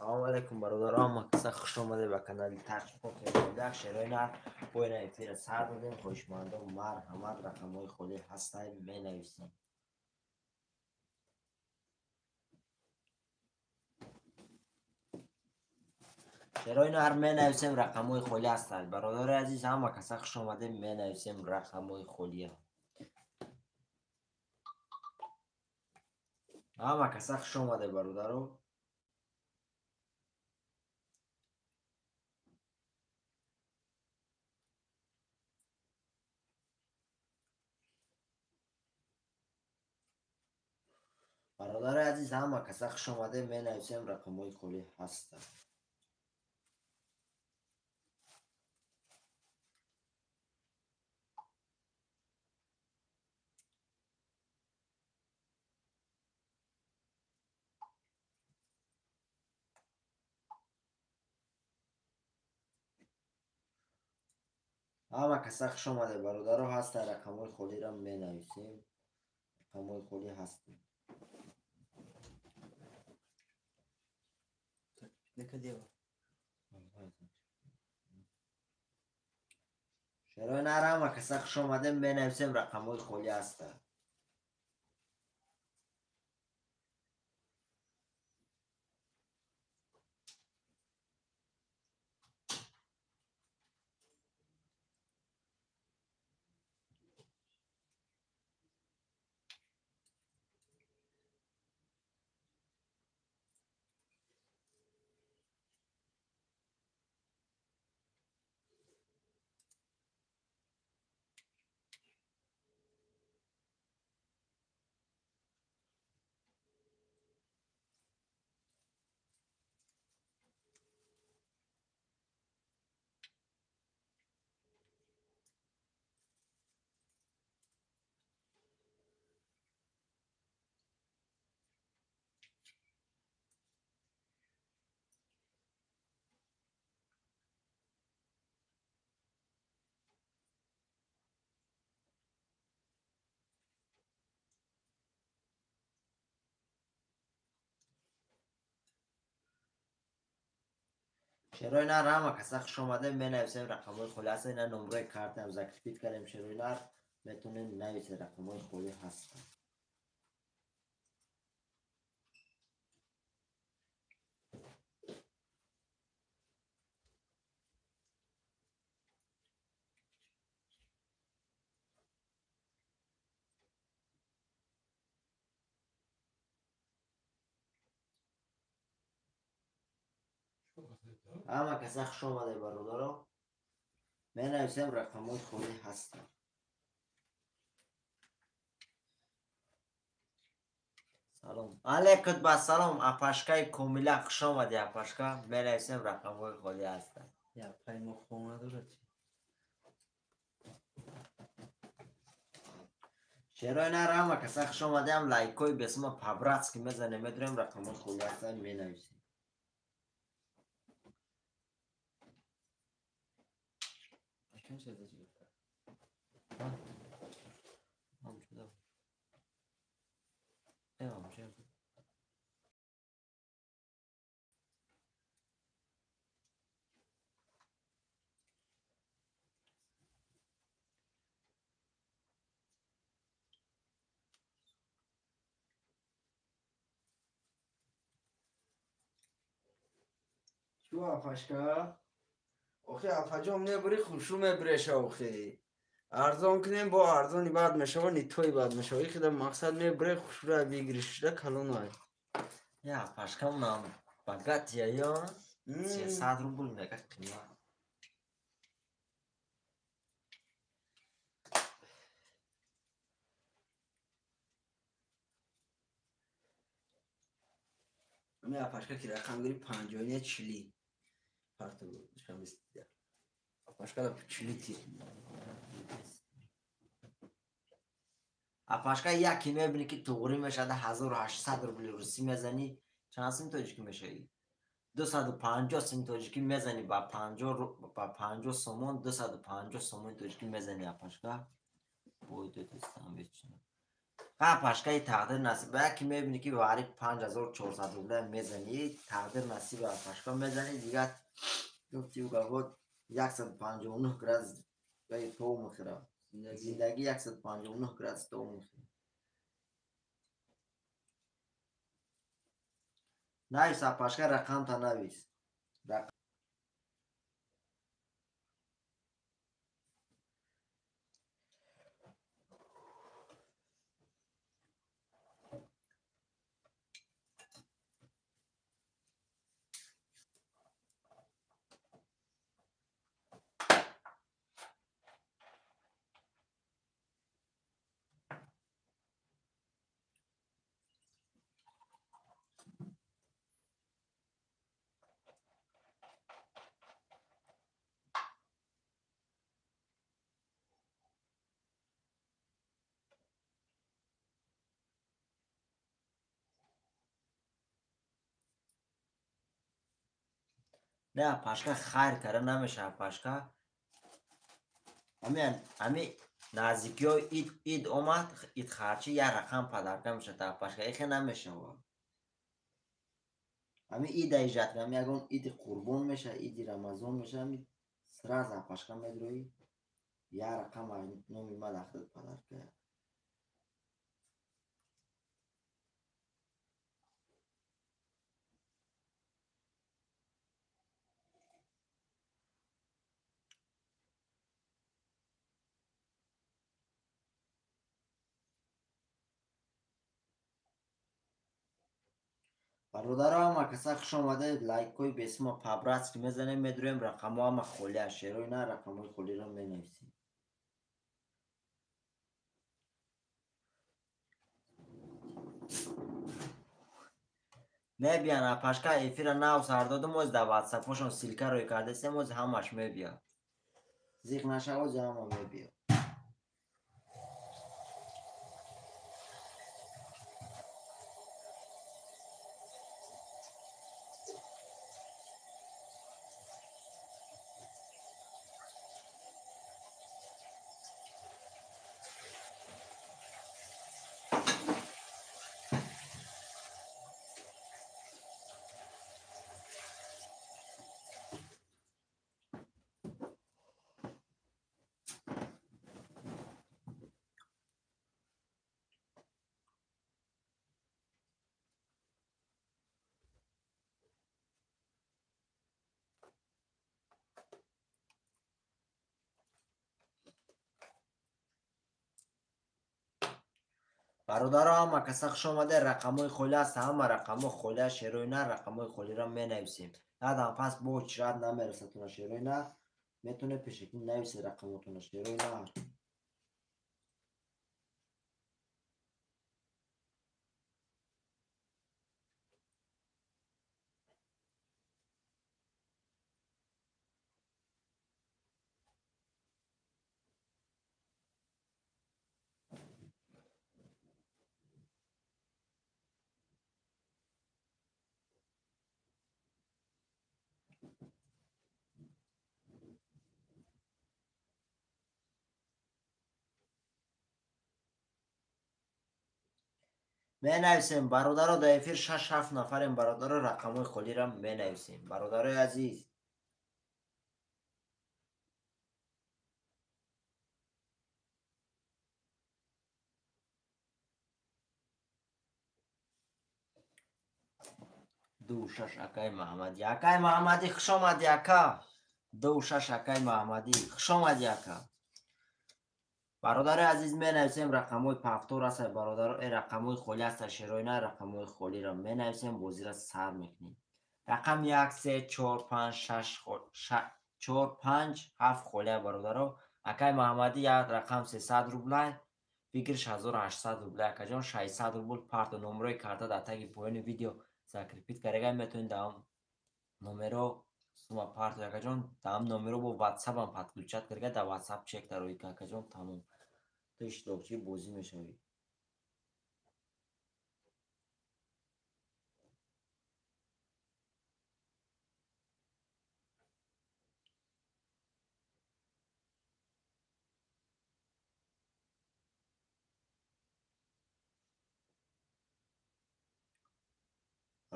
Салом алейкум, бародарон, ҳама хуш омадед ба канали Таҷпокер. Шерои нар боина эфира сар додем. Хоҳишмандон, марҳамат, рақамҳои холӣ ҳастанд, менависем. Шерои нар менависем, рақамҳои холӣ ҳастанд. Бародари азиз, ҳама каса хуш омадед, менависем рақамҳои холия. Ҳама каса хуш омадед, бародаро. Бародари азиз, ҳама каса хуш омадед, менависем, рақамҳои холӣ ҳастанд. Ҳама каса хуш омадед, бародаро, ҳастанд, рақамҳои холиро менависем. Рақамҳои холӣ ҳастанд. Шерои нар, ҳама каса хуш омадем, менависем, рақамҳои холӣ ҳастанд. Шерои нар, ҳама каса хуш омадем, менависем, рақамҳои холӣ ҳастанд. Ина номраи картаам закрепить кардем. Шерои нар, метавонем нависем, рақамҳои холӣ ҳастанд. Ҳама каса хуш омадед, бародаро, менависем, рақамҳои холӣ ҳастанд. Салом алейкум, ба салом, апашкаи Комила, хуш омадӣ, апашка. Менависем, рақамҳои холӣ ҳастанд. Апай мо хона дорад. Шерои нар, ҳама каса хуш омадем, лайкҳои бесума по-братски мезанем, медурем, рақамҳои холӣ ҳастанд, менависем. Чу апашка? Охи апаҷон, мебури, хушу мебуреша охи. Арзон кунем, бо арзони бад мешава, нитои бад мешава. Ихида мақсад мебуре, хушура бигиришда калонай. Я апашка нам богатия ё 300 рубл мега қимат. Ами апашка ки рақам гири 50 не 40. Парту шамистида. Апашка да 40 ти. Апашка яке мебинӣ ки туғрӣ мешавад, 1800 рубли русӣ мезанӣ, чанд сим тоҷикӣ мешавӣ? 250 сим тоҷикӣ мезанӣ, ба 50 сомон, 250 сомони тоҷикӣ мезанӣ, апашка. Бой додистам бечина. Пашкаи тақдир насиб. Яке мебинӣ ки вари 5400 рубля мезанӣ, тақдир насиб пашка мезанӣ, дигар гуфти гавот 159 градус то мехӯра. Зиндагӣ 159 градус то мехӯра. Навис апашка, рақамта навис. Не, пашка хайр кара намеша пашка. Ами наздикиҳо ид омад, идхарчи як рақам падарка меша та пашка, ихе намешава. Ами ида ижат, ами ягон иди қурбон меша, иди рамазон меша, ами сразу пашка медрои, як рақам номи ма дахтад падарка. Бародаро, ҳама каса хуш омадед. Лайкҳои бесима по-братски мезанем, медурем, рақамҳо ҳама холӣ аст. Шерои на рақамҳои холиро менависем. Мебиян апашка, эфира нав сар додум, оз дар ватсапҳошон ссылка рӯй кардесем, оз ҳамаш мебияд. Зиқ нашав, оз ҳама мебияд. Бародаро, ҳама каса хуш омаде. Рақамҳои холӣ аст, ҳама рақамҳо холӣ аст. Шерои на рақамҳои холиро менависем. Дадам пас бо чират намерасадтона шерои на, метавонед пешакӣ нависед рақамотона шерои на. Менависем бародаро, дар эфир 6-7 нафарем бародаро, рақамҳои холиро менависем. Бародарои азиз, ду шаш акаи Маҳаммадӣ, акаи Маҳаммадӣ хуш омадӣ ака. 26 акаи Маҳаммадӣ хуш омадӣ ака. Бародари азиз, менависем рақамҳои пафтор аст бародаро, рақамҳои холӣ аст шерои на, рақамҳои холиро менависем, бозиро сар мекунем. Рақам 1 3 4 5 6 4 5 7 холия бародаро. Акаи Маҳаммадӣ як рақам 300 рубля, фикрш 1800 рубля. Акаҷон 600 рубл парто, номерои карта дар таги поёни видео закрепить карда, метавонед дар номеро сума парто акаҷон, дар номеро бо ватсапам подключать карда, дар ватсап чек дарои акаҷон, тамом. Ту иштирокчии бозӣ мешавӣ.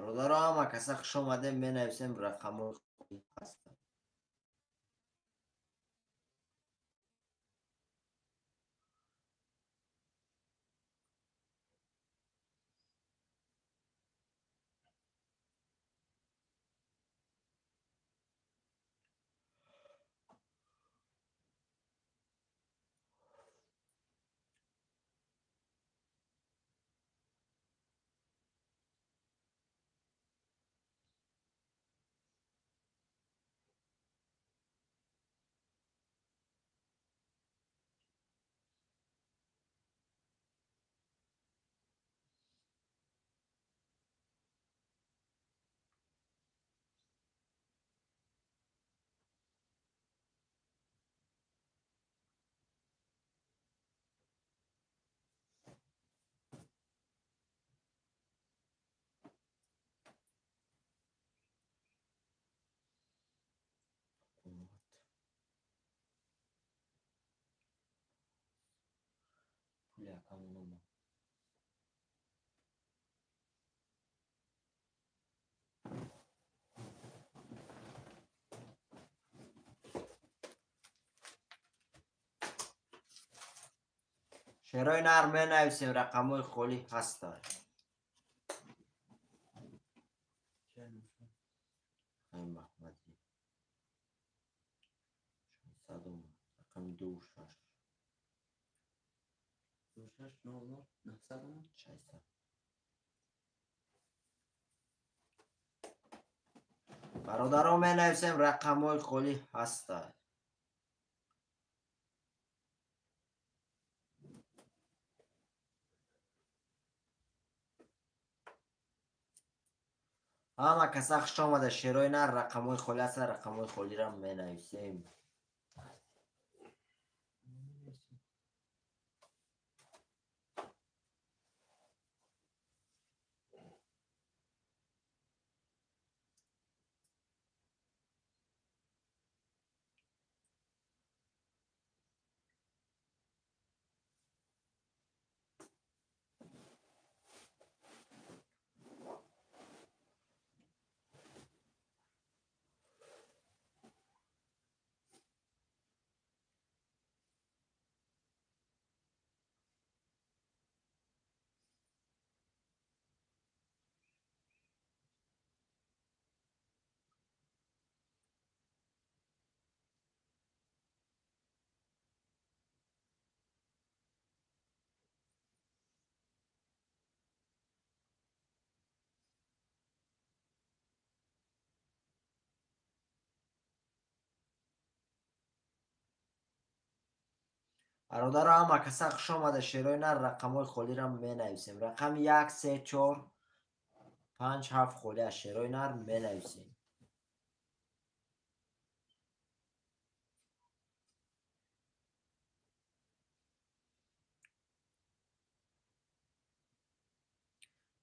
Бародаро, ҳама каса хуш омадем, менависем рақамҳои холӣ ҳастанд. Шерои нар менависем, рақамҳои холӣ ҳастанд. Маҳмадӣ рақами 26 26 00 900 600. Бародарон, менависем, рақамҳои холӣ ҳастанд. Ҳама каса хуш омада, шерои нар, рақамҳои холӣ ҳастанд, рақамҳои холиро менависем. Бародаро, ҳама каса хуш омада, шерои нар, рақамҳои холиро менависем. Рақами 1 3 4 5 7 холӣ аз шерои нар менависем.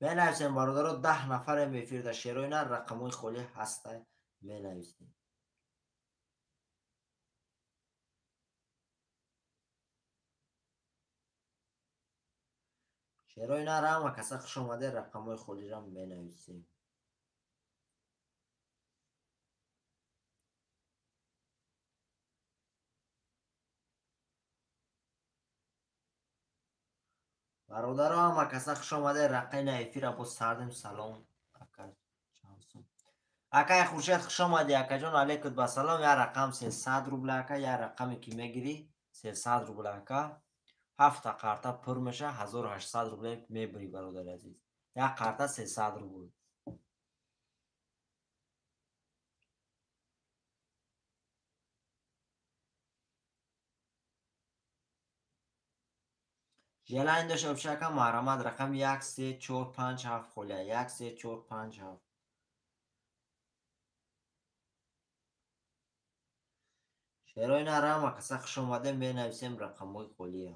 Менависем, бародаро, 10 нафарем эфирда, шерои нар, рақамҳои холӣ ҳастанд, менависем. Шерои нар, ҳама каса хуш омада, рақамҳои холиро менависем. Бародаро, ҳама каса хуш омада, рақами эфира боз сардем. Салом ака, чансум. Акай Хуршед, хуш омадӣ, акаҷон, алейкум ба салом. Я рақам 300 рубл ака, я рақаме ки мегирӣ 300 рубл ака. 7 карта пур меша, 1800 рубл мебурӣ, бародари азиз. Як карта 300 рубл. Желание дошта бошӣ ака, марҳамат, рақами 1 3 4 5 7 холия. 1 3 4 5 7. Шерои нар, ҳама каса хуш омадем, менависем рақамҳои холия.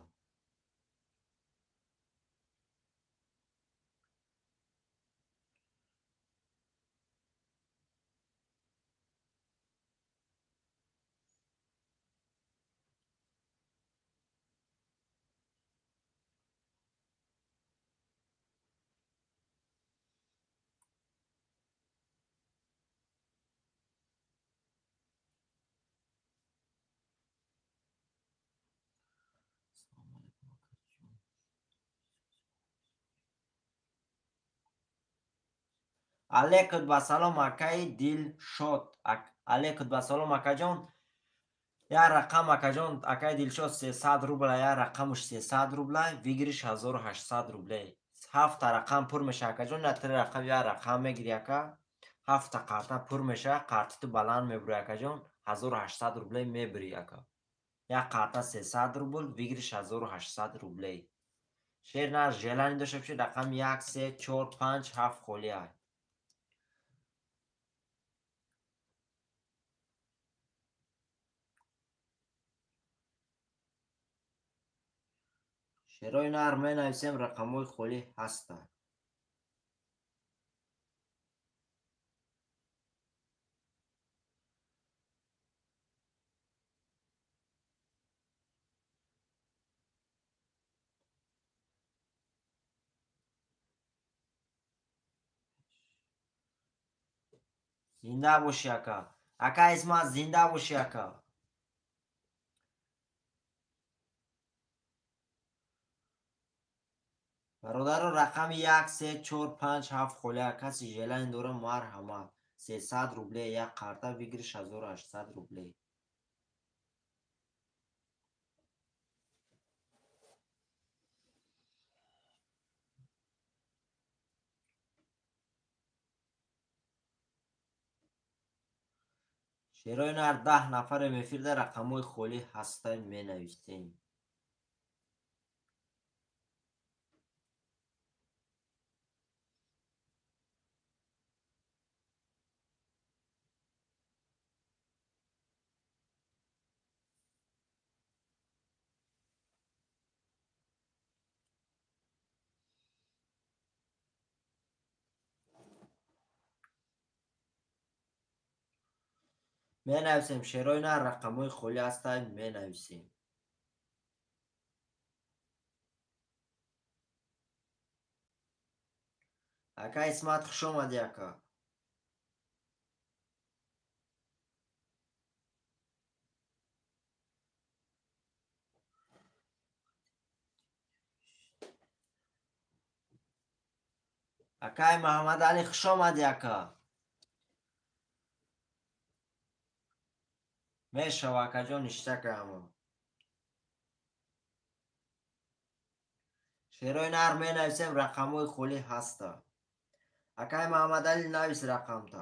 Алейкум ба салом, акаи Дилшод. Алейкум ба салом, акаҷон. Як рақам, акаҷон, акаи Дилшод 300 рубла, як рақамуш 300 рубла, выигрыш 1800 рублей. Ҳафта рақам пур меша, акаҷон, на три рақам, як рақам мегири, ака. Ҳафта қарта пур меша, қарти ту баланд мебури, акаҷон, 1800 рублей мебури, ака. Як қарта 300 рубл, выигрыш 1800 рублей. Шер нар желание дошта бошед, рақам 1, 3, 4, 5, 7 холӣ ай. Шерои нар менависем, рақамҳои холӣ ҳастанд. Зинда бошӣ, ака. Ака Исмат, зинда бошӣ, ака. Бародаро, рақами 1, 3, 4, 5, 7 холӣ. Каси желание дора, марҳамат. 300 рублей як карта, выигрыш 1800 рублей. Шерои нар 10 нафарем эфирда, рақамҳои холӣ ҳастанд, менависем. Менависем, шерои нар рақамҳои холӣ ҳастанд, менависем. Ака Исмат, хуш омадӣ, ака. Акаи Маҳаммадалӣ, хуш омадӣ, ака. Мешава, акаҷон, ништакаама. Шерои нар менависем, рақамҳои холӣ ҳаста. Акаи Маҳаммадалӣ, навис рақамта.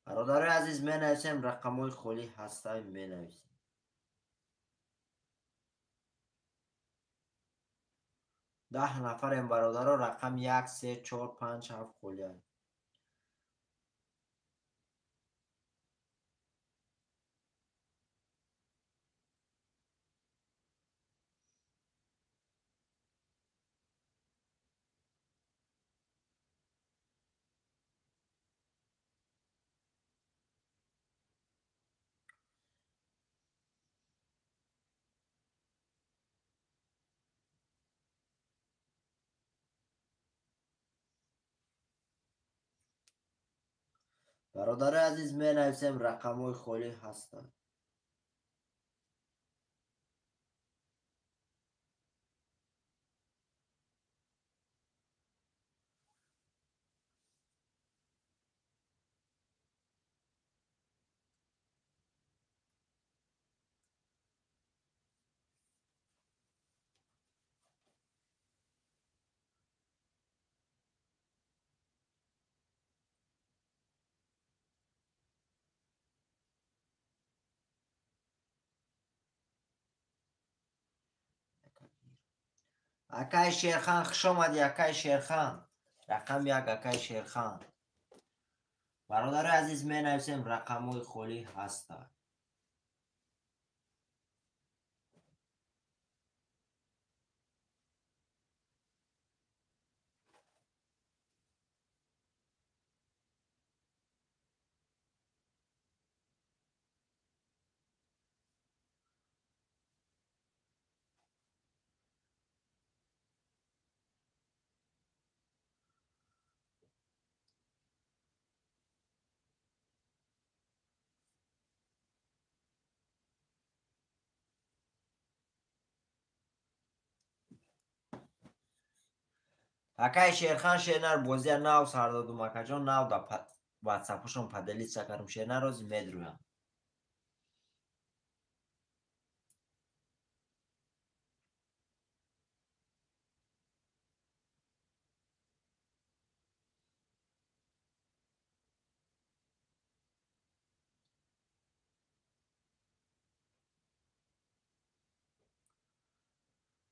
Бародарои азиз, менависем, рақамҳои холӣ ҳастанд, менависем. 10 нафарем, бародаро, рақам 1, 3, 4, 5, 7 холӣ аст. Бародарои азиз, менависем, рақамҳои холӣ ҳастанд. Акай Шерхан, хуш омадӣ, акай Шерхан. Рақам 1, акай Шерхан. Бародарои азиз, менависем, рақамҳои холӣ ҳастанд. Акай Шерхан Шернар бозия нав сар додум, акаҷон, нав да ватсапушон поделиться кардум. Шернар рози медрӯям.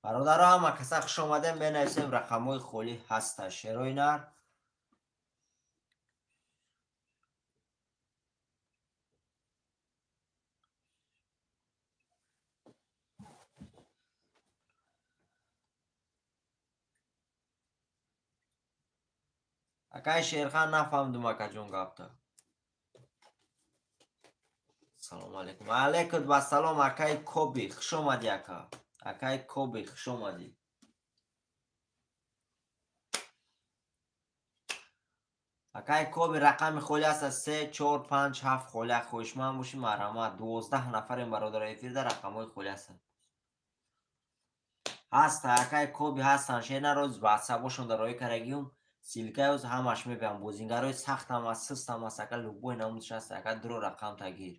Бародаро, ҳама каса хуш омадем, менависем рақамҳои холӣ ҳаста. Шерои нар. Акай Шерхан, нафаҳмдум, акаҷон, гапта. Салому алейкум. Алейкум вассалом, акай Коби, хуш омадӣ, ака. Акай Коби, хуш омадӣ. Акай Коби, рақами холӣ аст 3 4 5 7 холӣ. Хоҳишманд бошӣ, марҳамат. 12 нафарем, бародаро, эфирда, рақамҳои холӣ ҳастанд. Ҳаста, акай Коби, ҳастанд. Шена роз ватсапошон дар роҳи карагиюм ссылка ёз ҳамаш мебиям. Бозингарои сахтам аст, систам аст, ака, любой намудш аст, ака, дуро рақам тагир.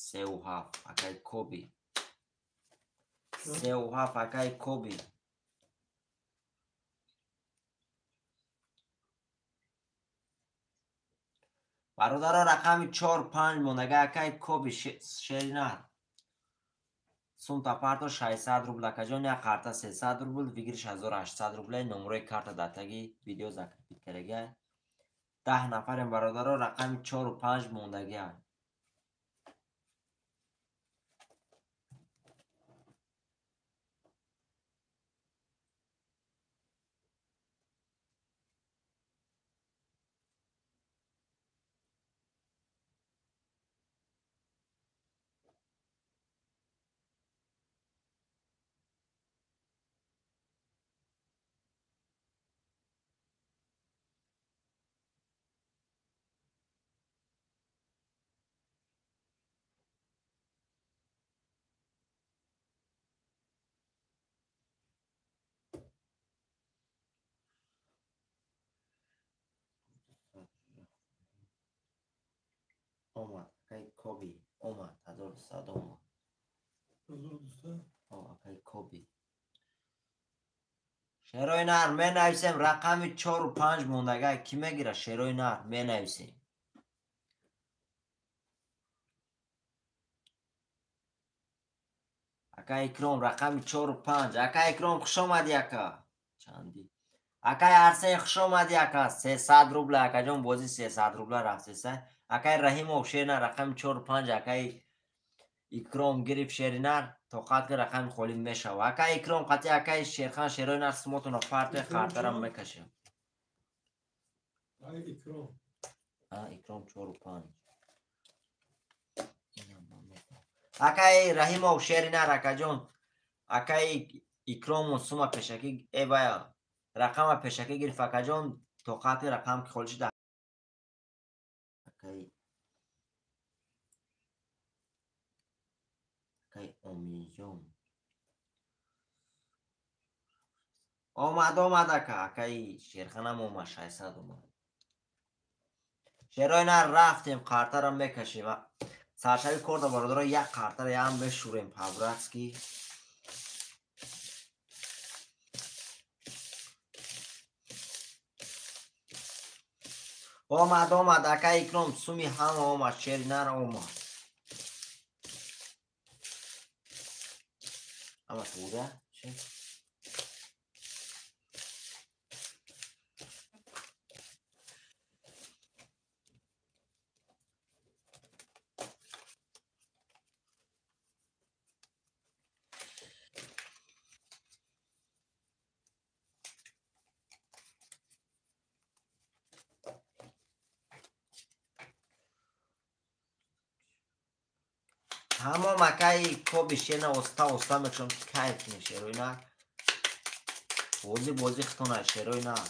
Сеу ҳафт, акай Коби. 3 7, акай Коби. Бародаро, рақами 4 5 мондага, акай Коби, Шеринар. Сумта парто 600 рубл, акаҷон, як карта 300 рубл, выигрыш 1800 рубля. Номерои карта дар таги видео закрепить карагия. 10 нафарем, бародаро, рақами 4 5 мондагия. Омад, акай Коби, омад, 1200 омад. 1200? Акай Коби. Шерои нар, менависем рақами 4 5 мондага, кӣ мегира? Шерои нар, менависем. Ака Икром, рақами 4 5. Ака Икром, хуш омадӣ, ака. Чанди? Акай Арсен, хуш омадӣ, ака. 300 рубла, акаҷон, бозӣ 300 рубла рафтеса. Акай Раҳимов, Шеринар, рақами 4 5. Акай Икром гирифт, Шеринар, тоқат ки рақами холӣ мешава. Акай Икром қатъи акай Шерхан, Шерои нар, сумотонро партои қартарам мекашем. Ай Икром. Икром 4 5. Акай Раҳимов, Шеринар, акаҷон, акай Икрому сума пешакӣ эвая рақама пешакӣ гирифт, акаҷон, тоқати рақам ки холӣ шуда. Акай Омиҷон. Омад, омад, ака, акаи Шерханам омад, 600 омад. Шерои нар, рафтем, қартарам мекашем. Саршави корда, бародаро, як қартара ям мешӯрем по-братски. Омад, омад, ака Икром, суми ҳама омад, шери нар омад. Ама туда? Ҳамон акаи Коби, шена оста оста мекушам, ки кайф кунем, шерои нар. Бозӣ бозӣ хитона, шерои нар.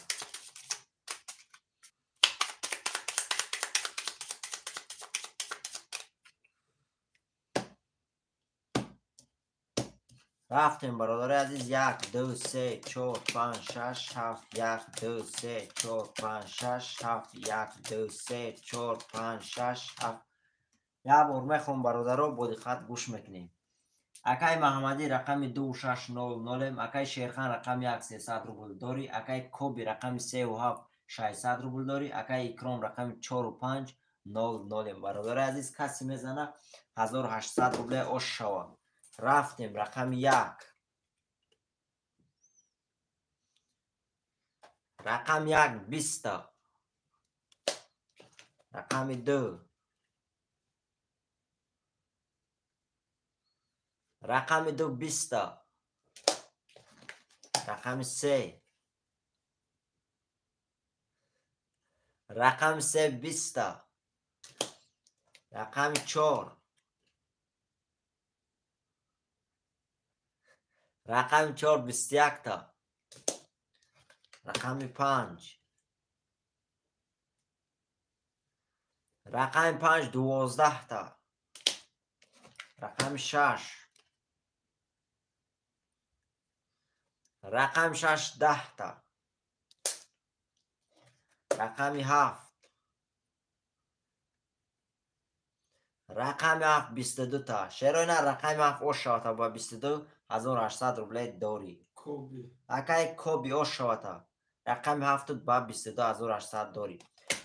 Рафтем, бародари азиз. 1, 2, 3, 4, 5, 6, 7, 1, 2, 3, 4, 5, 6, 7, 1, 2, 3, 4, 5, 6, 7. Як бор мехом, бародаро, бо диққат гӯш мекунем. Акай Маҳаммадӣ рақами 2600, акай Шерхан рақами 1 300 рубл дорӣ, акай Коби рақами 37 600 рубл дорӣ, акай Икром рақами 45 00. Бародари азиз, касе мезана 1800 рубле ош шава. Рафтем, рақами 1. Рақами 1 20. Рақами 2. Рақами 2 20. Рақами 3. Рақами 3 20. Рақами 4. Рақами 4 21 та. Рақами 5. Рақами 5 12 та. Рақами 6. Рақами 6 10 та. Рақами 7. Рақами 7 22 та. Шероина рақами 7 ош шавата ба 22 1800 рубле дорӣ. Акай Коби ош шавата. Рақами 7 ба 22 1800 дорӣ.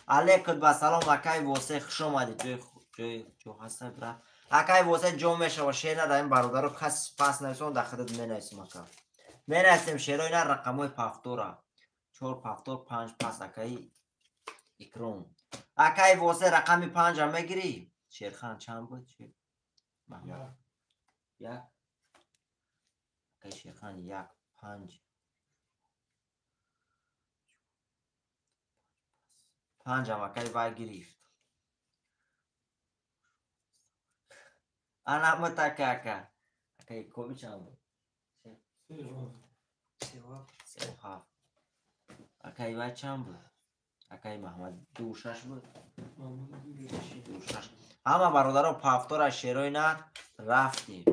Алейкум ба салом, акай Восе, хуш омадӣ. Ҷой ҷо ҳаста, брат. Акай Восе ҷо мешава, шер надаем бародаро, кас пас нависон, дар худат менависем ака. Менависем шероина рақамҳои пафтора. 4 пафтор 5 пас акай Икром. Акай Восе рақами 5 мегирӣ? Шерхан чанд буд? Маҳмад. 1. Акай Шерхан 1 5. 5 акай вай гирифт. Ана мутака ака. Акай Коби чанд буд? 3 7. Акай вай чанд буд? Акай Маҳмад 2 6 буд. 2 6. Ҳама бародаро пафтора шерои нар рафтем.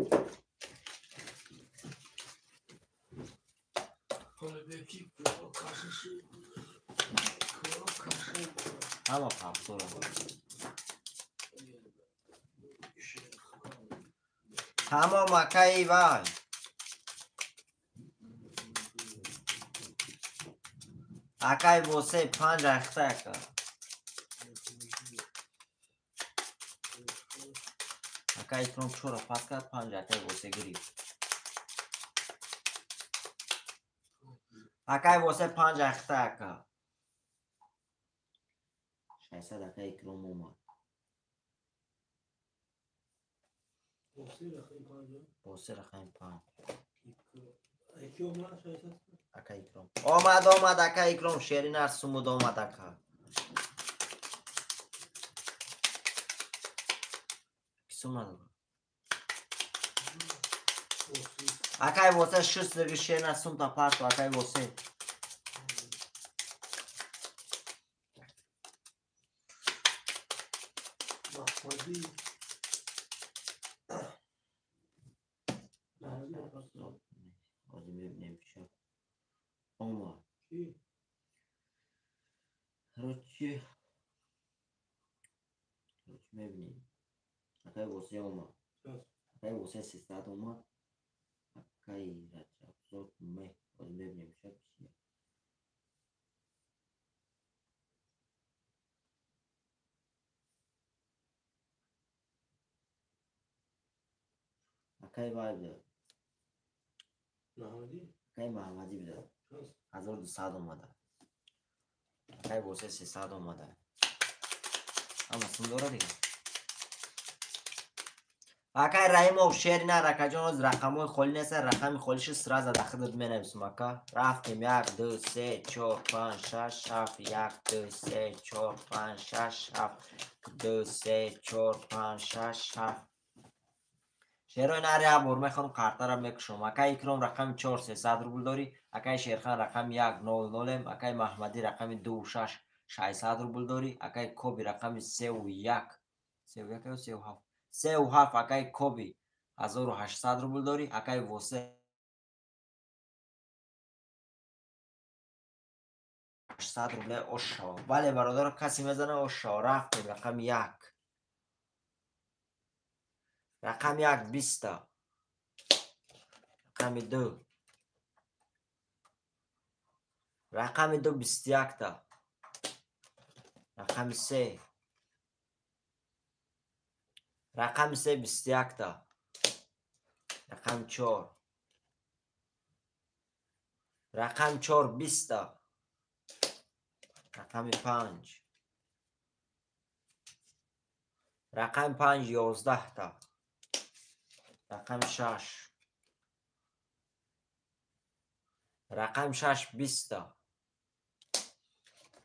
Ҳама пафтора. Тамом акай вай. Акай Восе 5 ахта ака. Акай Икром 4 пас кард, 5 акай Восе гирифт. Акай Восе 5 ахта ака. 600 акай Икром омад. Восе рақами 5. Акай Икром. Омад, омад, акай Икром, шерина сумуд омад ака. Кисум надорад. Акай Восе 6 диги шерина сум та парту, акай Восе. Омад. Короче, мебинем. Акай Восе омад. Акай Восе 300 омад. Акай Раҷабзод ме. Ҳозир мебинем шаб чия. Акай вай буда. Акай Маҳаммадӣ буда. 1200 омада. Акай Восе 300 омада. Ама сум дора дига. Акай Раҳимов шер нар, акаҷон, ҳозир рақамҳои холӣ нест, рақами холишу сразу дар худат менависем ака. Рафтем 1 2 3 4 5 6 7 1 2 3 4 5 6 7 2 3 4 5 6 7. Шерои нар як бор мехонам, қартара мекушам. Акай Икром рақами 4 300 рубл дорӣ, акай Шерхан рақами 1 00, акай Маҳмадӣ рақами 2 6 600 рубл дорӣ, акай Коби рақами 3 1 3 1 ё 3 7 3 7 акай Коби 1800 рубл дорӣ, акай Восе 800 рубле ош шава. Бале бародаро, касе мезана ош шава. Рафтем рақами 1. Рақами 1 20. Рақами 2. Рақами 2 21. Рақами 3. Рақами 3 21. Рақами 4. Рақами 4 20. Рақами 5. Рақами 5 11. Рақами 6. Рақами 6 20.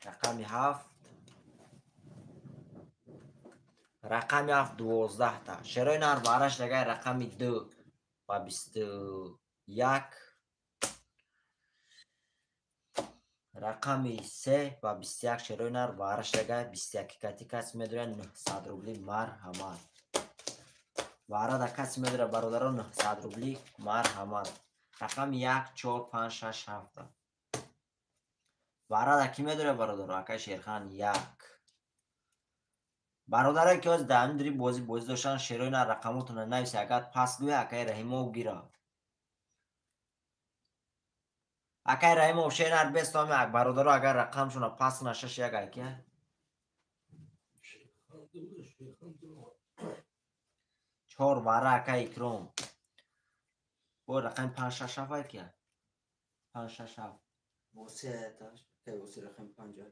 Рақами 7. Рақами 7 12. Шерои нар бараш дагай рақами 2 ва 21. Рақами 3 ва 21 шерои нар бараш дагай 21 кати кас медорад 900 рубли марҳамат. Варада каси медорад бародаро 900 рубли марҳамат. Рақами 1 4 5 6 7. Варада ки медорад бародаро? Акай Шерхан 1. Бародарое ки ҳозир дар ҳамин дри бозӣ доштан, шерои нар рақамотонро нависе, агар пас гӯя акай Раҳимов гира. Акай Раҳимов шер нар бестоми бародаро агар рақамшонро пас кунад 6 1 аки. 4 вара акай Икром. Бо рақами 5 6 7 аки. 5 6 7. Восе этаж, акай восе рақами 5.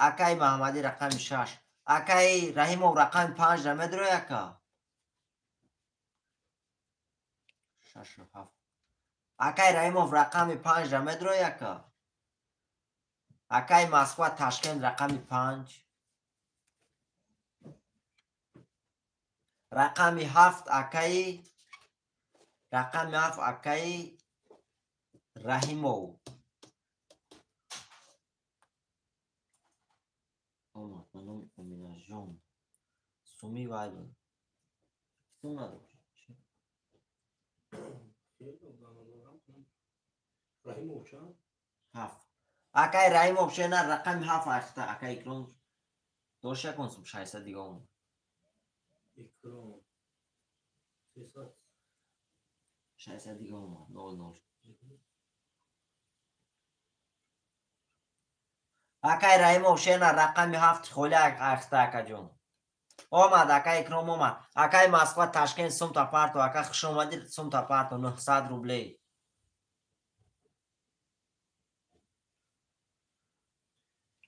Акай Маҳаммадӣ рақами 6. Акай Раҳимов рақами 5 намедрои ака? 6 7. Акай Раҳимов рақами 5 намедрои ака? Акай Москва Ташкент рақами 5. Рақами 7 акай, рақами 7 акай Раҳимов. Омад ба номи Оминаҷон. Суми вай буд. Сум надошт. Раҳимов чанд? 7. Акай Раҳимов шена рақами 7 ахта. Акай Икром дошт якон сум 600 дига омад. Икром 300. 600 дига омад. 00. Акай Раҳимов шена рақами 7 холи ахта акаҷон. Омад акай Икром омад. Акай Москва Ташкент сумта парто. Ака хуш омадӣ сумта парто 900 рублей.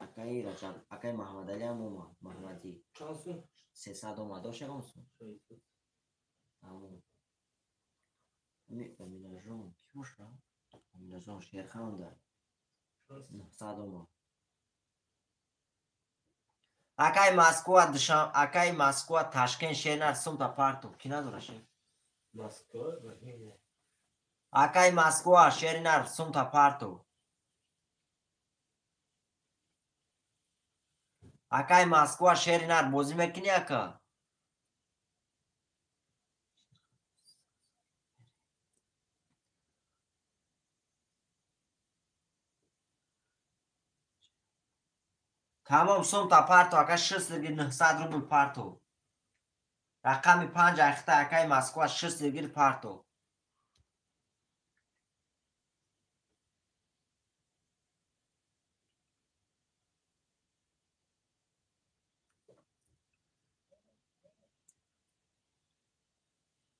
Акай Раҷаб, акай Маҳаммадалӣ ҳам омад. Маҳаммадӣ. Чанд сум? 300 омад. Дошт ягон сум? 600. Тамом. Аминаҷон ки боша? Аминаҷон Шерхан дар. 900 омад. Акай Москва Душан, акай Москва Ташкент шернар сумта парто. Ки надора шер? Москва Раҳимов. Акай Москва шернар сумта парто. Акай Москва шернар бозӣ мекунӣ ака? Тамом сумта парто ака 6 900 рубл парто. Рақами 5 ахта акай Москва 6 парто.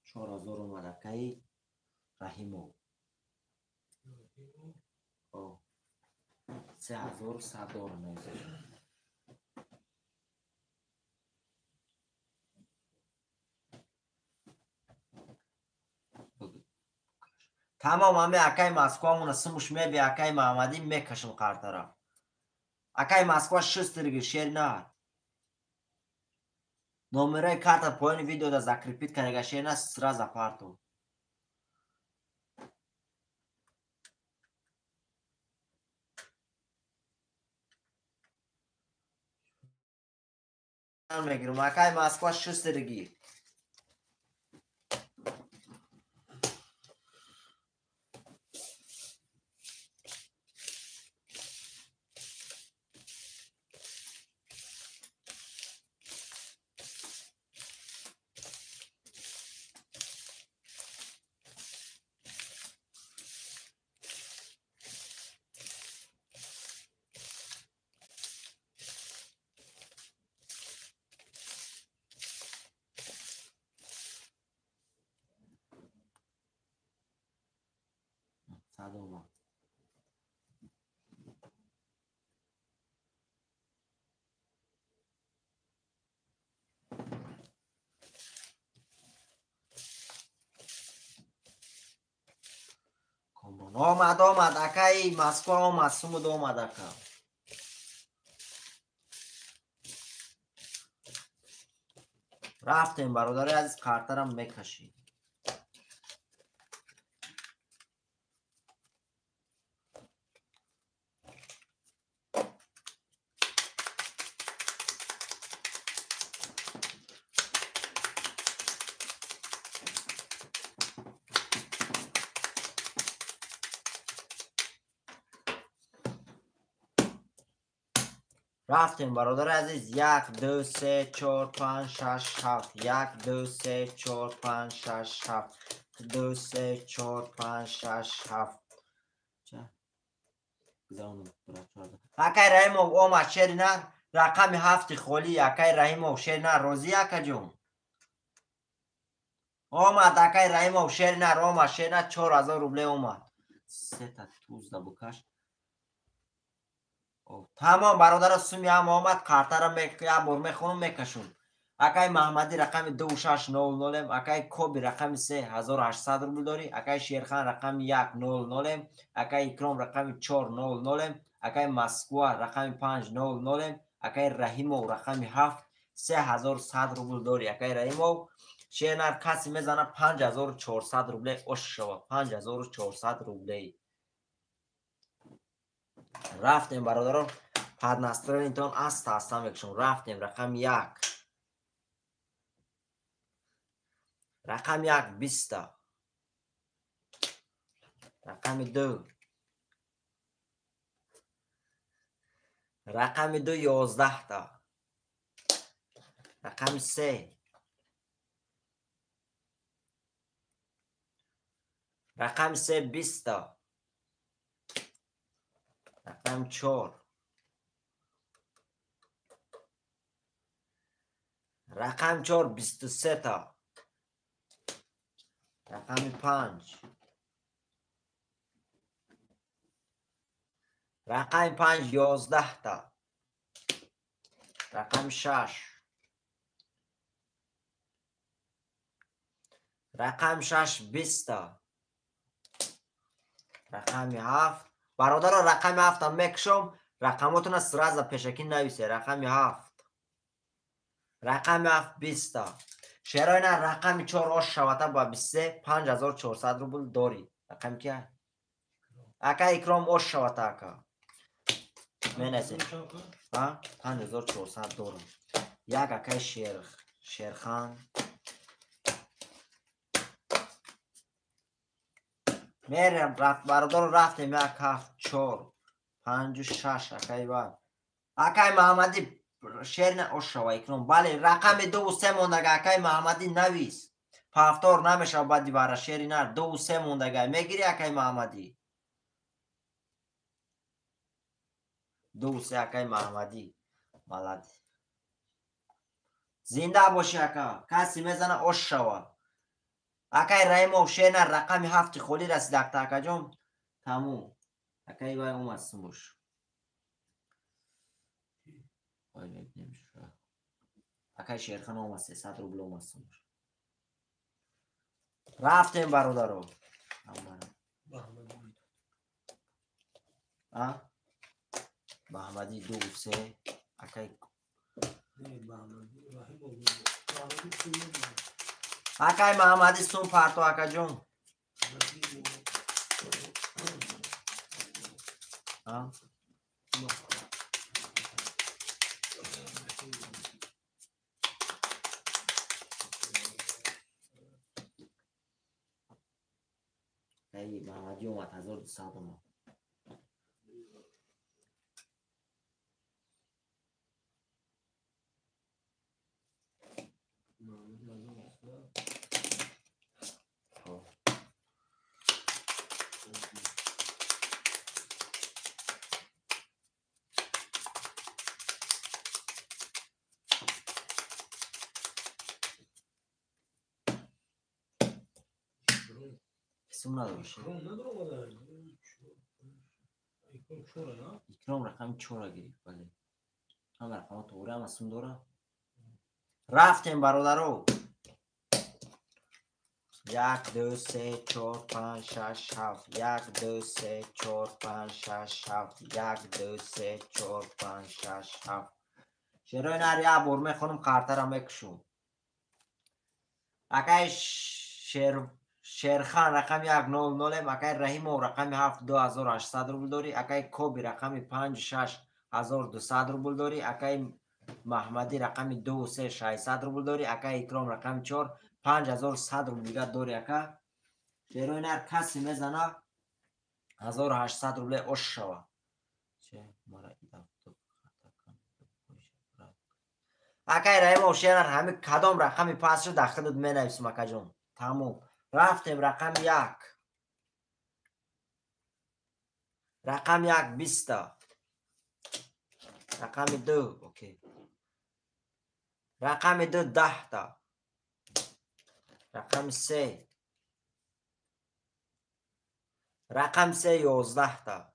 Чор ҳазор омад акаи Раҳимов. 3100 дора нависаш. Тамом ҳаме акаи Москвамона сумуш меби акаи Маҳаммадӣ мекашам қартара. Акаи Москва 6 шер нар. Номерои карта поёни видеода закрепить карда шер на сразу парту. Мегирам акаи Москва 6. 300 омад. Омад, омад, акаи Москва омад, сумуд омад ака. Рафтем, бародари азиз, картарам мекашем. Рафтем, бародари азиз, 1, 2, 3, 4, 5, 6, 7. 1, 2, 3, 4, 5, 6, 7. 2, 3, 4, 5, 6, 7. Акай Раҳимов омад, шери нар, рақами 7 холӣ. Акай Раҳимов, шери нар, розӣ акаҷон? Омад, акай Раҳимов, шери нар, омад, шери нар, 4000 рубле омад. Сета тузда букаш. Тамом, бародаро, суми ҳам омад, картаро як бор мехонум, мекашум. Акай Маҳмадӣ рақами 2600, акай Коби рақами 3800 рубл дорӣ, акай Шерхан рақами 100, акай Икром рақами 400, акай Москва рақами 500, акай Раҳимов рақами 7, 3100 рубл дорӣ. Акай Раҳимов, шернар касе мезана 5400 рубле ош шава, 5400 рубле. Рафтем, бародарон, под настроениятон аста аста мекушем. Рафтем, рақами 1. Рақами 1 20. Рақами 2. Рақами 2 11 та. Рақами 3. Рақами 3 20 та. Рақами 4. Рақами 4 23 та. Рақами 5. Рақами 5 11 та. Рақами 6. Рақами 6 20 та. Рақами 7. Бародаро, рақами 7 мекушам, рақамотона сразу пешакӣ нависе. Рақами 7. Рақами 7 20 та. Шерои на рақами 4 ош шавата ба 23 5400 рубл дорӣ. Рақами кия? Ака Икром ош шавата ака. Менасе. А 5400 дорам. Як акай Шерхан. Мерем, бародаро, рафтем 1, 7, 4, 5, 6 акай ва. Акай Маҳамадӣ шер на ошава Икром. Бале, рақами 2 3 мондага акай Маҳамадӣ навис. Повтор намешава баъди вара шери нар 2 3 мондага. Мегири акай Маҳамадӣ? 2 3 акай Маҳамадӣ. Малади. Зинда боши ака. Каси мезана ош шава. Акай Раҳимов шер нар рақами 7 холӣ расид акта акаҷон. Тамом. Акай вай омад сумуш. Ой, мебинем ша. Акай Шерхан омад, 300 рубл омад сумуш. Рафтем, бародаро. А? Маҳмадӣ 2 3 акай акай Маҳамадӣ сум парто акаҷон. А? Ай Маҳамадӣ омад, 1200 омад. Сум надошт. Икром рақами 4 гирифт, бале. Ҳама рақамҳо тоғри, ҳама сум дора. Рафтем, бародаро. 1 2 3 4 5 6 7 1 2 3 4 5 6 7 1 2 3 4 5 6 7. Шерои нар як бор мехонам, қартара мекушум. Акай Шерхан рақами 100, акай Раҳимов рақами 7 2800 рубл дорӣ, акай Коби рақами 5 6200 рубл дорӣ, акай Маҳмадӣ рақами 2 3 600 рубл дорӣ, акай Икром рақами 4 5100 рубл дига дорӣ. Ака шерои нар касе мезана 1800 рубле ош шава. Акай Раҳимов шерар ҳами кадом рақами пас шуд дар худат менависум, акаҷон. Тамом. Рафтем рақами 1. Рақами 1 20. Рақами 2, окей. Рақами 2 10. Рақами 3. Рақами 3 11.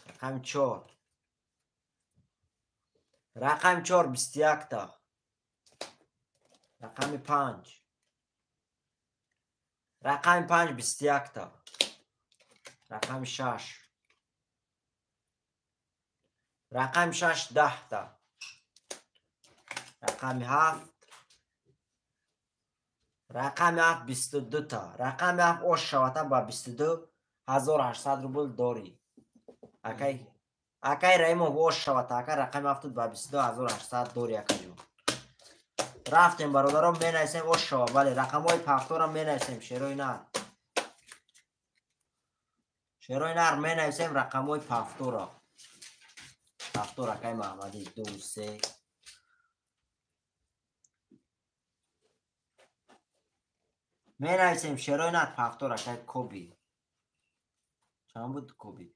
Рақами 4. Рақами 4 21. Рақами 5. Рақами 5 21. Рақами 6. Рақами 6 10. Рақами 7. Рақами 7 22. Рақами 7 ош шавата ба 22 1800 рубл дорӣ. Акай Раҳимов ош шавата, ака рақами 7 ба 22 1800 дорӣ, акаҷон. Рафтем, бародарон, менависем ош шава. Бале, рақамҳои пафторам менависем, шерои нар. Шерои нар менависем рақамҳои пафтора. Пафтор акай Маҳмадӣ 2 3. Менависем шерои нар пафтор акай Коби. Чанд буд Коби?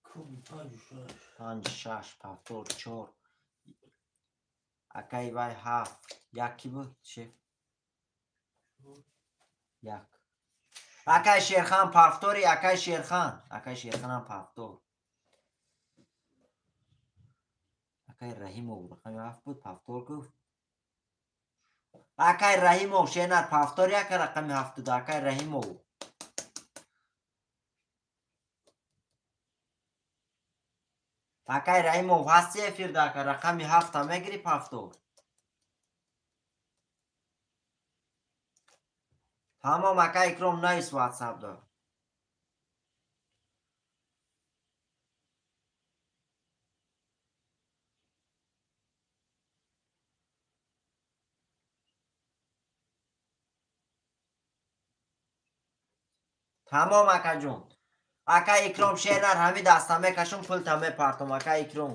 Коби 5 6. 5 6 пафтор 4. Акай вай 7. Як ки буд? Шеф? 1. Акай Шерхан пафтори, акай Шерхан. Акай Шерханам пафтор. Акай Раҳимов рақами 7 буд, пафтор гуфт. Акай Раҳимов шенар пафтор яка рақами 7 буд, акай Раҳимов. Акай Раҳимов ҳасти эфирда, ака рақами 7 мегири пафтор. Тамом, акай Икром навис WhatsApp-да. Тамом, акаҷон. Ака Икром шернар ҳами даста мекашум, пулта мепартом, ака Икром.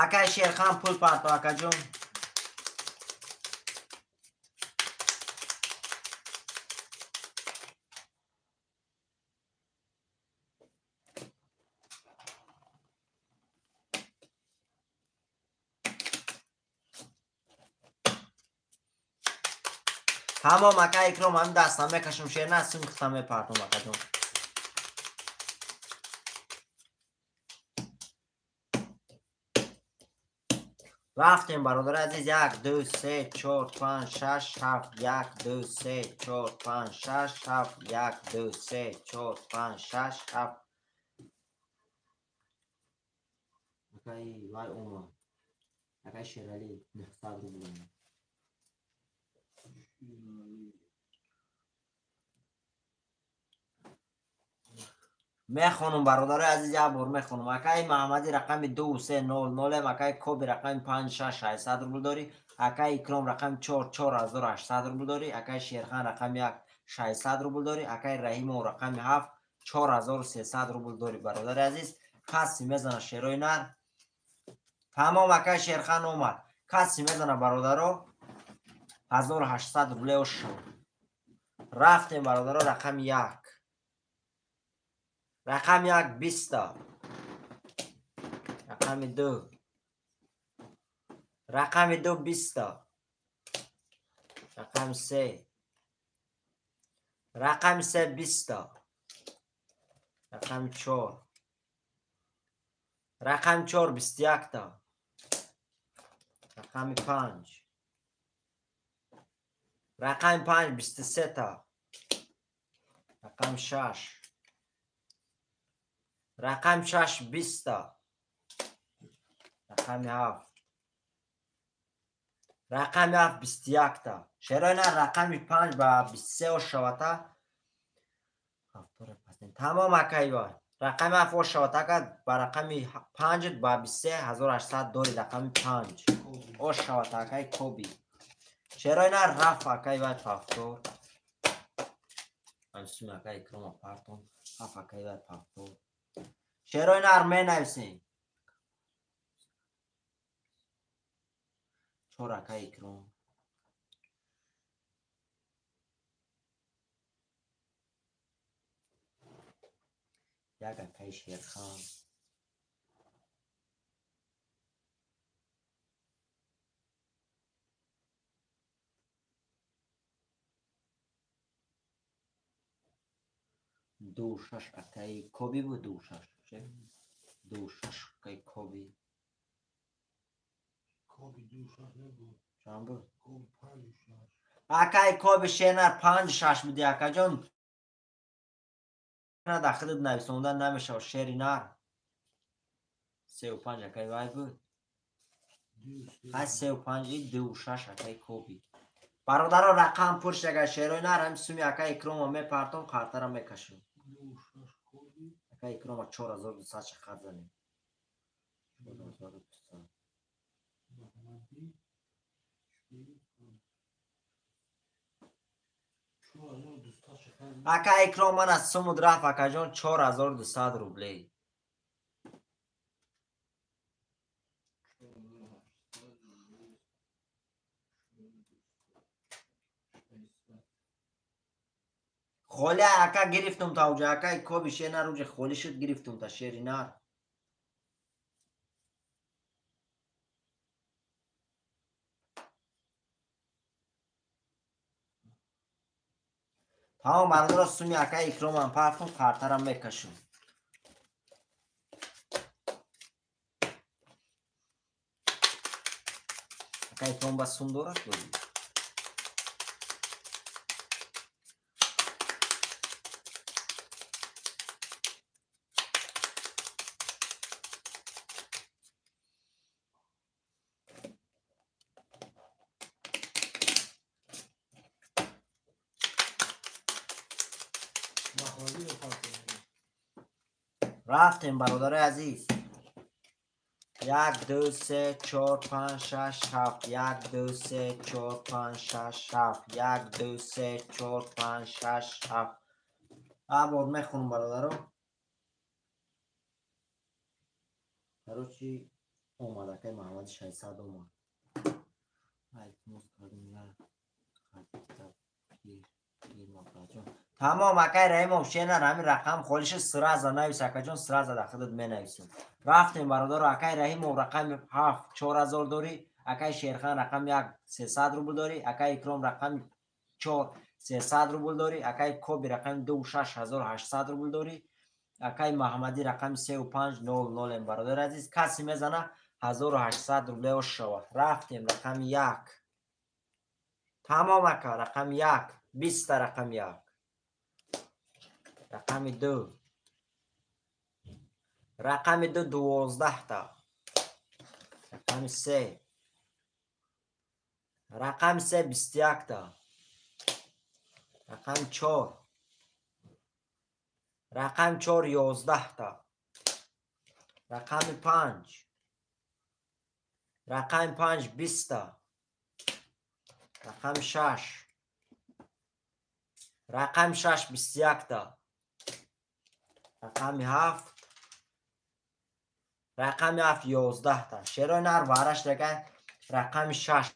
Акай Шерхан пул парто, акаҷон. Тамом, ака Икром, ҳами даста мекашум, шерна сум хита мепартом, акаҷон. Рафтем, бародари азиз, 1 2 3 4 5 6 7 1 2 3 4 5 6 7 1 2 3 4 5 6 7. Акай вай омад. Акай Шералӣ 900 рубл омад. Мехонум бародарои азиз, як бор мехонум. Акаи Маҳаммадӣ рақами 2300, акаи Коби рақами 5600 рубл дорӣ, акаи Икром рақами 4 4800 рубл дорӣ, акаи Шерхан рақами 1 600 рубл дорӣ, акаи Раҳимов рақами 7 4300 рубл дорӣ. Бародари азиз, каси мезана шерои нар. Тамом, акаи Шерхан омад. Каси мезана бародаро 1800 рубле ошо. Рафтем бародаро рақами 1. Рақами 1 20. Рақами 2. Рақами 2 20. Рақами 3. Рақами 3 20. Рақами 4. Рақами 4 21. Рақами 5. Рақами 5 23. Рақами 6. Рақами 6 20. Рақами 7. Рақами 7 21. Шерои нар рақами 5 ба 23 ошавата. Тамом акайва. Рақами 7 ошавата ака ба рақами 5 ба 23 1800 дори рақами 5. Ошавата акай Коби. Шерои нар рафт акай вай пафтор. Амсум акай Икрома партон. Рафт акай вай пафтор. Шерои нар менависем. 4 акай Икром. 1 акай Шерхан. 2 6 акай Коби буд, 2 6. 2 6 акай Коби. Коби 2 6 набуд. Чанд буд? Коби 5 6. Акай Коби шенар 5 6 буди акаҷон. На дар худат нависонда намешавад шери нар. 3 5 акай вай буд. 3 5 2 6 акай Коби. Бародаро рақам пур шага шерои нар ҳам суми акай Икрома мепартом, қартара мекашем. 2 6 Коби. Акай Икрома 4200 ча хат занем. 4200. Маҳаммадӣ 4200 ча хат. Ака Икром ман аз сумуд рафт акаҷон 4200 рублей. Холи ака гирифтум та уҷа акай Коби шенар уҷа холи шуд гирифтум та шери нар. Тамом бародаро суми акай Икромам партум, қартарам мекашум. Акай Икром ба сум дорад бозӣ? Рафтем бародарои азиз. 1 2 3 4 5 6 7 1 2 3 4 5 6 7 1 2 3 4 5 6 7. Бор мехонум бародаро. Короче, омад акай Маҳаммади 600 омад. Илтимос кардем я пир пир мақаҷон. Тамом акай Раҳимов шенар ҳамин рақам холиша сраза навис акаҷон, сраза дар худат менависем. Рафтем бародаро акай Раҳимов рақами 7 4000 дорӣ, акай Шерхан рақами 1 300 рубл дорӣ, акай Икром рақами 4 300 рубл дорӣ, акай Коби рақами 2 6800 рубл дорӣ, акай Маҳаммадӣ рақами 3 5 00. Бародари азиз, касе мезана 1800 рубле ошава. Рафтем рақами 1. Тамом ака рақами 1 20 рақами 1. Рақами 2. Рақами 2 12 та. Рақами 3. Рақами 3 21 та. Рақами 4. Рақами 4 11та. Рақами 5. Рақами 5 20та. Рақами 6. Рақами 6 21та. Рақами 7. Рақами 7 11та. Шерои нар вараш дагай рақами 6.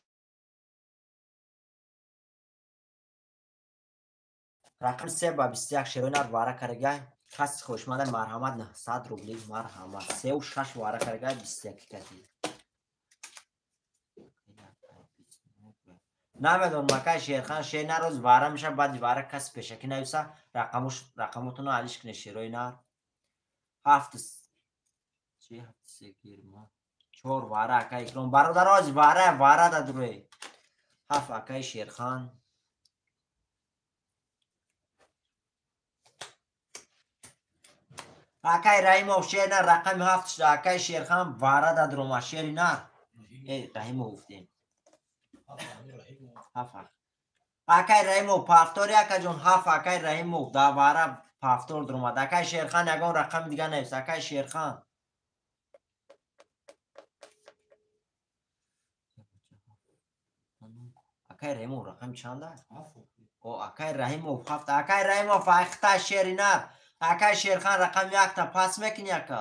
Рақами 3 ба 21 шерои нар вара карагай. Каси хушманда марҳамат 900 рубли марҳамат. 3 6 вара карагай 21 кати. Намедонам акай Шерхан шер нароз вара меша баъди вара каси пешакӣ нависа рақамотонро алиш кунед шерои нар. 7 чи 7 3 гирма 4 вара акай Икром бародароз вара вара дадруе. 7 акай Шерхан. Акай Раҳимов шер нар рақами 7 шуда акай Шерхан вара дадрума шери нар. Раҳимов гуфтем. 7 акай Раҳимов пафтори акаҷон 7 акай Раҳимов да вара пафтор дурумад. Акай Шерхан ягон рақами дига навис. Акай Шерхан. Акай Раҳимов рақами чанд аст? О акай Раҳимов 7. Акай Раҳимов айхта шери нар. Акай Шерхан рақами 1та пас мекунӣ ака.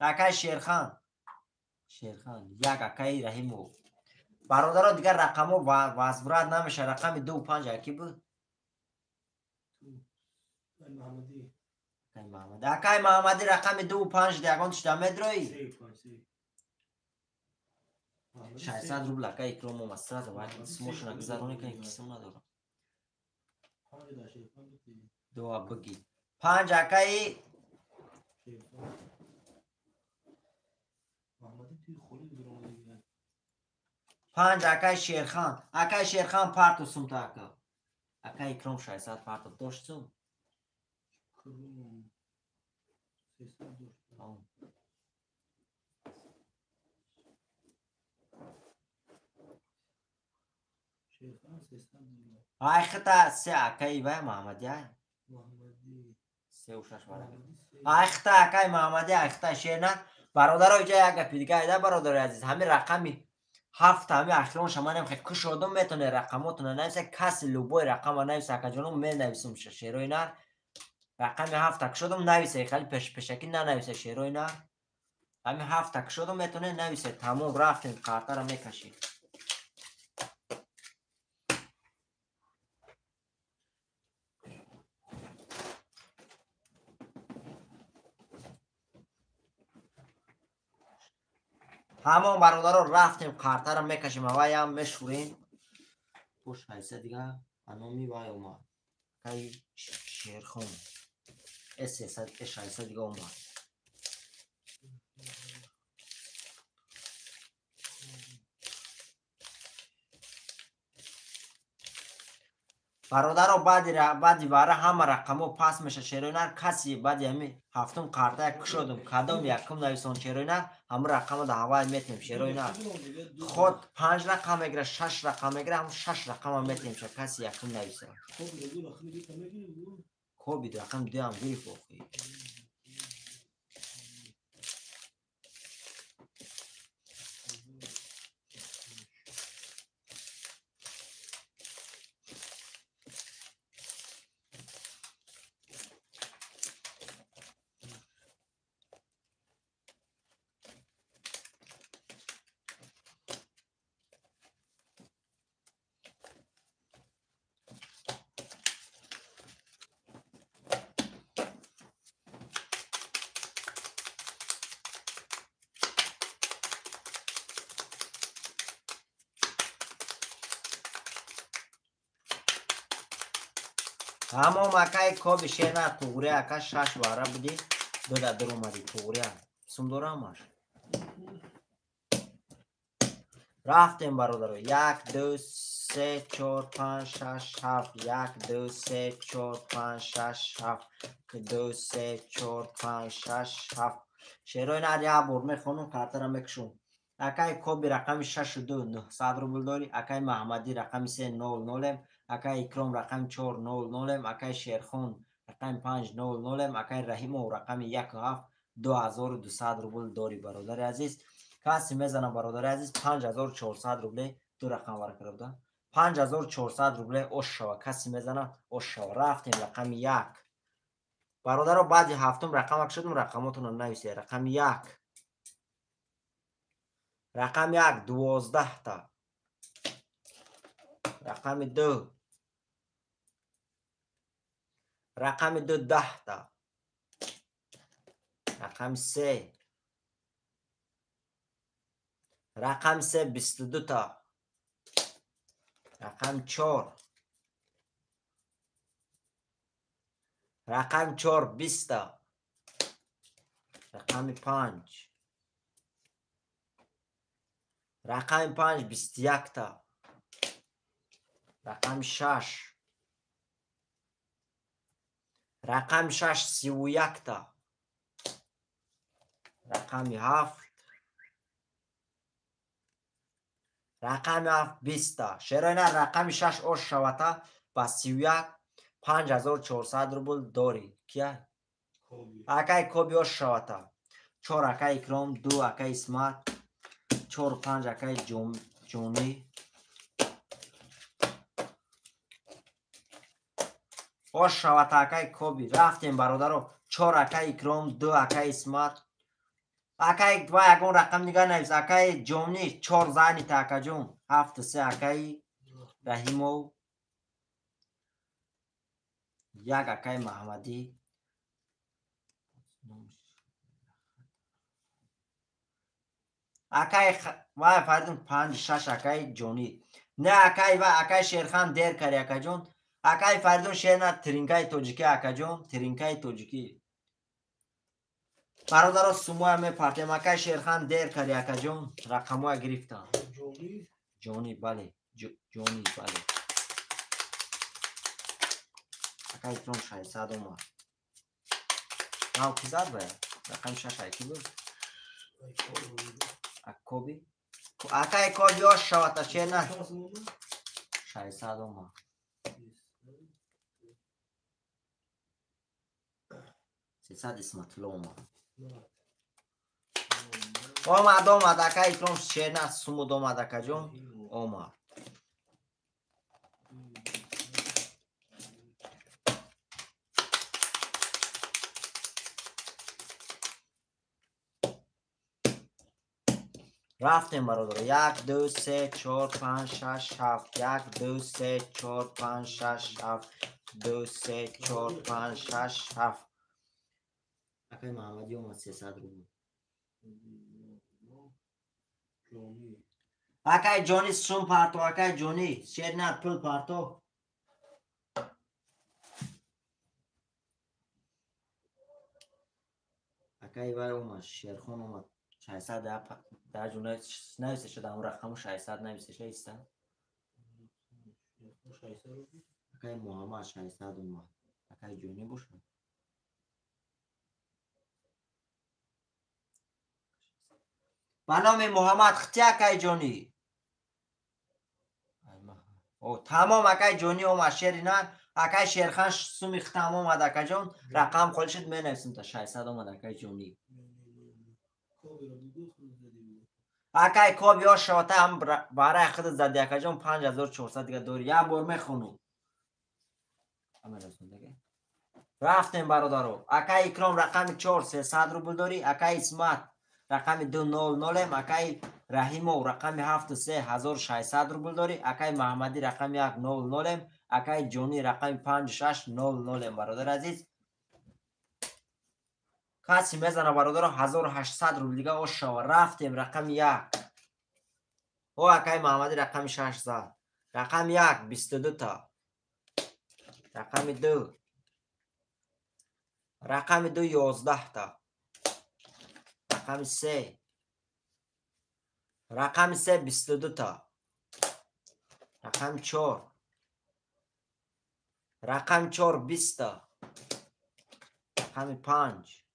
Акай Шерхан. Шерхан 1 акай Раҳимов. Бародаро дигар рақамҳо вазбурат намеша. Рақами 2 5 аки буд? Акай Маҳамадӣ рақами 2 5 ягон тишта медроӣ? 600 рубл акай Икром омад. Сразу смошона гузаронӣ кунед кисм надорам. Дуа бигӣ. 5 акаи 5 акай Шерхан. Акай Шерхан парту сумта ака. Акай Икром 600 парту дошт сум? Ай хита 3 акай вай Маҳамадӣ ай? 3 6 вара. Ай хита акай Маҳамадӣ ай хита шерна. Бародаро иҷа як гапи дига айда бародари азиз. Ҳамин рақами 7 ҳами ахирон шаманем хе кушодум метоне рақамотона нависа каси любой рақама нависа акаҷоном менависум шерои нар. Рақами 7 кушодум нависа хали пешпешакӣ нанависа шерои нар. Ҳами 7 кушодум метоне нависа. Тамом рафтем қартара мекашем. Ҳамон бародаро рафтем қартара мекашем аваям мешӯрем. Бо 600 дига аноми вай омад. Акай Шерхон. Э 600 дига омад. Бародаро баъди вара ҳама рақамҳо пас меша шерои нар. Каси баъди ҳами ҳафтум қартая кушодум кадом якум нависон шерои нар ҳамун рақамро дар ҳавай метем шерои нар. Ход 5 рақам мегира 6 рақам мегира ҳамун 6 рақама метем ша каси якум нависа. Кобид рақам 2 ам гирифт охи. Ҳамон акай коби шена туғри ака 6 вара буди дода дуромади туғри сум дорамаш. Рафтем бародаро 1 2 3 4 5 6 7 1 2 3 4 5 6 7 2 3 4 5 6 7 шерои нар як бор мехонум қартара мекушум. Акай коби рақами 6 2 900 рубл дорӣ. Акай Маҳамадӣ рақами 3 0 0 акай Икром рақами 4 0 0 акай Шерхон Рақами 5 0 0 акай Раҳимов рақами 1 7 2200 рубл дори бародари азиз. Каси мезана бародари азиз 5400 рубле ду рақам вара карда буда. 5400 рубле ош шава. Каси мезана ош шава. Рафтем рақами 1. Бародаро баъди ҳафтум рақамак шудум рақамотонро нависед. Рақами 1. Рақами 1 12 та. Рақами 2. Рақами 2 10 та. Рақами 3. Рақами 3 22 та. Рақами 4. Рақами 4 20 та. Рақами 5. Рақами 5 21 та. Рақами 6. Рақами 6 31 та. Рақами 7. Рақами 7 20 та. Шероина рақами 6 ош шавата ба 31 5400 рубл дори. Кия? Акай Коби ош шавата. 4 акай Икром, 2 акай Исмат, 4 5 акай Ҷонӣ. Ош шавата акай Коби. Рафтем бародаро. 4 акай Икром, 2 акай Исмат. Акай ва ягон рақам дига навис. Акай Ҷонӣ 4 занита акаҷон. 7 3 акай Раҳимов. 1 акай Маҳмадӣ. Акай вай Фаридун 5 6 акай Ҷонӣ. Не акай ва акай Шерхан дер кари акаҷон. Акай Фаридун шерна тринкаи тоҷикӣ акаҷон, тринкаи тоҷикӣ. Бародаро сумоя мепартем. Акай Шерхан дер кари акаҷон, рақамоя гирифтам. Ҷонӣ бале, Ҷонӣ бале. Акай Икром 600 омад. Нав ки зад бая? Рақами 6 ай ки буд? Коби? Акай Коби ош шавата шерна 600 омад. 300 Исматулло омад. Омад, омад, акай Икром шерна сумуд омад акаҷон. Омад. Рафтем бародаро. 1 2 3 4 5 6 7. 1 2 3 4 5 6 7. 2 3 4 5 6 7. Акай Маҳмадӣ омад 300 рубл. Акай Ҷонӣ сум парто, акай Ҷонӣ шерна пул парто. Акай вай омад, Шерхон омад. 600 дар ҷумла нависта шуда, ҳамон рақаму 600 нависта шуда иста. Акай Муҳаммад 600 омад. Акай Ҷонӣ бошад. Ба номи Муҳаммад хити акай Ҷонӣ. Тамом акай Ҷонӣ омад шери на. Акай Шерхан суми хитам омад акаҷон. Рақам холӣ шуд менависем та 600 омад акай Ҷонӣ. Акай Коби ош шавата ҳам барай худат зади акаҷон 5400 дига дори. Як бор мехонум. Рафтем бародаро. Акай Икром рақами 4 300 рубл дори. Акай Исмат рақами 2 0 0. Акай Раҳимов рақами 7 3 1600 рубл дори. Акай Маҳмадӣ рақами 1 0 0. Акай Ҷонӣ рақами 5 6 0 0. Бародари азиз, каси мезана бародаро 1800 рубл дига ош шава. Рафтем рақами 1. О акай Маҳмадӣ рақами 6 зад. Рақами 1 22 та. Рақами 2. Рақами 2 11 та. Рақами 3. Рақами 3 22 та. Рақами 4. Рақами 4 20 та. Рақами 5.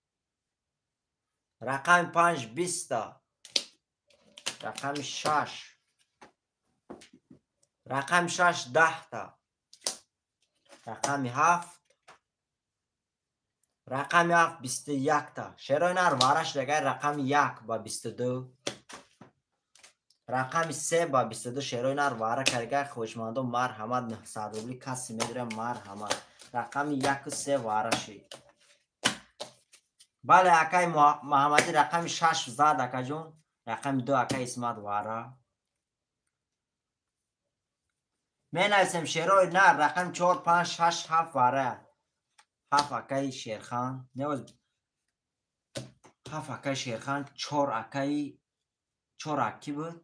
Рақами 5 20 та. Рақами 6. Рақами 6 10 та. Рақами 7. Рақами 7 21 та. Шерои нар вараш дагай рақами 1 ба 22. Рақами 3 ба 22 шерои нар вара каргай хоҳишмандо марҳамат 900 рубли касси медирам марҳамат. Рақами 1 3 вараши. Бале акай Муҳаммадӣ рақами 6 зад акаҷон. Рақами 2 акай Исмат вара. Менависем шерои нар рақами 4 5 6 7 вара. 7 акай Шерхан. Невоз 7 акай Шерхан, 4 акай 4 аки буд.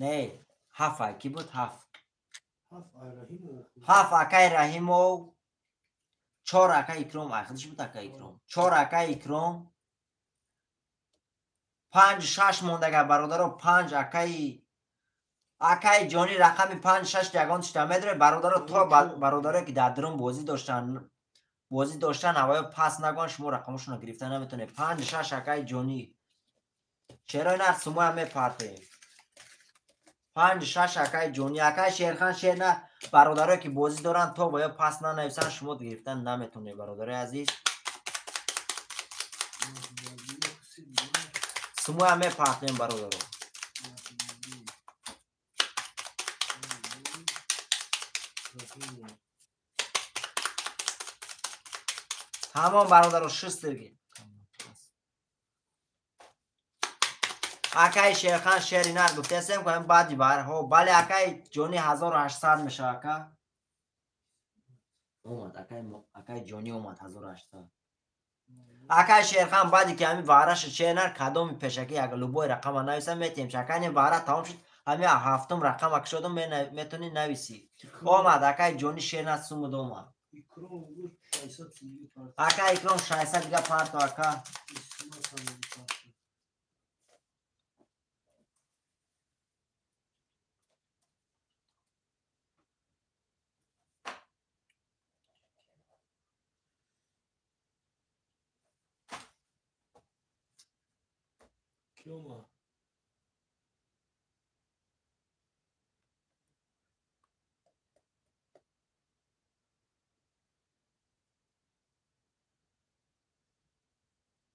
Не, 7 аки буд, 7. 7 акай Раҳимов, 4 акай Икром, айхудиш буд акай Икром. 4 акай Икром, 5 6 мондага бародаро, 5 акай Ҷонӣ рақами 5 6 ягон чита медоре бародаро, то бародарое ки дар дурун бозӣ доштан ҳавоё пас нагон, шумо рақамошонро гирифта наметавонед. 5 6 акай Ҷонӣ. Шерои нар сумоям мепартем. 5 6 акай Ҷонӣ, акай Шерхан шер на бародарое ки бозӣ доранд то ва ё пас нанависанд шумо гирифта наметавонед бародарои азиз. Сумоям мепартем бародаро. Тамом бародаро шустирги. Акай Шерхан шери нар гуфтесем ки баъди барҳо. Бале акай Ҷонӣ 1800 мешава ака. Омад акай Ҷонӣ омад 1800. Акай Шерхан баъди ки ҳами вараша шери нар кадоми пешакӣ як любой рақама нависам метиҳем. Акай не вара тамом шуд, ҳами ҳафтум рақама кушодум метавонӣ нависӣ. Омад акай Ҷонӣ шер нар сумуд омад. Ака Икром 600 дига парто ака.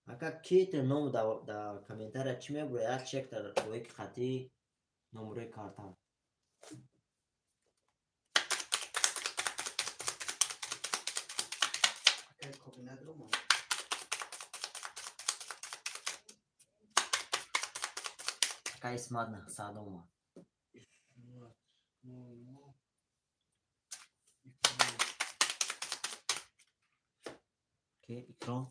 Ака ките ном да комментария чӣ мебура? Як чек дар оики хати номурои карта. Ака Исмат 900 омад. Ки Икром?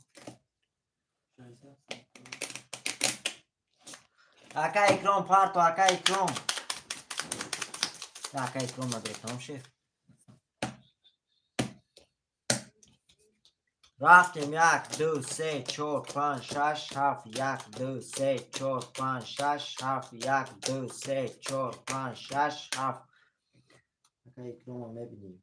Ака Икром парто, ака Икром. Ака Икром надоре, тамом шеф. Рафтем 1 2 3 4 5 6 7 1 2 3 4 5 6 7 1 2 3 4 5 6 7. Ака Икрома мебинем.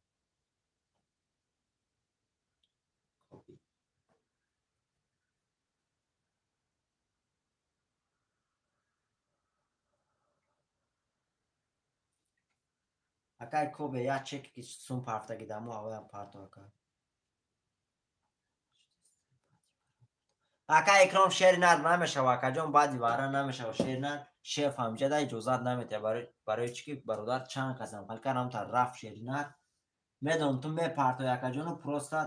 Акай Кобе як чеки ки сум парфтаги дамо ҳавоям парто ака. Ака Икром шери нар намешава акаҷон, баъди вара намешава шери нар. Шеф ҳамҷада иҷозат наметиҳад барои чӣ ки бародар чанд касам халкарам та рафт шери нар. Медонам ту мепартои акаҷону просто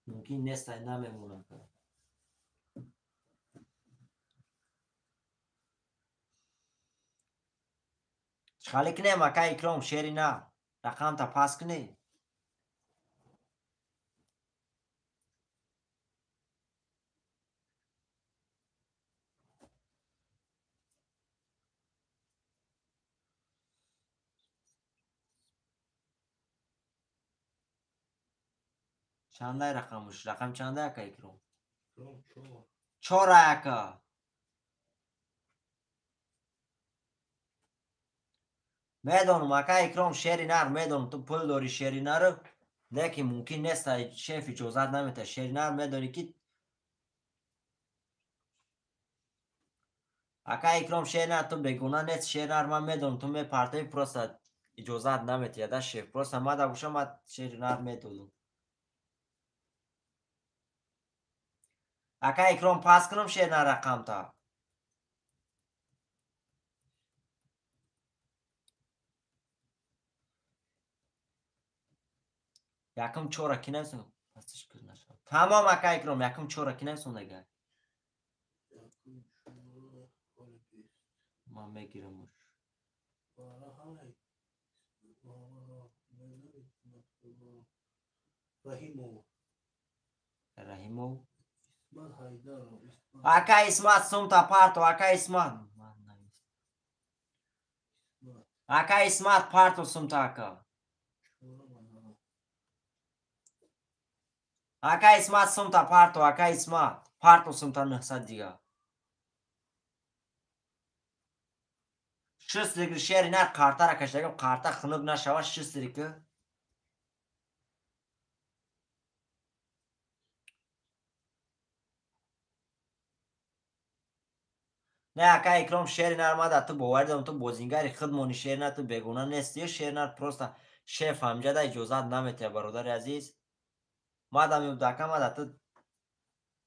мумкин нест намемонам. Чӣ кунем ака Икром шери на рақамта пас кунӣ. Чандай рақамуш? Рақам чандай ака Икром? 4 ака. Медонам ака Икром шери нар, медонам ту пул дорӣ шери нару, лекин мумкин нест шеф иҷозат наметиҳад. Шери нар медонӣ ки ака Икром шери нар ту бегуна нест, шери нар ман медонам ту мепартои просто Иҷозат наметиҳад шеф. Просто мада боша ма шери нар медодум. Ака Икром пас кунам шер нар рақамта. Якум чора ки нависам? Пасиш кир нашав. Тамом ака Икром, якум чора ки нависам дега. Ман мегирамуш. Раҳимов. Раҳимов. Ака Исмат сумта парто, ака Исмат. Ака Исмат парто сумта ака. Ака Исмат сумта парто, ака Исмат. Парто сумта 900 дига. Шистрик шери нар қартара кашдагим, қарта хунук нашава шистрик. Не ака Икром шери нар мада ту боварӣ дорам, ту бозингари худмони шери нар, ту бегуна нести, шери нар просто шеф ҳамҷада иҷозат наметиҳад бародари азиз. Мада мебуд ака мада ту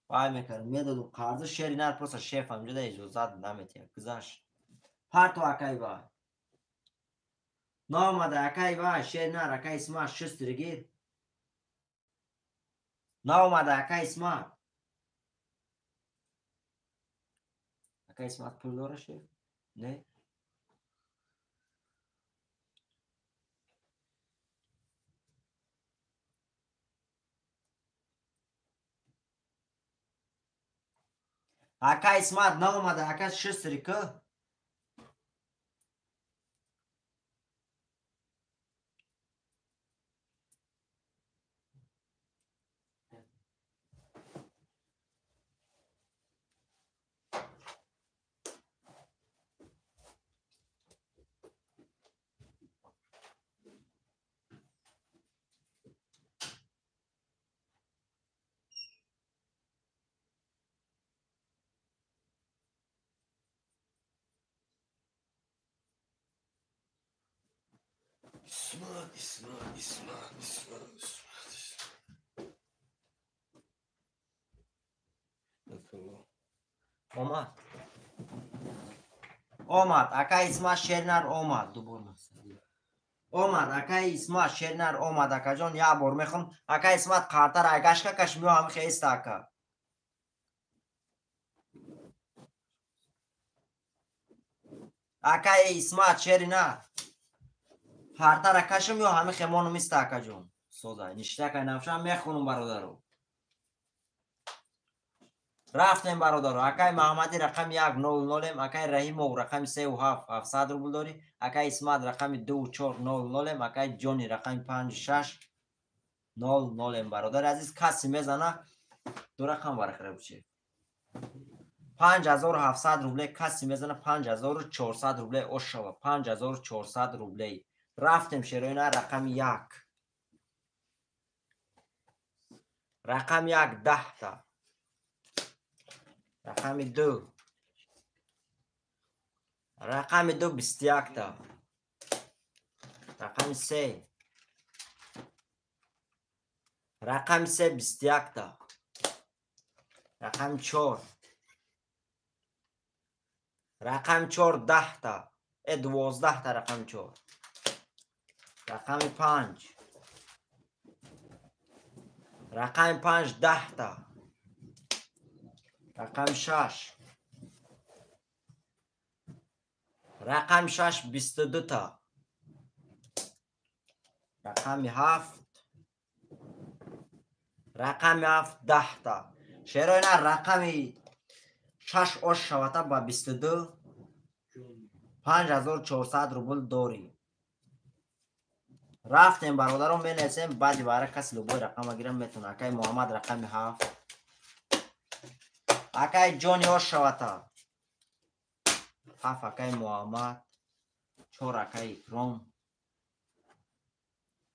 вай мекардам, медодум қарзу шери нар просто шеф ҳамҷада иҷозат наметиҳад. Гузашт. Парто акай вай. Наомада акай вай, шери нар, ака Исмат шустри гир. Наомада ака Исмат. Ака Исмат пул дора шеф? Не? Ака Исмат наомада, ака шустри ку? Исмат, Исмат, Исмат, Исмат, Исмат, Исмат. Омад. Омад, ака Исмат шернар омад. Дубор насади. Омад, ака Исмат шернар омад, акаҷон як бор мехом. Ака Исмат қартар айгашка каш миё ҳам хеста ака. Ака Исмат шернар. Ҳартара кашам ё ҳами хемонум иста акаҷон. Соза, ништака навшам мехонум бародаро. Рафтем бародаро. Акай Маҳмадӣ рақами 100-ем, акай Раҳимов рақами 3,7 700 рубл дорӣ, акай Исмат рақами 2,400-ем, акай Ҷони рақами 5,600-ем. Бародари азиз, касе мезана ду рақам барахира буче. 5700 рубле касе мезана 5400 рубле ошава, 5400 рубле. Рафтем шероина рақами 1. Рақами 1 10та. Рақами 2. Рақами 2 21та. Рақами 3. Рақами 3 21та. Рақами 4. Рақами 4 10та. 12та рақами 4. Рақами 5. Рақами 5 10та. Рақами 6. Рақами 6 22та. Рақами 7. Рақами 7 10та. Шероина рақами 6 ош шавата ба 22 5400 рубл дорӣ. Рафтем бародарон, менависем баъди вара каси любой рақама гирам метавона. Акай Муҳаммад рақами 7. Акай Ҷони ош шавата 7, акай Муҳаммад 4, акай Икром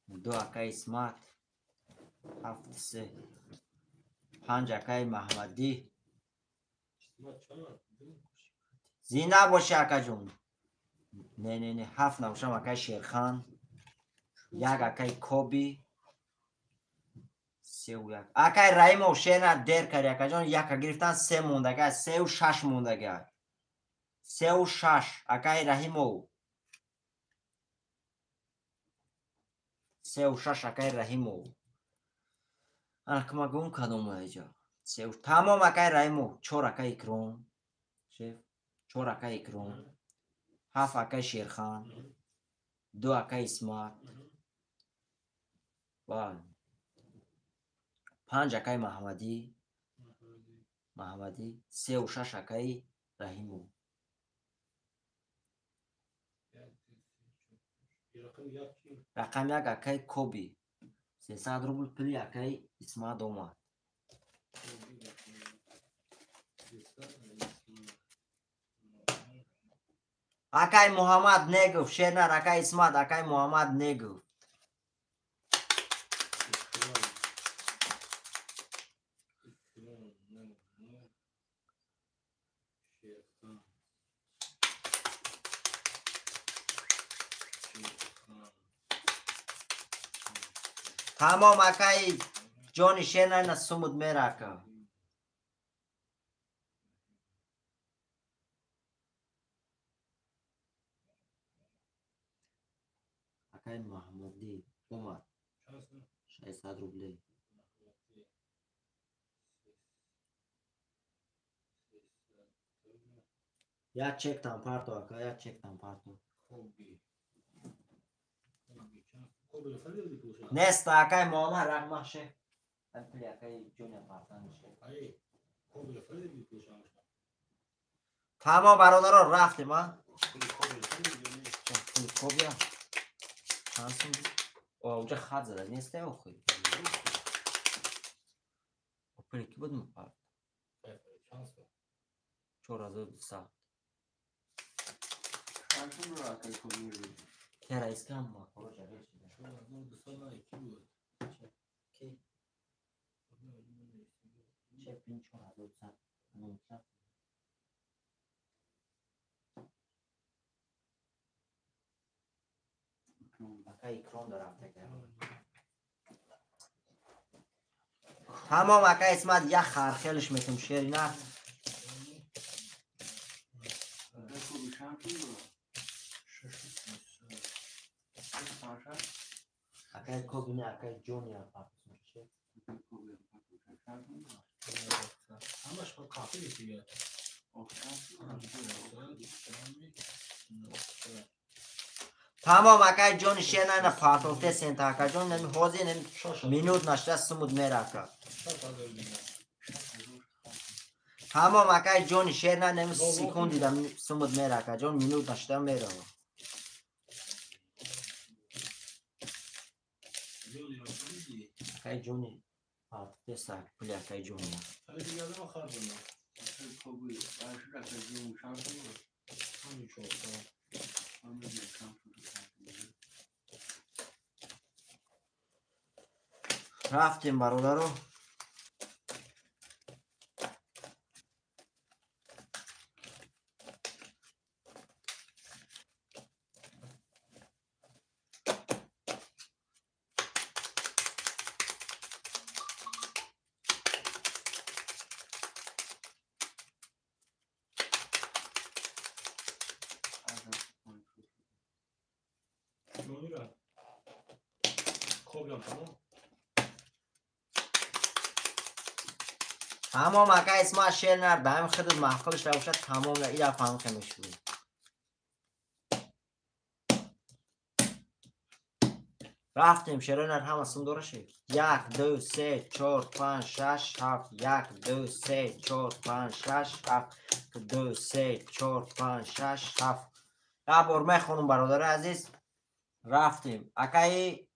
2, акай Исмат 7, 3, 5, акай Маҳмадӣ. Зинда бошӣ акаҷон. Не, не, не, 7 набошам акай Шерхан. Як акай Коби. 3 1. Акай Раимов шена дер кари акаҷон, яка гирифтан се мондага, 3 6 мондага. 3 6 акай Раҳимов. 3 6 акай Раҳимов. Ана гум кадом аҷа. Се тамом акай Раҳимов, чор акай Икром. Шеф, чор акай Икром. Ҳафт акай Шерхан. Ду акай Исмат. Ва панҷ акай Маҳмадӣ. Маҳмадӣ, 3 6 акай Раҳимов. Рақами як акай Коби. 300 рубл пули акай Исмат омад. Акай Муҳаммад негуфт, шернар акай Исмат, акай Муҳаммад негуфт. Тамом акай ҷони шернар на сумуд мерака. Акай Маҳмудӣ омад. 600 рублей. Як чектам парто ака, як чектам парто. Нест акай Муҳаммад рақма шеф. Пули акай ҷони партан шеф. Тамом бародаро рафтем, а? Пули Кобия. Чанд сум? О, уҷа хат зада нест охи. Пули ки буд мупарт? 4200. Тера искам ма короче речи. Ки? Шеф ин 4200. 900. Акай Икром дарафта Тамом акай Исмат як хархелш метум шерина. Акай Коби не акай Ҷони апартусм шеф. Ҳамаш қафи дигар. Тамом акай ҷони шерна на партофте сента акаҷон нами ҳозир нами минут нашта сумуд мерака. Тамом акай ҷони шерна нами секунди да сумуд мерака ҷон минут нашта мерава. Акай ҷони партофте са пули акай ҷони. Рафтем бародаро. Тамом ака Исмат шернар ба ҳами худат маҳқилш равшад тамом ира фаҳм хемешуд. Рафтем шернар ҳама сум дора шед. 1 2 3 4 5 6 7 1 2 3 4 5 6 7 2 3 4 5 6 7. Як бор мехонум бародари азиз. Рафтем. Акаи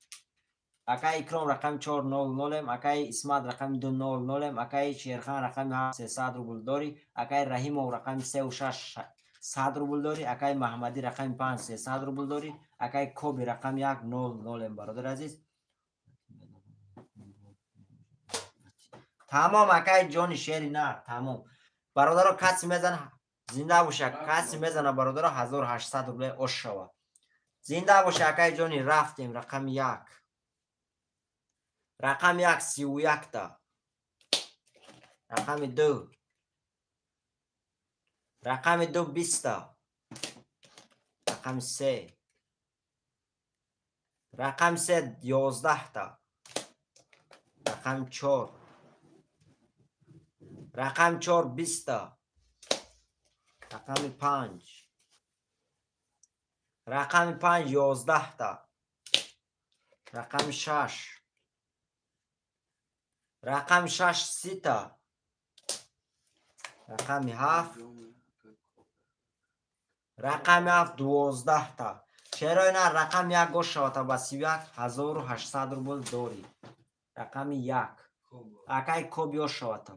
акай Икром рақами 400, акай Исмат рақами 200, акай Шерхан рақами 300 рубл дорӣ, акай Раҳимов рақами 3 6 100 рубл дорӣ, акай Маҳмадӣ рақами 5 300 рубл дорӣ, акай Коби рақами 1 00, бародари азиз. Тамом акай ҷони шери нар, тамом. Бародаро каси мезана зинда боша, каси мезана бародаро 1800 рубле ош шава. Зинда боши акай ҷони, рафтем рақами 1. Рақами 1 31-та. Рақами 2. Рақами 2 20-та. Рақами 3. Рақами 3 11-та. Рақами 4. Рақами 4 20-та. Рақами 5. Рақами 5 11-та. Рақами 6. Рақами 6 30-та. Рақами 7. Рақами 7 12-та. Шерои на рақами 1 гош шавата ба 31 1800 рубл дорӣ. Рақами 1. Акай коб ёш шавата.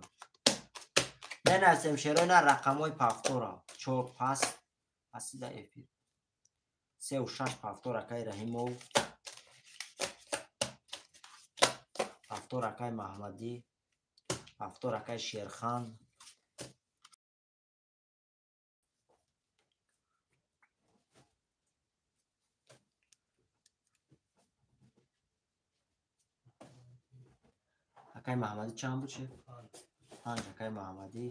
Менависем шерои на рақамҳои пафтора. 4 пас пасида эфир. 3 6 пафтор акай Раҳимов. Пафтор акай Маҳмадӣ. Пафтор акай Шерхан. Акай Маҳмадӣ чанд буд шеф? 5 акай Маҳмадӣ.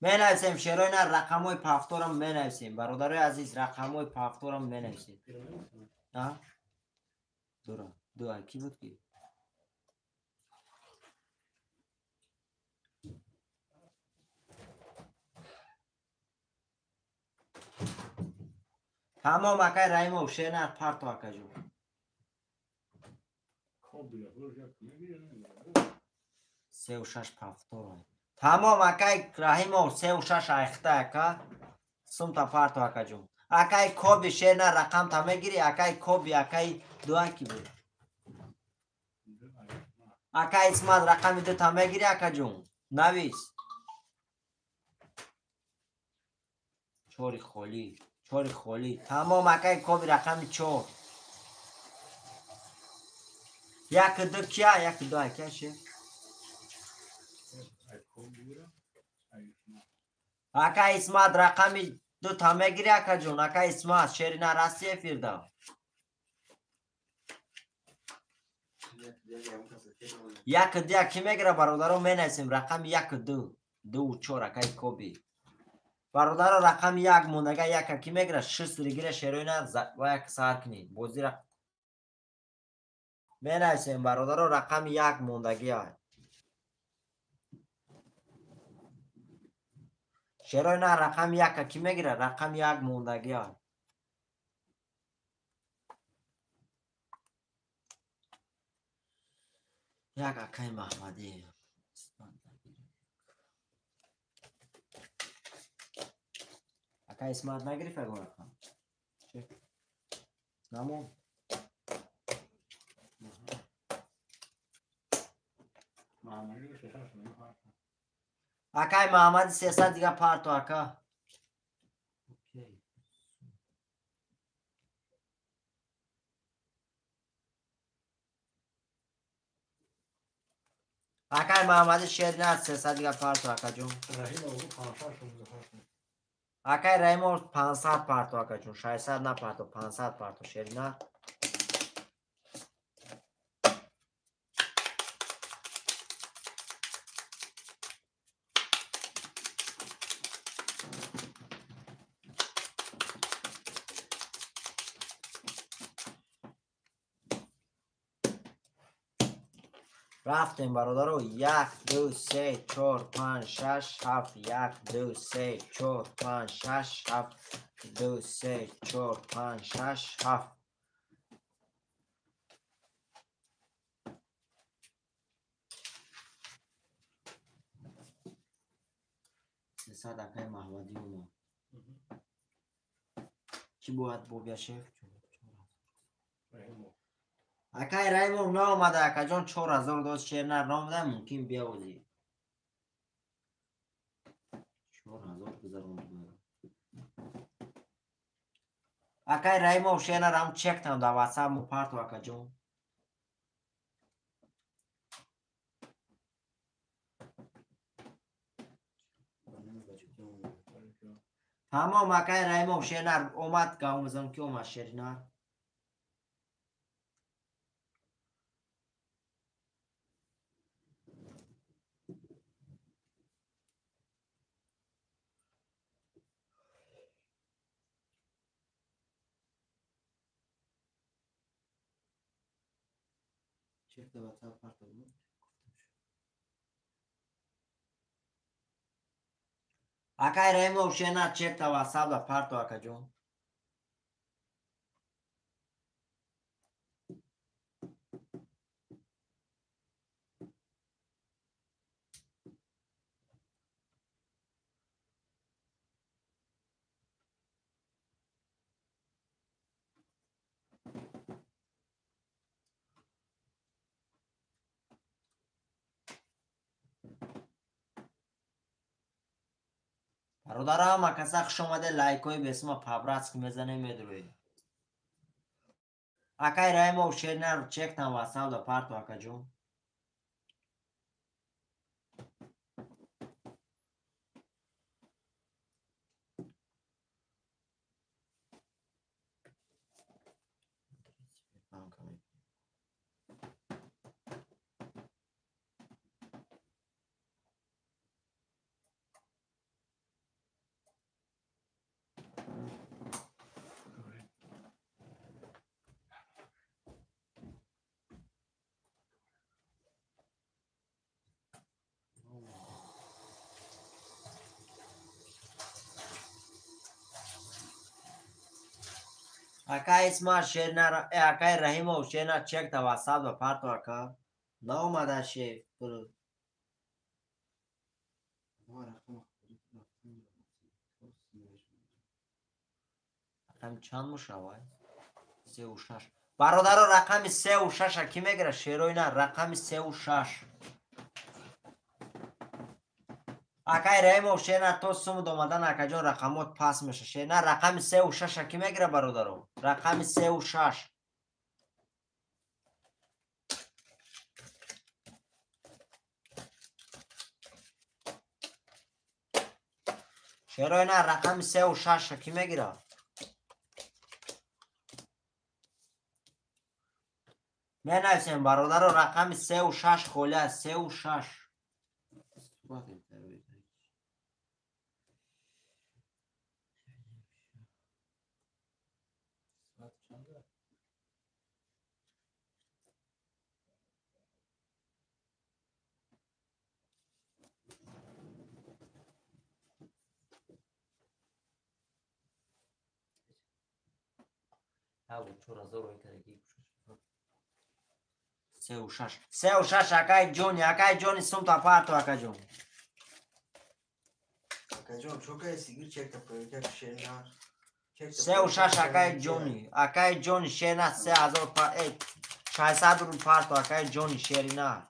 Менависем шерои на рақамҳои пафторам менависем. Бародарои азиз, рақамҳои пафторам менависем. А? Дура. Ду ки буд ки? Тамом акай Раҳимов, шер на парто акаҷон. 3 6 пафтор. Тамом акай Раҳимов, 3 6 айхта ака. Сумта парто акаҷон. Акай Коби шер на рақам та мегири, акай Коби, акай дуа ки буд? Акай Исмат рақами 2 та мегири акаҷон. Навис. 4 холӣ. 4 холӣ. Тамом акай Коби рақами 4. 1 2 кия, 1 2 кия ше? Акай Исмат рақами 2 та мегири акаҷон. Акай Исмат шери на расти эфирда. 1 2 ки мегира бародаро менависем рақами 1 2 2 4 акай Коби. Бародаро рақами 1 мондага 1 ки мегира 6 ригира шерои на ва як сар кунед. Бозира менависем бародаро рақами 1 мондагия. Шерои на рақами 1 ки мегира рақами 1 мондагия. Як акай Маҳмадӣ. Акай Исмат нагирифт ягон рақам? Намон. Акай Маҳмади 300 дига парто ака. Акай Маҳмади шери на 300 дига парто акаҷон. Акай Раҳимов 500 парто акаҷон, 600 на парто, 500 парто шери на. Рафтем бародаро 1 2 3 4 5 6 7 1 2 3 4 5 6 7 2 3 4 5 6 7. Сесад акай Маҳмадӣ омад. Чӣ бояд бобия шеф? Акай Раҳимов наомада акаҷон, 4000 дод шер нар наомада, мумкин биёзӣ. 4000 гузаронд. Акай Раҳимов шер нар ҳам чектам дар WhatsApp му парту акаҷон. Тамом, акай Раимов шернар омад, гав мезанам ки омад шернар. Чекта WhatsApp парта буд. Акай Раимов шернар чекта WhatsApp да парто акаҷон. Бародарам, акаса хуш омаде, лайкҳои бесума по-братски мезанем, медроед. Акай Раимов шернар чектан WhatsApp да парто акаҷон. Акай Исмаил шернар, акай Раҳимов шернар чекта WhatsApp да парто ака. Наомада шеф. Рақами чанд мешавад? 3 6. Бародаро, рақами 3 6 ки мегирад? Шерои на, рақами 3 6. Акай Раҳимов шернар то сумуд омадан акаҷон рақамот паст меша. Шернар рақами 3 6 ки мегирад, бародаро? Рақами 3 6. Шерои на, рақами 3 6 ки мегирад? Менависем, бародаро, рақами 3 6 холӣ аст, 3 6. Соат чанда? 3 6. 3 6, акай Ҷони, акай Ҷони, сумта парто, акаҷон. Акаҷон, чокай сигир чекта проверка шернар. 3 6, акай Ҷони, акай Ҷони шернар 3000 па 600 рубл парто, акай Ҷони шеринар.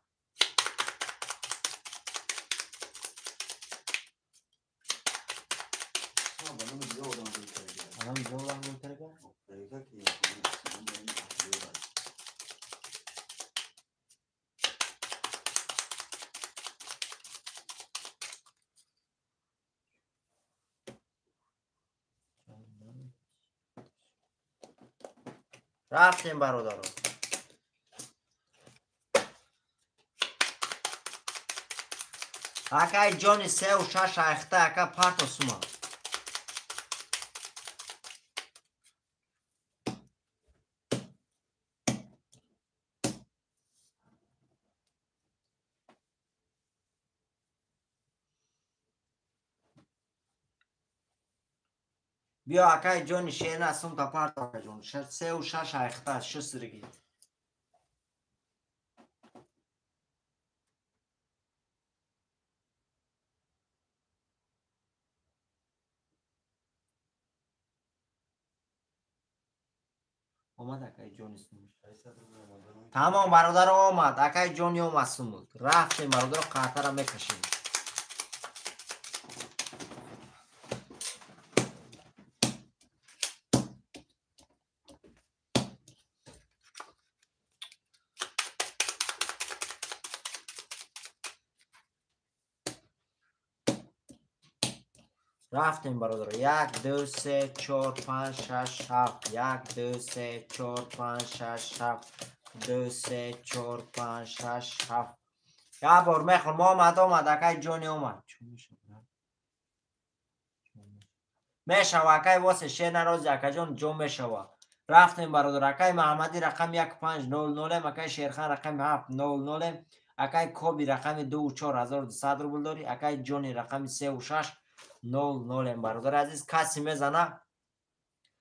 Ба номи дига одам гул карда. Анам ҷонам гул карда? Проверка ки. Рафтем, бародаро. Акай Ҷони, 3 6 айхта, ака, парто сума. Биё, акай Ҷони шерна, сумта парто, акаҷон. 3 6 айхта, шусриги. Омад акай Ҷони сумуш. Тамом, бародаро, омад. Акай Ҷони омад сумуд. Рафтем, бародаро, қатара мекашем. Рафтем бародаро. 1 2 3 4 5 6 7. 1 2 3 4 5 6 7. 2 3 4 5 6 7. Як бор мехӯрм. Омад, омад, акай ҷони омад. Чӣ мешавад? Мешава, акай восе шер нарози, акаҷон ҷо мешава. Рафтем бародар. Акай Маҳаммадӣ рақами 1500, акай Шерхан рақами 700, акай Коби рақами 2 4200 рубл дорӣ, акай Ҷони рақами 3600. Бародар азиз, касе мезана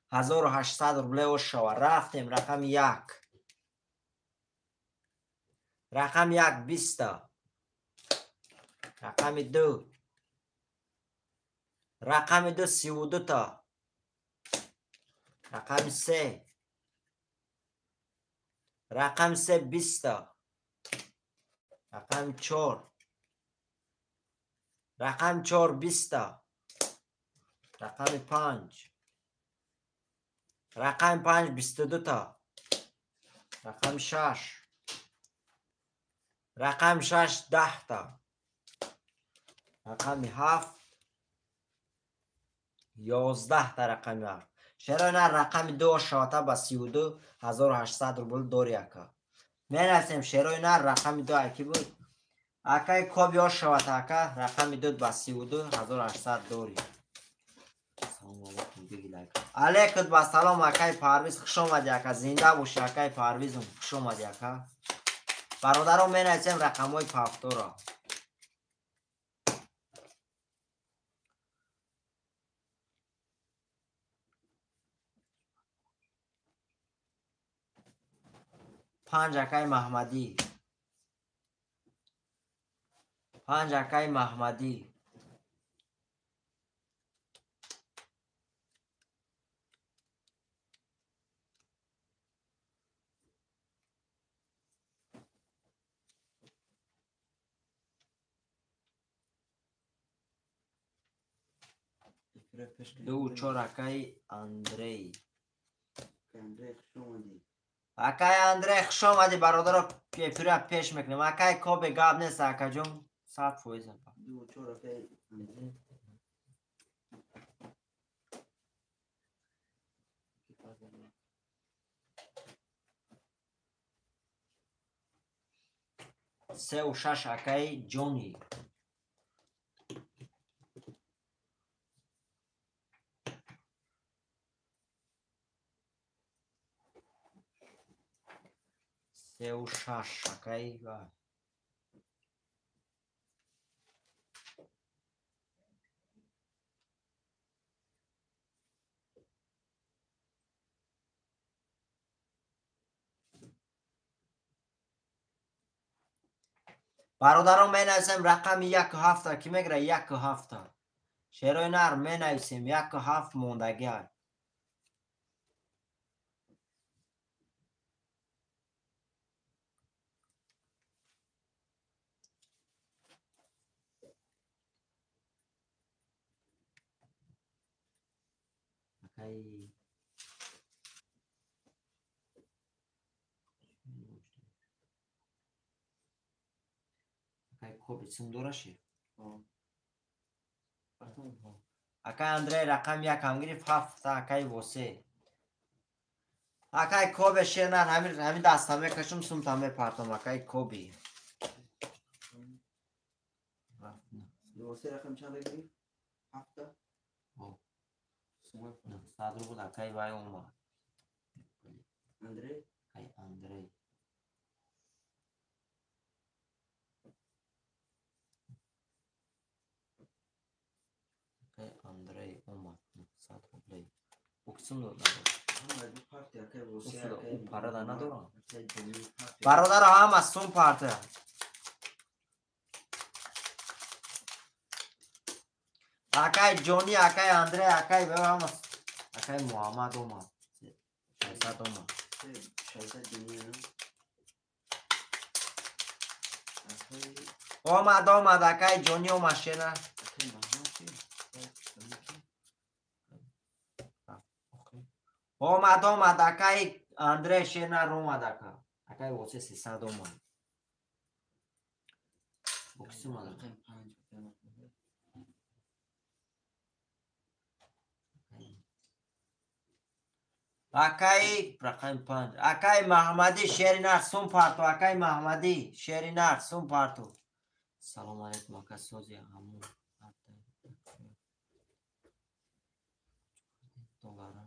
1800 рубле ош шава. Рафтем рақами 1. Рақами 1 20та. Рақами 2. Рақами 2 32та. Рақами 3. Рақами 3 20та. Рақами 4. Рақами 4 20та. Рақами 5. Рақами 5 22та. Рақами 6. Рақами 6 10та. Рақами 7 11та. Рақами 7. Шерои нар рақами 2 шавата ба 32 800 рубл дори ака. Менависем шерои нар рақами 2 аки буд. Акай Коби ош шавата ака рақами 2 ба 32 800 дори. Алейкум ба салом акай Парвиз, хуш омадӣ ака, зинда бошӣ акай Парвизум, хуш омадӣ ака. Бародарон менависем рақамҳои пафторо. Панҷ акай Маҳмадӣ. Панҷ акай Маҳмадӣ. 2 4 акай Андрей. Акай Андрей хуш омадӣ бародаро, эфира пеш мекунем. Акай Кобе гап нест акаҷон, 100%. 3 6 акай Ҷони. 3 6 акай бародарон менависем рақами 1 7 ки мегира 1 7. Шерои нар менависем 1 7 мондагиа. Акай акай Коби сум дораши? Акай Андрей рақами 1 ҳам гирифт 7 акай Восе. Акай Кобе шернар ҳамин даста мекашум сумта мепартом акай Коби. Восе рақам чанд гирифт? 7та? 100 рубл акай вай омад. Андрей? Акай Андрей. Акай Андрей омад 100 рублей. Уксум дод. У парада надорам. Бародаро ҳама сум парта. Акай Ҷони, акай Андрей, акай ҳама, акай Муҳаммад омад. 600 омад. Омад, омад, акай Ҷони омад шена. Омад, омад, акай Андрей шенар омад ака. Акай Восе 300 омад. Бокси омад. Акаи рақами панҷ. Акаи Маҳмадӣ шери нар сум парту. Акаи Маҳмадӣ шери нар сум парту. Салом алейкум ака, сози ҳамун доллара.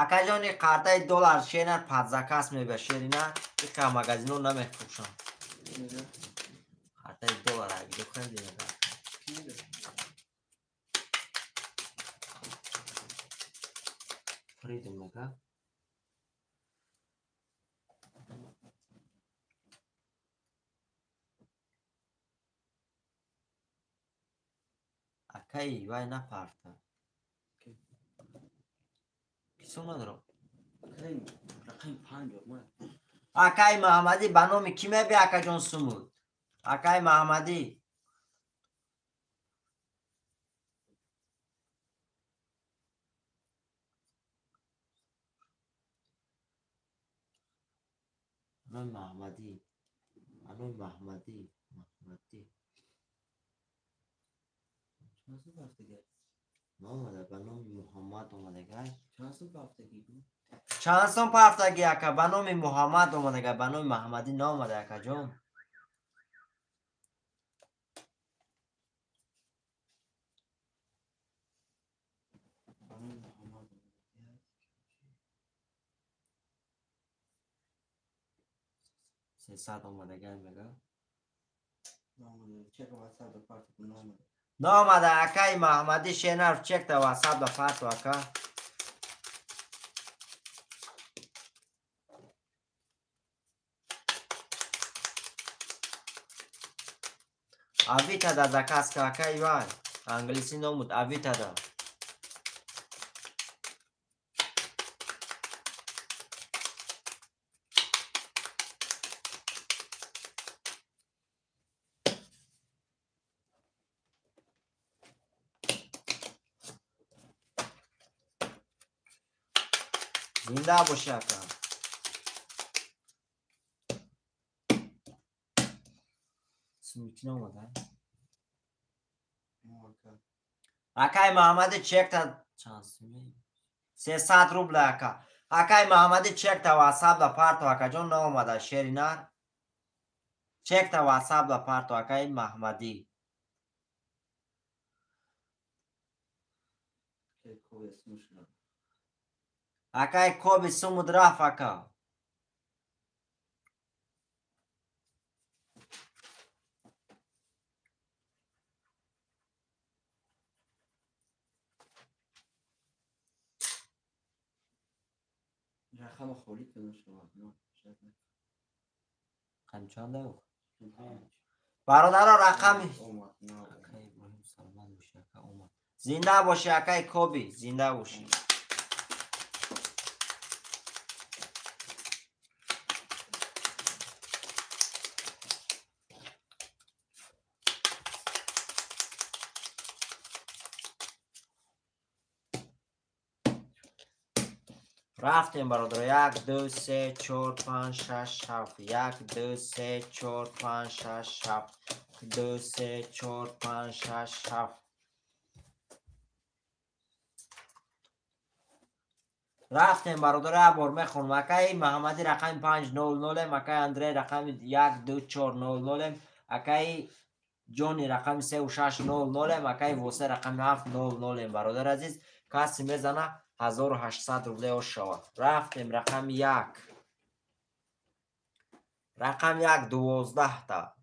Акаҷони қартаи доллар шери нар под заказ мебия шери нар. Иқа магазино намефурӯшанд. Қартаи доллар агиҷо хариди мега. Фридом мега. Акаи вай напарта. Кисо надорам. Акаи Маҳмадӣ ба номи кӣ мебия акаҷон сумуд? Акаи Маҳмадӣ. Анои Маҳмадӣ. Анои Маҳмадӣ. Маҳмадӣ. Наомада, ба номи Муҳаммад омадагай. Чанд сум пафтагӣ ака? Ба номи Муҳаммад омадагай, ба номи Маҳмадӣ наомада акаҷон. Сесад омадагай мега. Наомада акаи Маҳмадӣ шенар чекта ватсап да парту ака. Авито да заказ ка акаи вай. Англисӣ номуд Авито да. Зинда боши ака. Сумики наомада? Акаи Маҳмадӣ чекта чанд суми? 300 рубля ака. Акаи Маҳмадӣ чекта ватсап да парту акаҷон наомада шери нар. Чекта ватсап да парту акаи Маҳмадӣ. Акаи Коби сумуд рафт ака. Рақами чанд ав? Бародаро рақами акаи Иброҳим саломат боши ака омад. Зинда боши акаи Коби, зинда боши. Рафтем бародаро. 1 2 3 4 5 6 7. 1 2 3 4 5 6 7. 2 3 4 5 6 7. Рафтем бародаро, як бор мехонам. Акаи Маҳаммадӣ рақами 500, акаи Андрей рақами 1 2 4 00, акаи Ҷони рақами 3 6 00, акаи Восе рақами 7 00. Бародари азиз, касе мезана 1800 рубле ош шавад. Рафтем рақами 1. Рақами 1 12 та.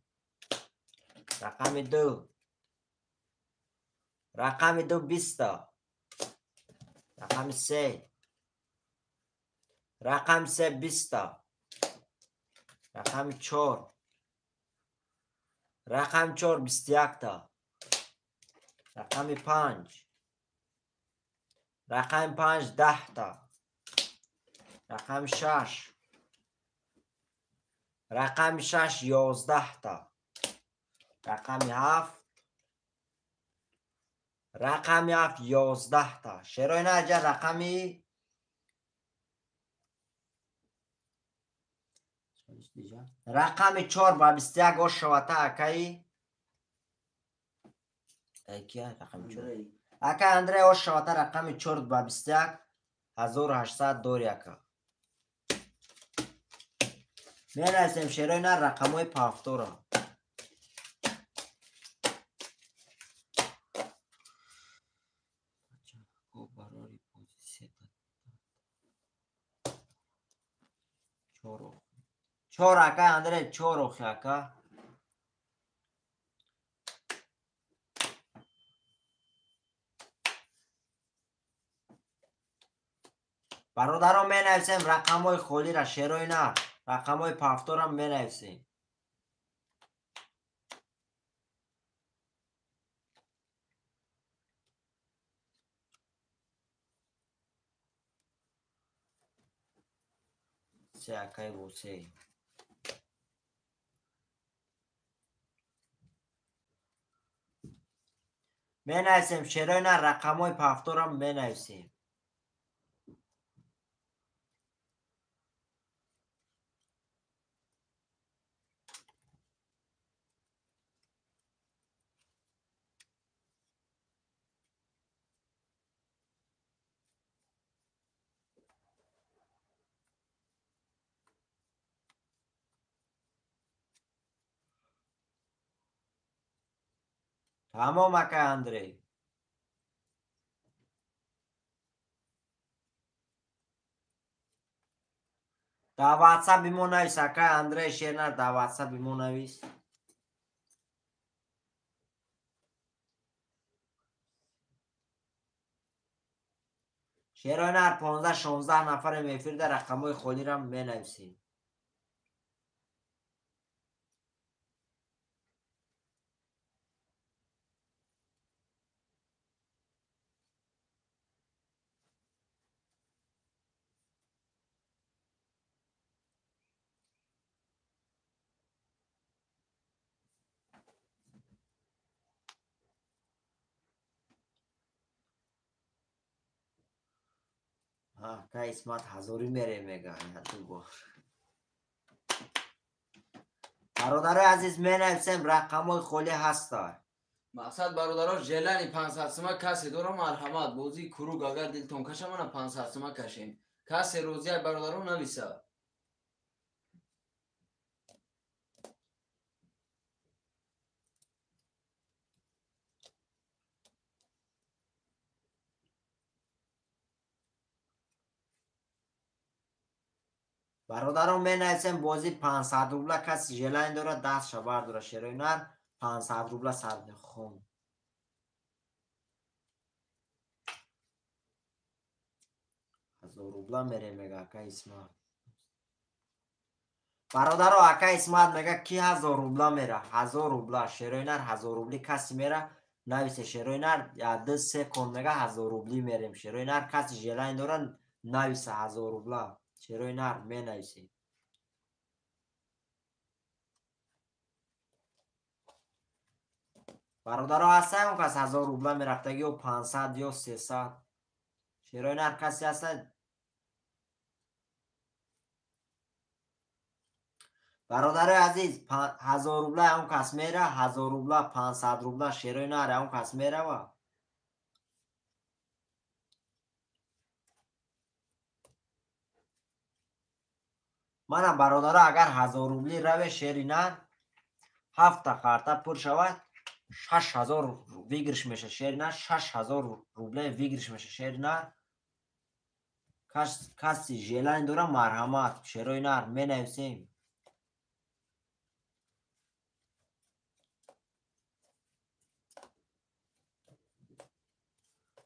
Рақами 2. Рақами 2 20 та. Рақами 3. Рақами 3 20 та. Рақами 4. Рақами 4 21 та. Рақами 5. Рақами 5 10 та. Рақами 6. Рақами 6 11 та. Рақами 7. Рақами 7 11 та. Шерои наҷа рақами рақами 4 ба 21 ош шавата акаи кия рақами 4. Акаи Андрей ош шавата рақами 4 ба 21. 1800 дори ака. Менависем шерои нар рақамҳои пафтора. Чор ака Андре, чор охи ака. Бародарон менависем рақамҳои холира шерои нар, рақамҳои пафторам менависем. Се акаи восе. Менависем шерои нар, рақамҳои пафторам менависем. Тамом ака Андрей. Дар WhatsApp мо навис ака Андрей Шернар, дар WhatsApp мо навис. Шеронар 15-16 нафарем эфирда рақамҳои холиро менависем. Ака Исмат ҳазорӣ мере мега ду бор. Бародарои азиз менависем рақамҳои холӣ ҳаста. Мақсад бародаро желани 500 сума касе дора марҳамат бозии круг агар дилтон каша мана 500 сума кашем. Касе розия бародаро нависа. Бародарон менависем бози 500 рубла каси желание дорад дастша бардора шерои нар 500 рубла сар хон. Ҳазор рубла мере мега ака Исмат. Бародаро ака Исмат мега ки 1000 рубла мера? 1000 рубла шерои нар 1000 рубли каси мера нависе шерои нар 2-3 кон мега 1000 рубли мерем. Шерои нар каси желание дорад нависа 1000 рубла. Шерои нар менависем. Бародаро ҳастан он кас 1000 рубла мерафтагӣ ё 500 ё 300. Шерои нар касе ҳастан? Бародарои азиз 1000 рубла он кас мера, 1000 рубла 500 рубла шерои нар он кас мерава. Мана бародаро агар 1000 рубли раве шери нар ҳафта карта пур шавад 6000 выигрыш меша шери нар 6000 рубле выигрыш меша шери нар. Каси желание дора марҳамат шерои нар менависем.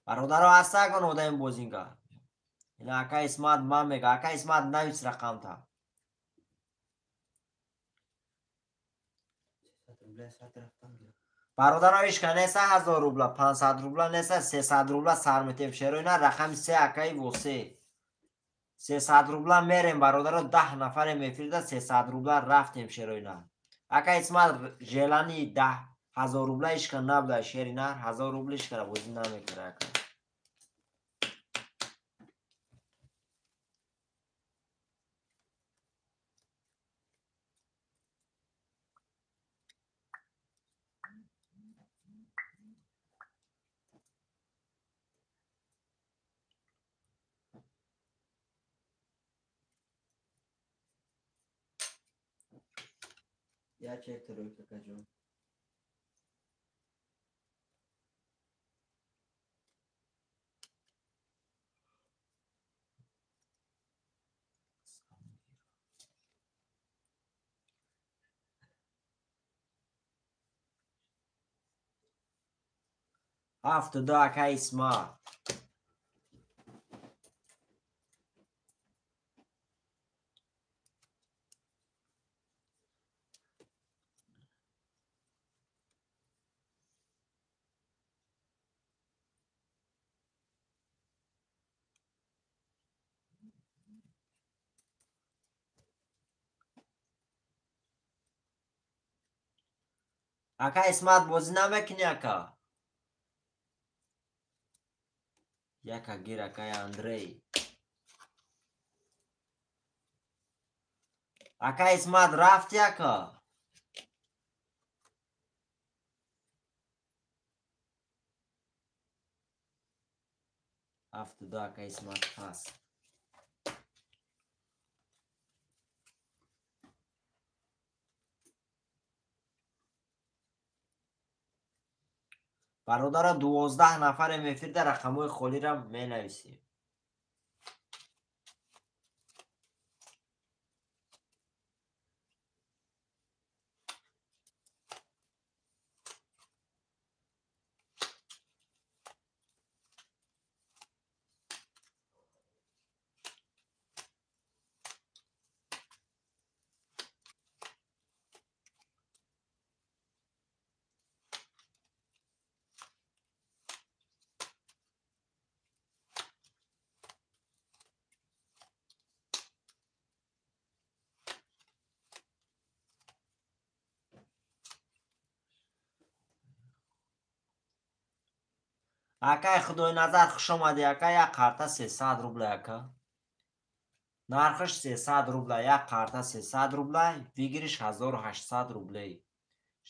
Бародаро ҳаста ягон одами бозингар? Ина ака Исмат ман мега ака Исмат навис рақамта. Бародаро ишка неса 1000 рубла 500 рубла неса 300 рубла сар метем шерои нар рақами се акаи восе. 300 рубла мерем бародаро 10 нафарем эфирда 300 рубла рафтем шерои нар. Ака Исмат желани 10000 рубла ишка набуда шери нар 1000 рубла ишкара бозӣ намекара ака. Як як тройка каҷон. 72 ака Исмат. Ака Исмат бозӣ намекунӣ ака? Яка гир акай Андрей. Ака Исмат рафти ака? 72 ака Исмат пас. Бародаро 12 нафарем эфирда рақамҳои холиро менависем. Акай Худойназар хуш омадӣ ака, як қарта 300 рубла ака. Нархаш 300 рубла, як қарта 300 рубла, выигрыш 1800 рублей.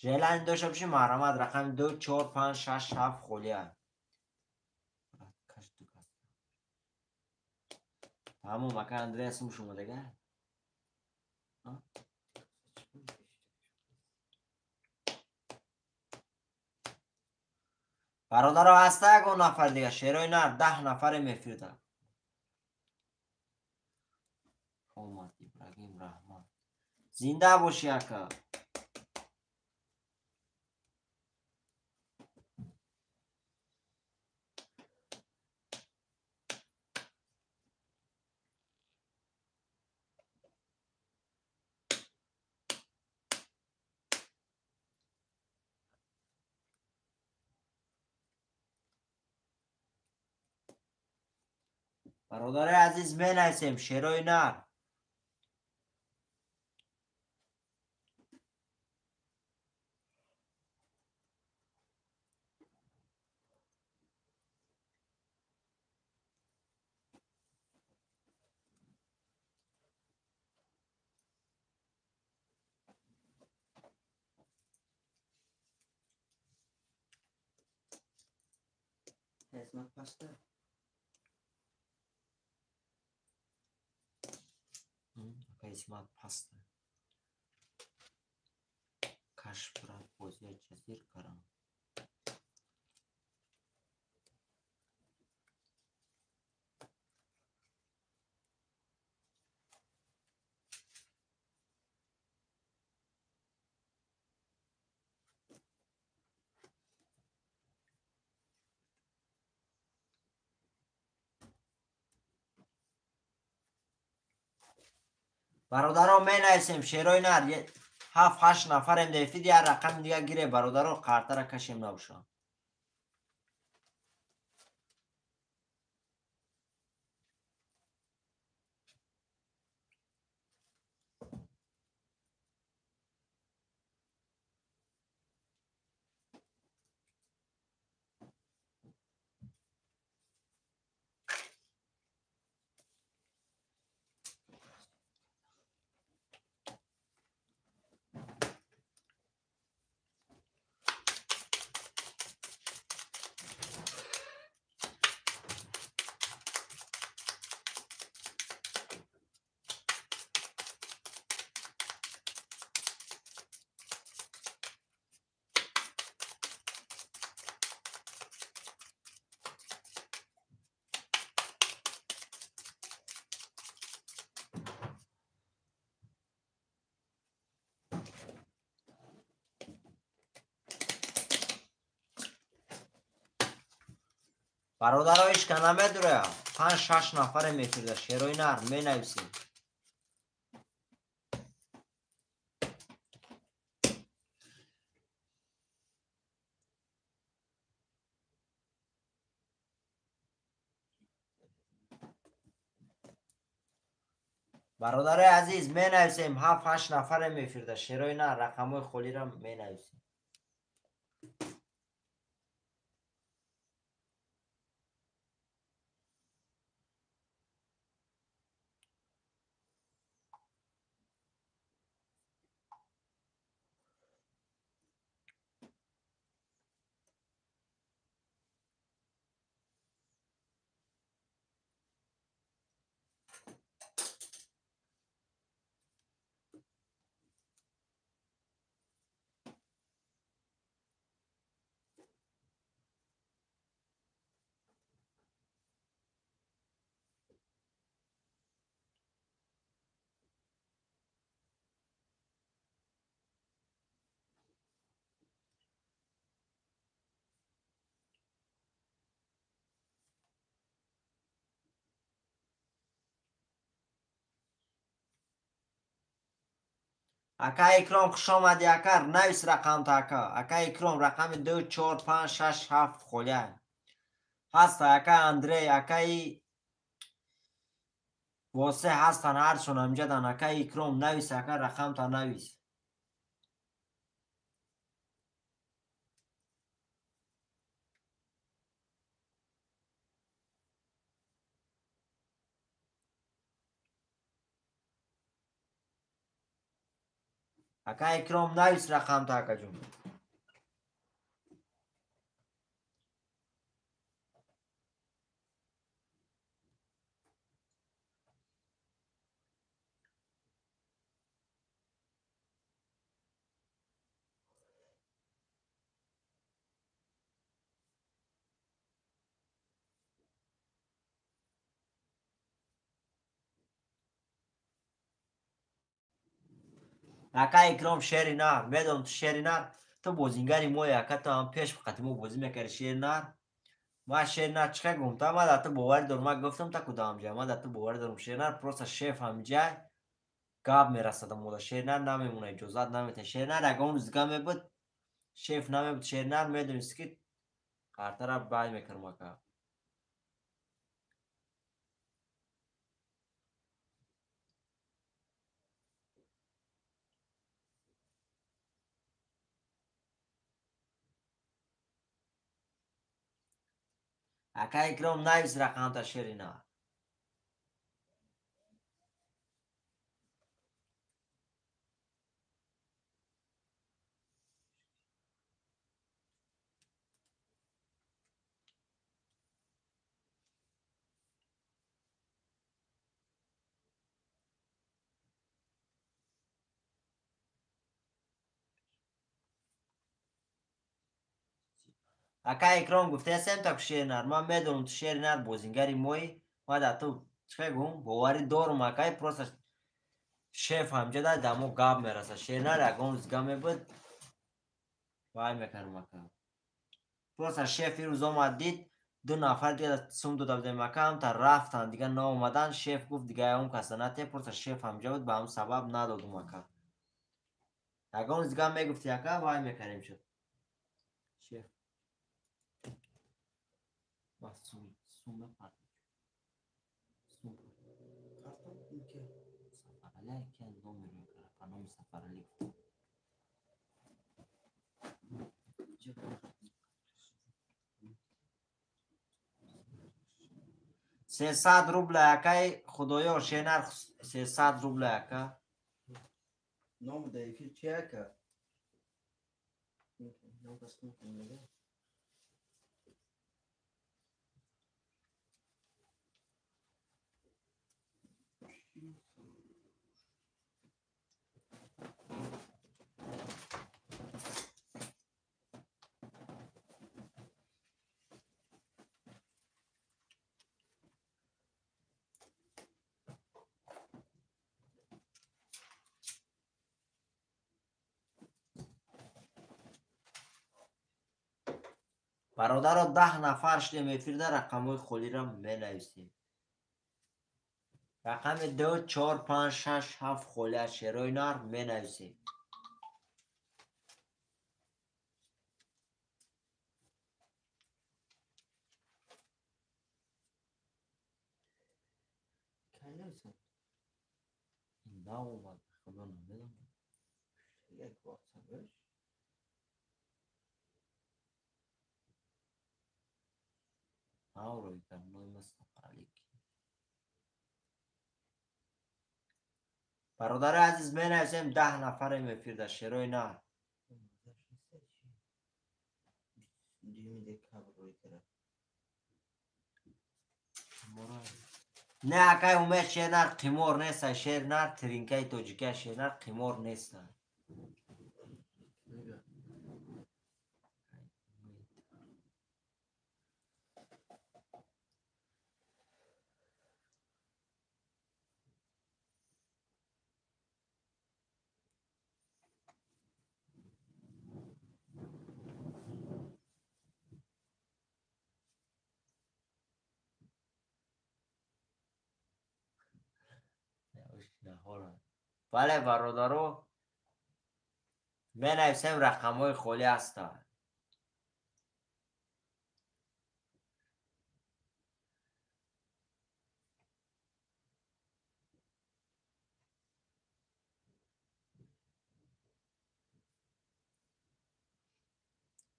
Желание дошта бошӣ марҳамат рақами 2 4 5 6 7 холия. Тамом ака Андреас сум шумо дега? Бародаро ҳаста ягон нафар дига шерои нар 10 нафарем эфирда. Омад Ибрагим раҳмат. Зинда бошӣ ака. Бародари азиз менависем шерои нар. Исмат паста. Ака Исмат паста. Каш брат бозия ҷазир карам. Бародаро менависем шерои нар 7-8 нафарем дар эфир як рақами дига гире бародаро қартара кашем набошад. Бародаро ишка намедура. 5-6 нафаре мефирда. Шерои нар менависем. Бародарои азиз менависем 7-8 нафаре мефирда. Шерои нар рақамҳои холиро менависем. Ака Икром хуш омадӣ ака, навис рақамта ака. Ака Икром рақами 2 4 5 6 7 холия. Ҳаста ака Андрей, акаи Восе ҳастан ҳарчон амҷадан. Ака Икром навис ака рақамта навис. Ака Икром навис рақамта акаҷон. Ака Икром шери нар, медонам ту шери нар, ту бозингари мои ака, ту ҳам пеш қати мо бозӣ мекарди шери нар. Ман шери нар чӣ гум, та ман дар ту боварӣ дорам, ман гуфтам та куда ҳамҷа, ман дар ту боварӣ дорам шери нар, просто шеф ҳамҷа гап мерасад мода, шери нар намемона, иҷозат наметиҳад. Шери нар ягон рӯз дига мебуд, шеф намебуд, шери нар медонист ки қартара бай мекардам ака. Ака Икром навис рақамта шери нар. Ака Икром гуфтаестем так шери нар, ман медонам ту шери нар бозингари мои, ман дар ту чӣ гум боварӣ дорам акай, просто шеф ҳамҷа дар мо гап мерасад. Шери нар ягон рӯз дига мебуд вай мекардам ака. Просто шеф ирӯз омад дид ду нафар дига сум дода будем ака, ҳамта рафтан дига наомадан, шеф гуфт дига ягон каса натия, просто шеф ҳамҷа буд, ба ҳамн сабаб надодум ака. Ягон рӯз дига мегуфти ака вай мекардем шуд. Шеф Сумма сум Сафарали ки номер мекара, по номи Сафарали. 300 рубля акай, худоё шенар 300 рубля ака. Ном да эфир чи ака? Ном кас мекунад. Бародаро 10 нафар шудем эфирда, рақамҳои холиро менависем. Рақами 2, 4, 5, 6, 7 холи аз шерои нар менависем. Наомад, худо намедонам. Як WhatsApp. Наврои карной Мустафа Алики. Бародари азиз, менависем 10 нафарем эфирда шерои нар. Не, акай Умед, шер нар қимор неста, шер нар тринкаи тоҷикия, шер нар қимор неста. Бале, бародаро, менависем, рақамҳои холӣ ҳастанд.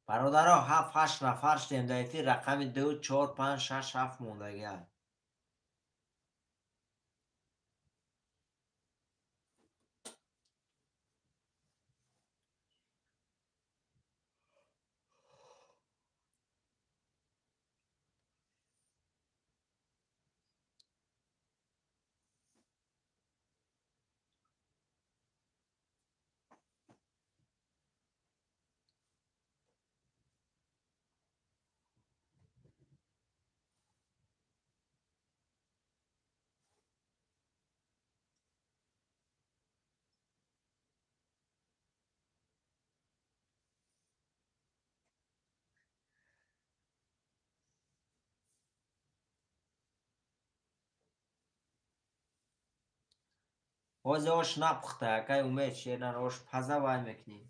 Бародаро, 7-8 нафар шудем дар эфир, рақами 2, 4, 5, 6, 7 мондагиа. Ҳози ош напухта, акай Умед, шернар ош паза вай мекунӣ.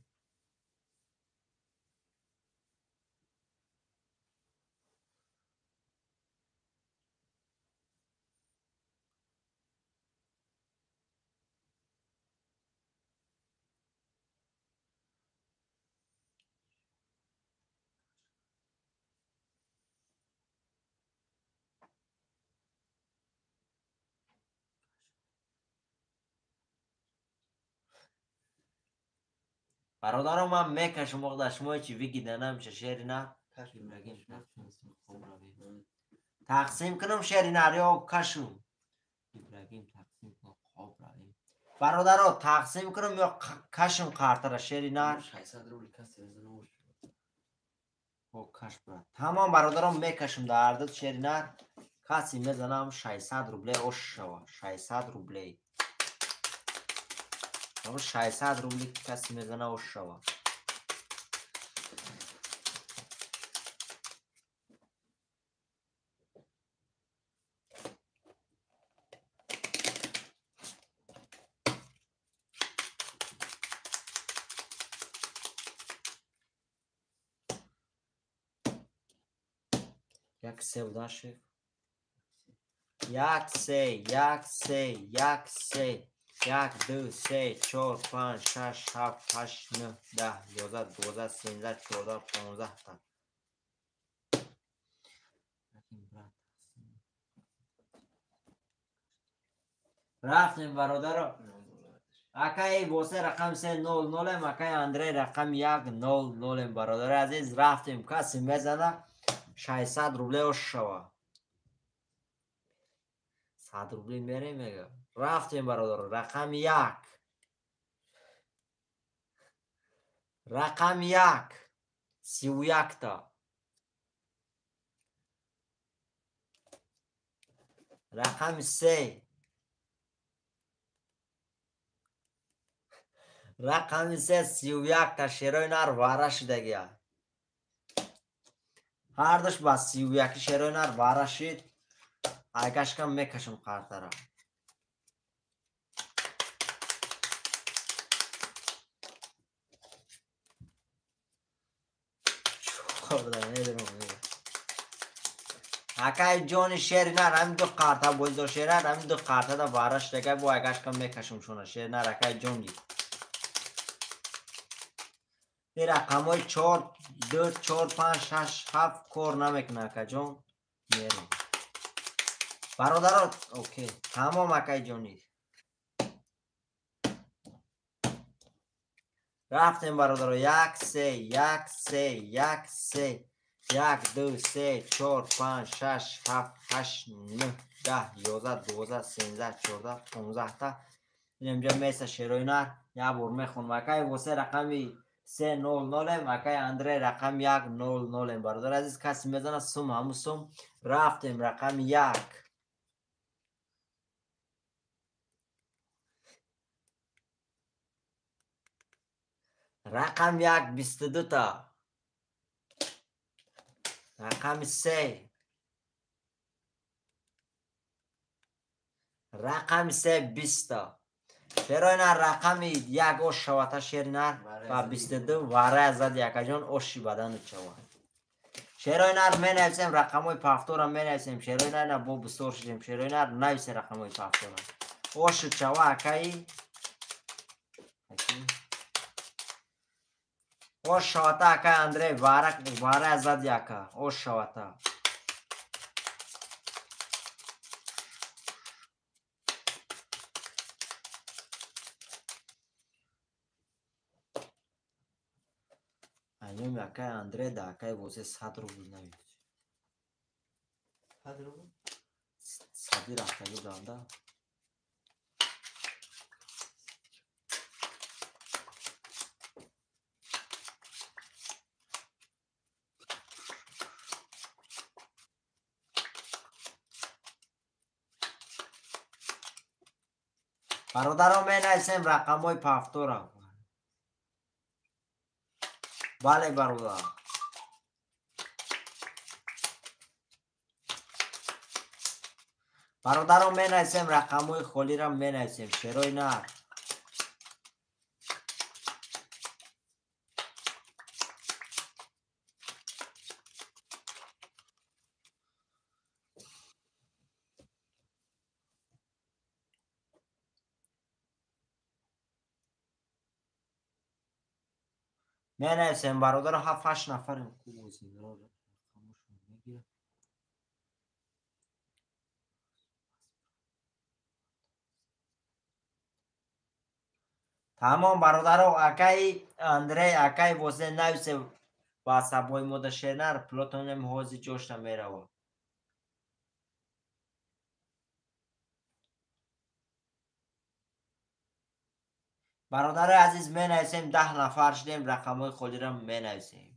Бародаро, ман мекашам, оғда шумо чи вигида намеша шери нар. Тақсим кунам шери нар ё кашум? Ибрагим, тақсим кун, хоб равем. Бародаро, тақсим кунам ё кашум қартара шери нар? 600 рубл касе мезанам. О, каш брат. Тамом, бародаро, мекашам дар ардат шери нар. Каси мезанам 600 рублей ош шава. 600 рублей. 600 рубли каси мезана ош шава. Як се удашев. 1 3 1 3 1 3 1 2 3 4 5 6 7 8 9 10 11 12 13 14 15 та. Рафтем, бародаро. Акай босе рақам 3 0 0, акай Андрей рақам 1 0 0, бародари азиз, рафтем, каси мезана 600 рублей ош шава. 100 рублей мерем мега. Рафтем, бародаро, рақами 1. Рақами 1. 31 та. Рақами 3. Рақами 3 31 та шерои нар вара шудагия. Ҳардаш ба 31 шерои нар вара шид. Айгашкам мекашам қартара. Акай ҷони шери нар ҳамин ду қарта бозидо шерар ҳамин ду қартада вара шидагай бо айгашкам мекашам шуна шери нар акай ҷони. Ин рақамҳои 4, 2, 4, 5, 6, 7 кор намекунад акаҷон. Мерем. Бародаро, окей, тамом акай ҷони. Рафтем бародаро. 1 3 1 3 1 3 1 2 3 4 5 6 7 8 9 10 11 12 13 14 15 та. Инҷа меса шерои нар як бор мехонам. Акай восе рақами 300 акай Андрей рақам 100. Бародар азиз, каси мезана сум ҳаму сум. Рафтем рақами 1. Рақам 1 22 та. Рақами 3. Рақами 3 20 та. Шерои нар рақами 1 ош шавата шери нар ва 22 вара зад якаҷон оши бадану чава. Шерои нар менависем рақамҳои пафтора менависем. Шерои нар на бо бисёр шидем. Шерои нар нависе рақамҳои пафтора. Оши чава акаи. Ош шавата акаи Андрей вара зад яка. Ош шавата. Айном акай Андрей да акай восе 100 рубл навис. 100 рубл? Сади рафтагӣ будам да. Бародаро менависем рақамҳои пафтора. Бале бародар. Бародаро менависем рақамҳои холиро менависем. Шерои нар. Менависем бародаро 7-8 нафарем. Тамом бародаро, акаи Андрей, акаи восе нависе ба сабои мода шернар плотонем ҳози ҷошта мерава. Бародарои азиз менависем 10 нафар шудем, рақамҳои холиро менависем.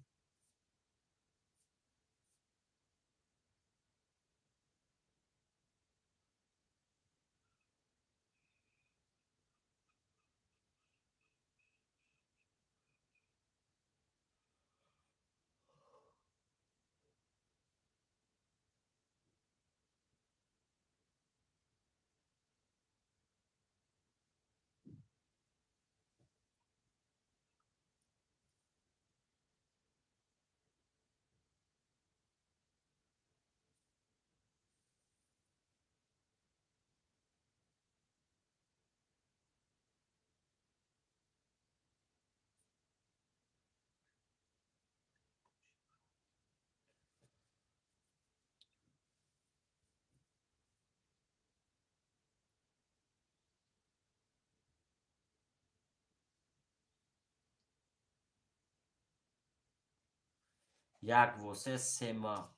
Як восе сема.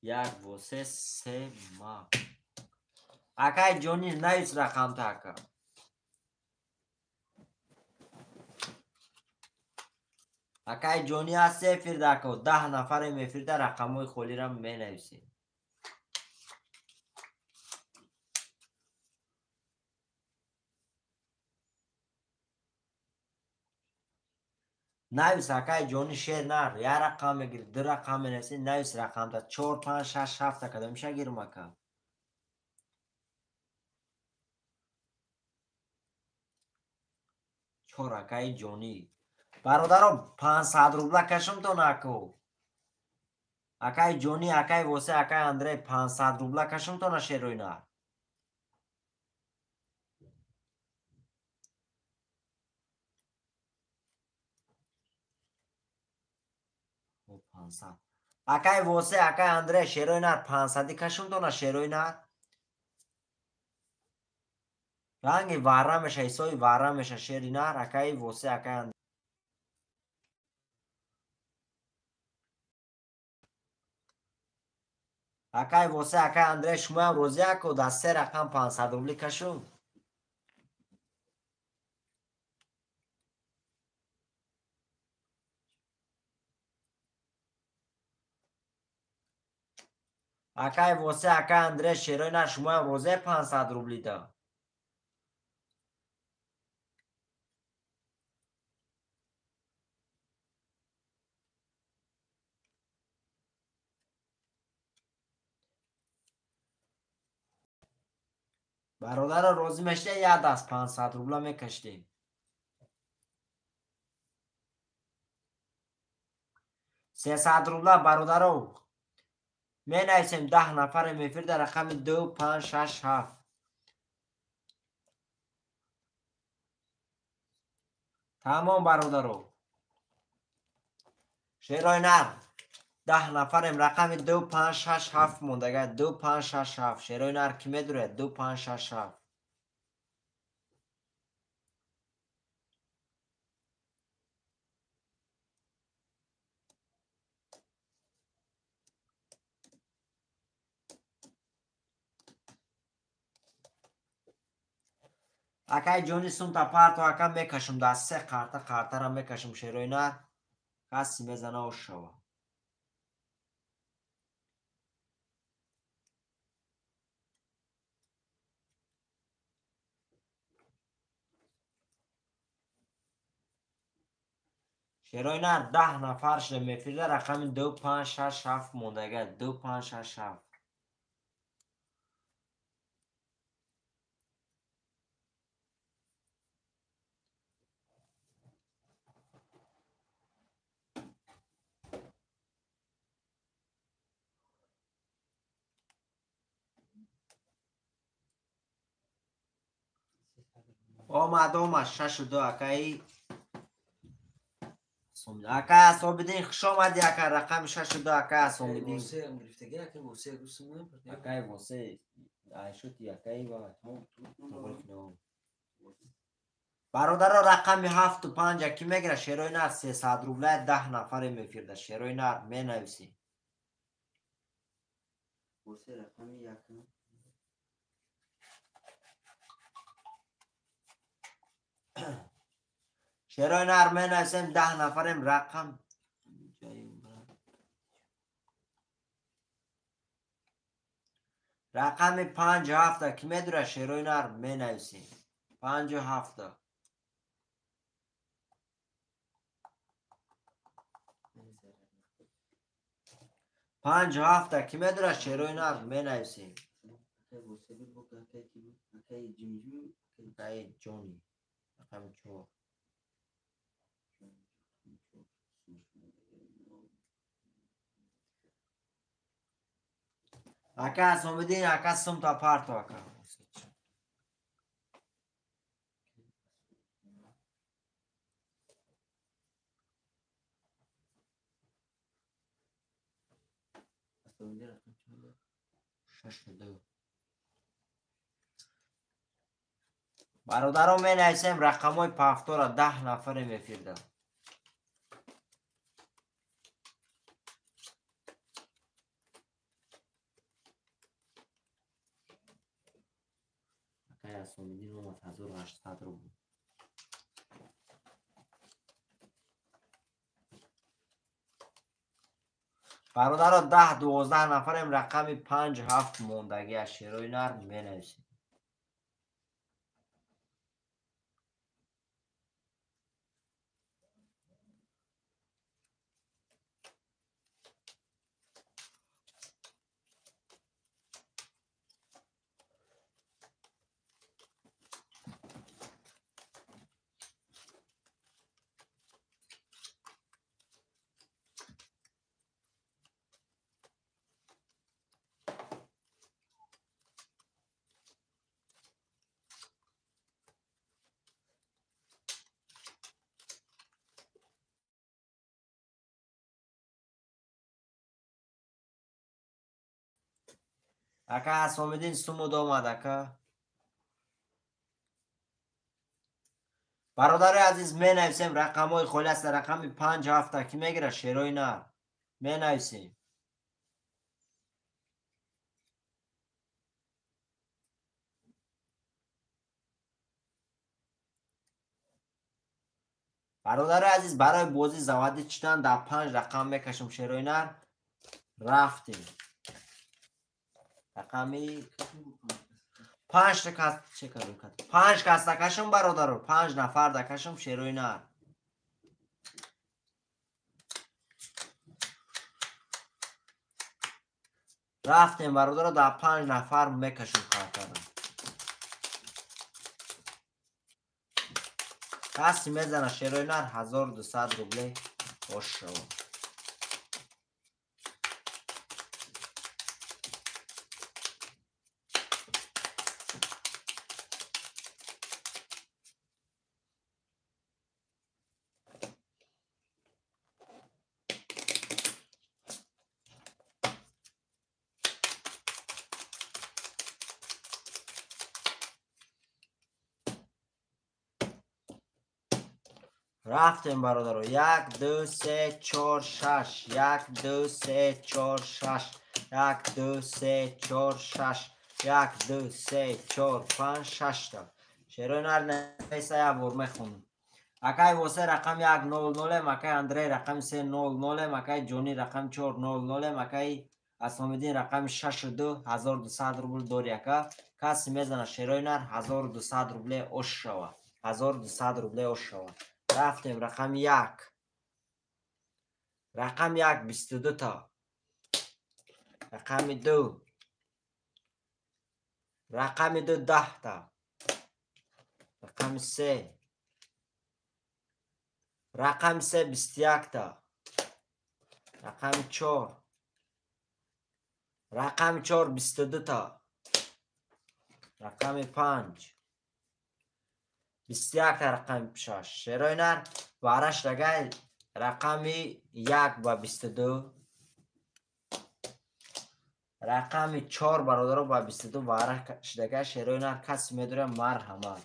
Як восе сема. Акай ҷони навис рақамта ака. Акай ҷони ҳаст эфирда ака. 10 нафарем эфирда рақамҳои холиро менависем. Навис акай ҷони шер нар, як рақам мегири, ду рақам менависи, навис рақамта 4, 5, 6, 7 кадом меша гирм ака. Чор акаи ҷонӣ. Бародаро 500 рубла кашумтон аку. Акаи ҷонӣ, акаи Восе, акаи Андрей 500 рубла кашумтона шерои нар. Акаи Восе, акаи Андрей шерои нар 500 кашумтона шерои нар. Ранги варра меша, ҳисоби варра меша шери нар, акаи Восе, акаи Андрей. Акаи Восе, акаи Андрей, шумоям розӣ ако дар се рақам 500 рубли кашум. Акаи Восе, акаи Андрей, шерои нар, шумоям розӣ 500 рубли да. Бародаро розӣ мешуда як даст 500 рубла мекашидем. 300 рубла бародаро менависем 10 нафарем эфир дар рақами 2, 5, 6, 7. Тамом бародаро. Шерои нар 10 нафарем рақами 2, 5, 6, 7 мондага 2, 5, 6, 7. Шерои нар ки медурад 2, 5, 6, 7. Акаи ҷони сумта парто ака мекашум дар се қарта қартара мекашум шерои нар каси мезана ош шава. Шерои нар 10 нафар шуда мефирда рақами 2, 5, 6, 7 мондага 2, 5, 6, 7. Омад, омад, 6 2 акаи акаи Асомиддин, хуш омадӣ ака, рақами 6 2 акаи Асомиддин. Акаи Восе, айшути акаи ва. Бародаро рақами 7 5 ки мегира шерои нар 300 рубла 10 нафаре мефирда шерои нар менависӣ. Восе рақами 1. Шерои нар менависем 10 нафарем рақам рақами 5 7 ки медура шерои нар менависем 5 7. Панҷ ҳафта ки медура шерои нар менависем. Акаи ҷони рақами 4. Ака Асомиддин, ака сумта парто ака. 6 2. Бародаро менависем рақамҳои пафтора 10 нафарем эфирда. Акаи Асомиддин омад 1800 рубл. Бародаро 10-12 нафарем рақами 5 7 мондагӣ аз шерои нар менависем. Ака Асомиддин сумуд омад ака. Бародарои азиз, менависем рақамҳои холи аст, рақами 5 7 ки мегирад шерои нар. Менависем. Бародарои азиз, барои бозӣ заводӣ чидан дар 5 рақам мекашам шерои нар. Рафтем. Рақами 5 кас чӣ кардем? 5 кас дакашам бародаро, 5 нафар дакашам шерои нар. Рафтем бародаро, дар 5 нафар мекашам картара. Каси мезана шерои нар 1200 рубле ошава. Рафтем бародаро. 1 2 3 4 6 1 2 3 4 6 1 2 3 4 6 1 2 3 4 5 6 та. Шерои нар неса як бор мехонам. Акай Восе рақами 1 0 0, акай Андрей рақами 3 0 0, акай Ҷони рақами 4 0 0, акай Асомиддин рақами 6 2 1200 рубл дори ака. Каси мезана шерои нар 1200 рубле ош шава. 1200 рубле ош шава. Рафтем рақами 1. Рақами 1 22 та. Рақами 2. Рақами 2 10 та. Рақами 3. Рақами 3 21 та. Рақами 4. Рақами 4 22 та. Рақами 5. 21 та рақами 6. Шерои нар вараш дагай рақами 1 ба 22. Рақами 4 бародаро ба 22 вараш дагай шерои нар каси медура марҳамат.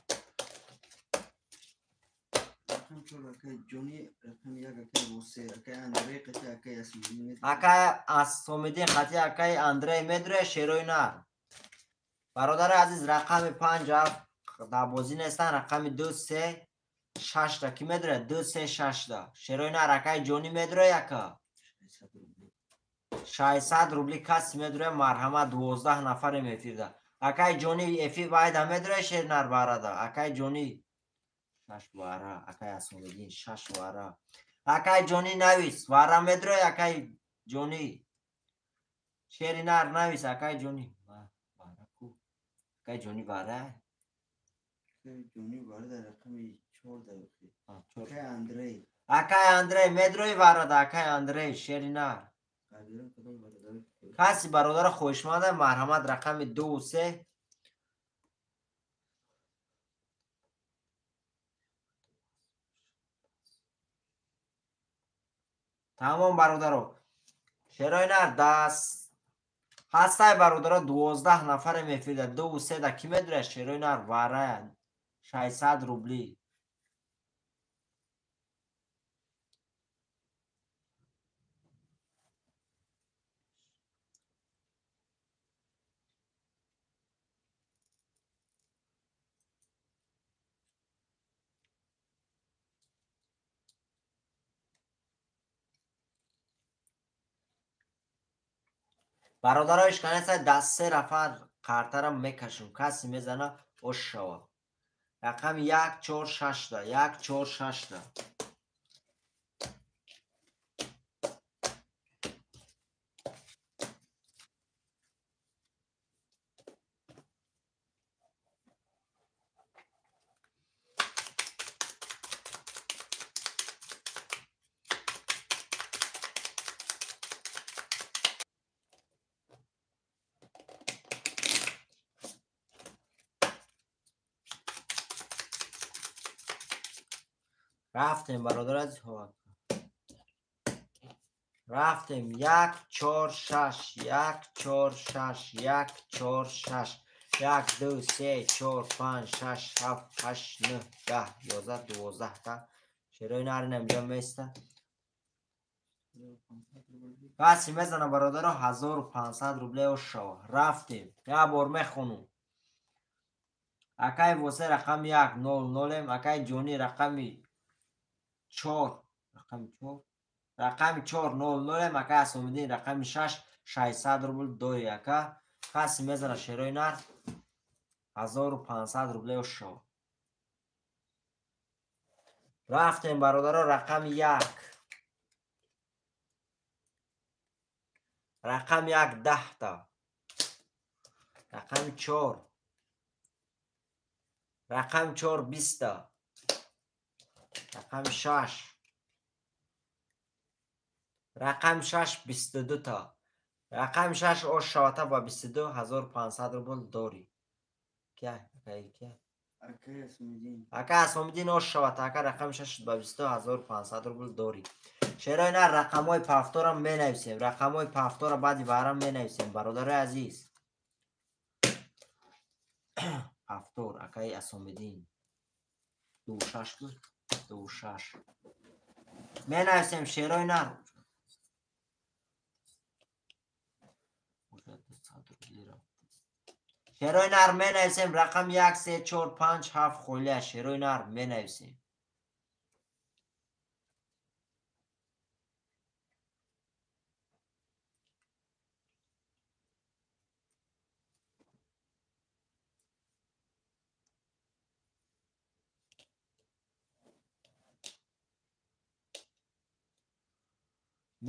Рақам 4 акай Ҷони, рақами 1 акай Восе, акай Андрей қати акай Асомиддин медура. Акай Асомиддин қати акай Андрей медура шерои нар. Бародари азиз, рақами 5 7 дар бозӣ нестан, рақами 2 3 6 та ки медура? 2 3 6 та. Шерои нар акай Ҷони медура яка. 600 рубли каси медура марҳамат. 12 нафарем эфирда. Акай Ҷони эфир байда медура шер нар барада. Акай Ҷони 6 вара, акай Асомиддин 6 вара. Акай Ҷони навис, вара медура акай Ҷони. Шери нар навис акай Ҷони. Вара ку? Акай Ҷони вара? Ҷони вара дар рақами 4 дар охир. Акай Андрей. Акай Андрей медрои варада акай Андрей шери нар. Каси бародаро хоҳишманда марҳамат рақами 2 3 Тамом бародаро. Шерои нар даст ҳастай бародаро 12 нафарем эфирда. 2 3 да ки медура шерои нар варая 600 рубли. Бародаро ишканеса даст 3 нафар қартара мекашам. Каси мезана ош шава. Рақами 1 4 6 та. 1 4 6 та. Рафтем бародар азиз, рафтем 1 4 6 1 4 6 1 4, 6. 1, 2, 3, 4, 5, 6, 7, 8, 9, 10, 11, 12 та. Шерои нар инамҷа места. Каси мезана бародаро 1500 рубле ошава. Рафтем. Як бор мехонум. Акай Восе рақами 1 0 0, акай Ҷони рақами 4, рақами 4, рақами 4 0 0, акай Асомиддин рақами 6 600 рубл дори ака. Каси мезана шерои нар 1500 рубле ошава. Рафтем бародаро рақами 1. Рақами 1 10 та. Рақами 4. Рақами 4 20 та. Рақами 6. Рақами 6 22 та. Рақами 6 ош шавата ба 22500 рубл дори. Кия? Акай кия? Акай Асомиддин. Ака Асомиддин ош шавата ака рақами 6 ба 22500 рубл дори. Шерои нар рақамҳои пафторам менависем. Рақамҳои пафтора баъди варам менависем, бародарои азиз. Пафтор, акаи Асомиддин. 26 буд? 26. Менависем шерои нар. Шерои нар менависем рақам 1, 3, 4, 5, 7 холия. Шерои нар менависем.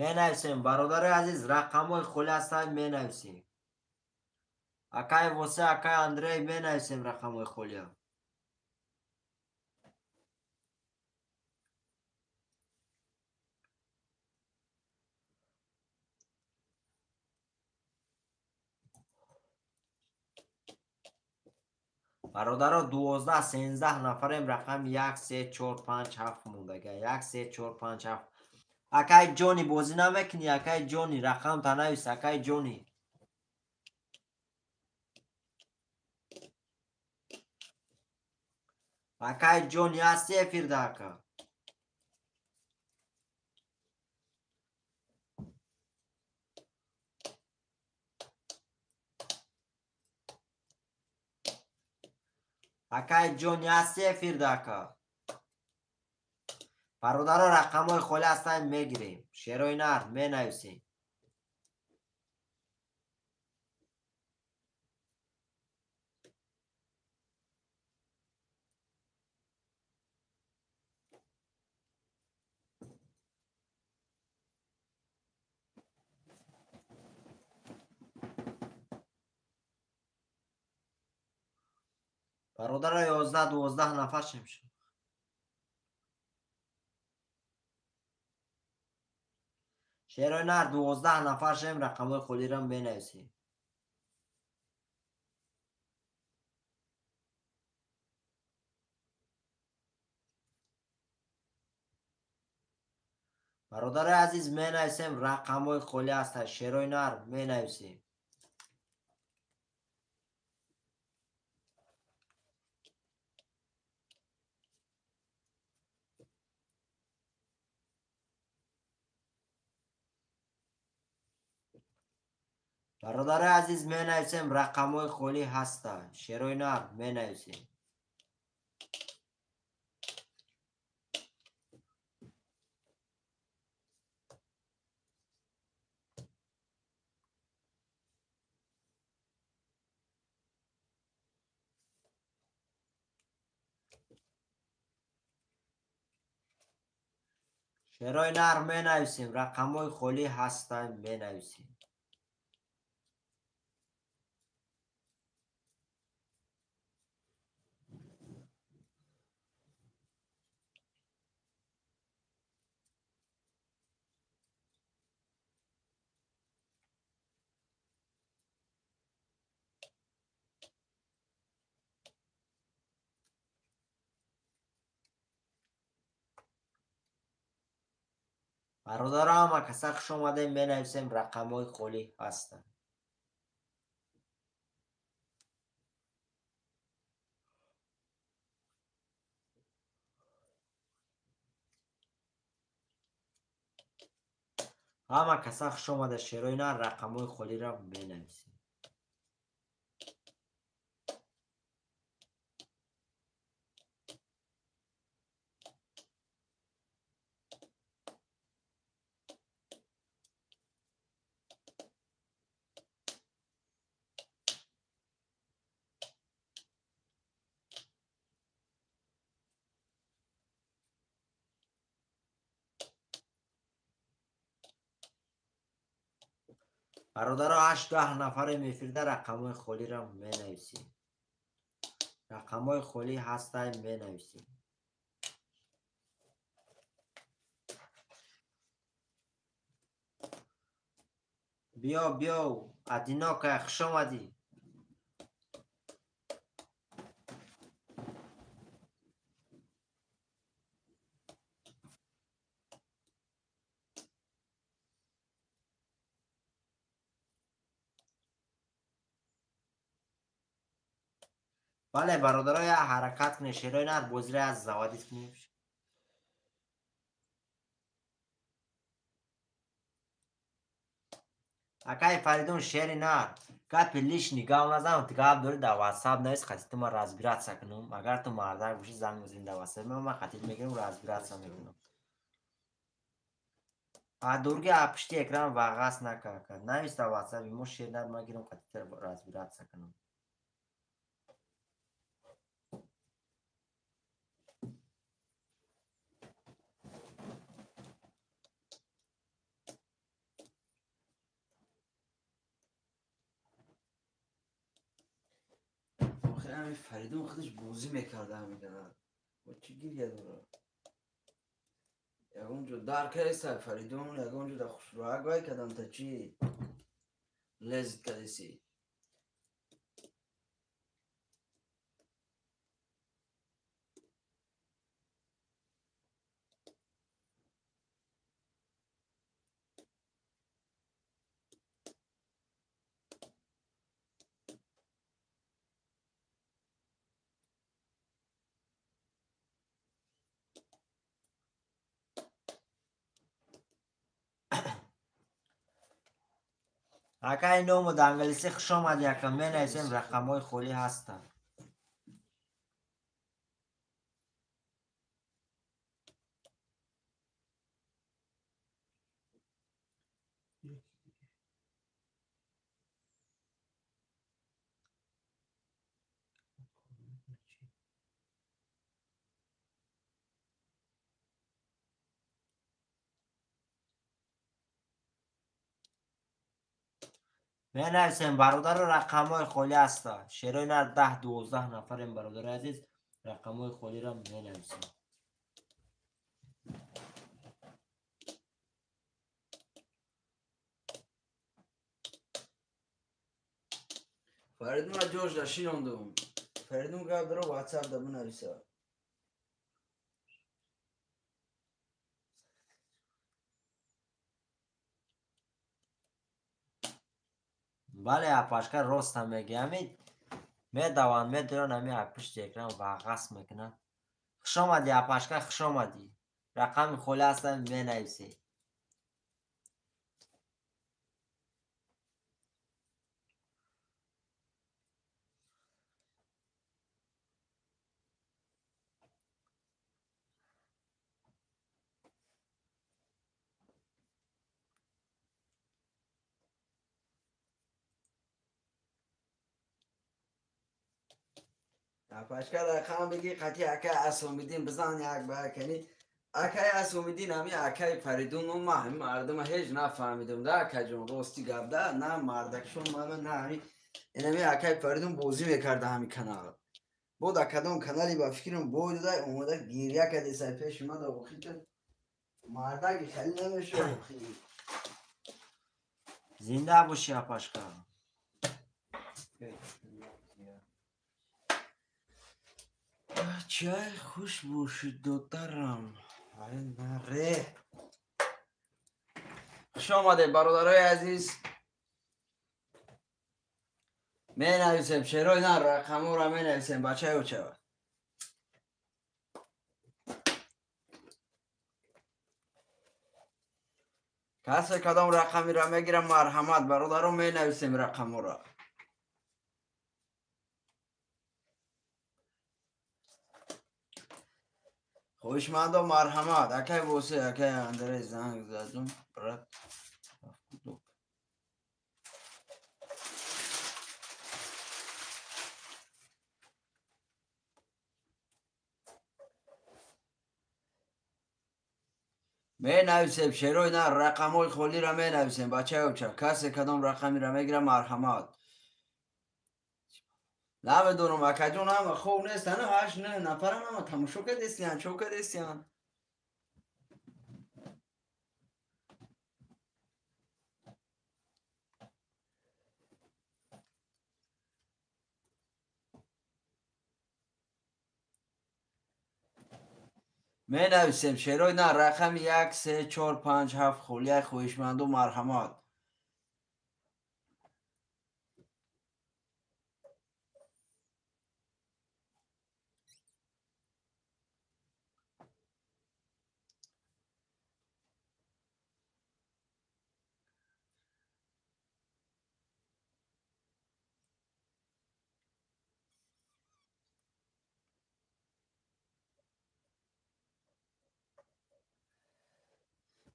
Менависем бародарои азиз, рақамҳои холи ҳастанд менависем. Акай Восе, акай Андрей менависем рақамҳои холия. Бародаро 12 13 нафарем рақами 1 3 4 5 7 мондага. 1 3 4 5 7. Акай Ҷони бозӣ намекунӣ, акай Ҷони рақам та навис, акай Ҷони. Акай Ҷони ҳасти эфирда ака? Акай Ҷони ҳасти эфирда ака? Бародаро рақамҳои холи ҳастанд мегирем. Шерои нар менависем. Бародаро 11 12 нафар шем шуд. Шерои нар 12 нафар шем рақамҳои холиро менависем. Бародарои азиз менависем рақамҳои холи ҳастанд. Шерои нар менависем. Бародарои азиз менависем рақамҳои холӣ ҳастанд. Шерои нар менависем. Шерои нар менависем. Рақамҳои холӣ ҳастанд менависем. Бародаро ҳама каса хуш омадем, менависем рақамҳои холӣ ҳастанд. Ҳама каса хуш омада, шерои нар, рақамҳои холиро менависем. Бародаро, 8-10 нафаре мефирда, рақамҳои холиро менависем. Рақамҳои холӣ ҳастай, менависем. Биё, биё, одинокая, хуш омадӣ. Бале, бародаро, я ҳаракат кунед, шерои нар, бозиро аз заводит кунем. Акай Фаридун, шери нар, гапи лишний гап назанам, ту гап дорӣ, дар ватсап навис, хати ту ман разбираться кунам. Агар ту мардак бошӣ, занг мезанӣ дар ватсап, ман хатит мегирам, разбираться мекунам. А дурги а пушти экран вағас нака, ака. Навис дар ватсапи мо, шери нар, ман гирам, хати ту разбираться кунам. Ҳамин Фаридун худаш бозӣ мекарда ҳамин канал. Бо чӣ гиря дорад? Ягон ҷо дар кардеса Фаридун, ягон ҷо дар хушрӯак вай кардам, та чӣ лезит кардеси? Акай ному да англисӣ, хуш омадӣ, ака. Менависем, рақамҳои холӣ ҳастанд. Менависем, бародаро, рақамҳои холӣ ҳастанд. Шерои нар, 10-12 нафарем, бародари азиз, рақамҳои холиро менависем. Фаридунро ҷош да шинондум. Фаридун гап дора, ватсап да бинависа. Бале, апашка, роста мегӯ, ҳами медаванд, медуранд, ҳами пушти экран вағас мекунанд. Хуш омадӣ, апашка, хуш омадӣ. Рақами холӣ ҳастанд, менависед. Апашка, рақам бигӣ, қати акай Асомиддин бизан як ба якани. Акай Асомиддин ҳами акай Фаридун, ма ҳами мардума ҳеҷ нафаҳмидум да, акаҷон, рости гап да, на мардакшон мана, на ҳами инами акай Фаридун бозӣ мекарда ҳами канал. Бо да кадом канали ба фикрам бой дода, омода гиря кардесай пеши ма да, охи мардаки хеле намешава охи. Зинда бошӣ, апашка. Чай хуш бошид, додарам. Ай наре. Хуш омадед, бародарои азиз. Менависем, шерои нар, рақамҳоро менависем, бачаи очава. Касе кадом рақамиро мегирам, марҳамат, бародаро, менависем рақамҳоро. Хоҳишмандо, марҳамат. Акай Восе, акай Андрей занг задум, брат. Менависем, шерои на, рақамҳои холиро менависем, бачаёча. Касе кадом рақамиро мегирам, марҳамат. Намедонам, акаҷон, ҳама хоб нестан, ҳашт не нафарам, ҳама тамошо кардестиян, чо кардестиян? Менависем, шерои на, рақами 1, 3, 4, 5, 7 холияи, хоҳишманду, марҳамат.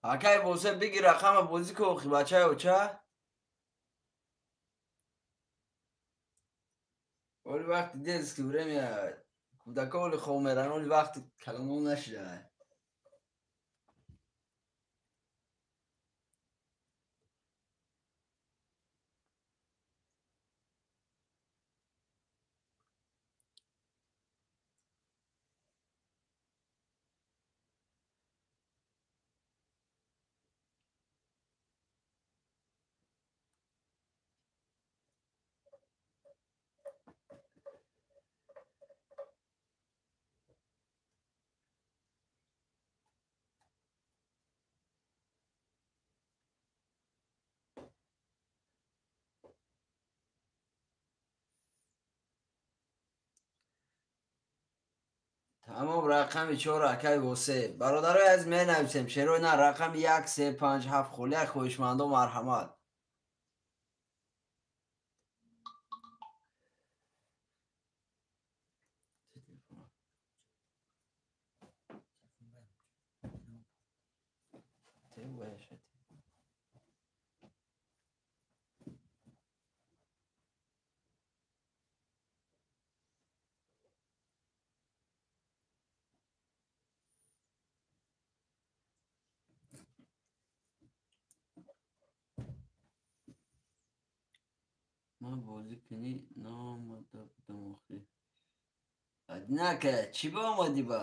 Акай Восе, биги рақама, бозӣ ку, охи, бачаи оча. Оли вақти детский время кӯдако оли хоб меран, оли вақти калонон нашида. Тамом, рақами 4, акай Восе. Бародарои азиз, менависем, шерои на, рақами 1, 3, 5, 7 холияи, хоҳишмандо, марҳамат. Ман бозӣ кунӣ наомада будам охи. Однако, чӣ ба омадӣ ба?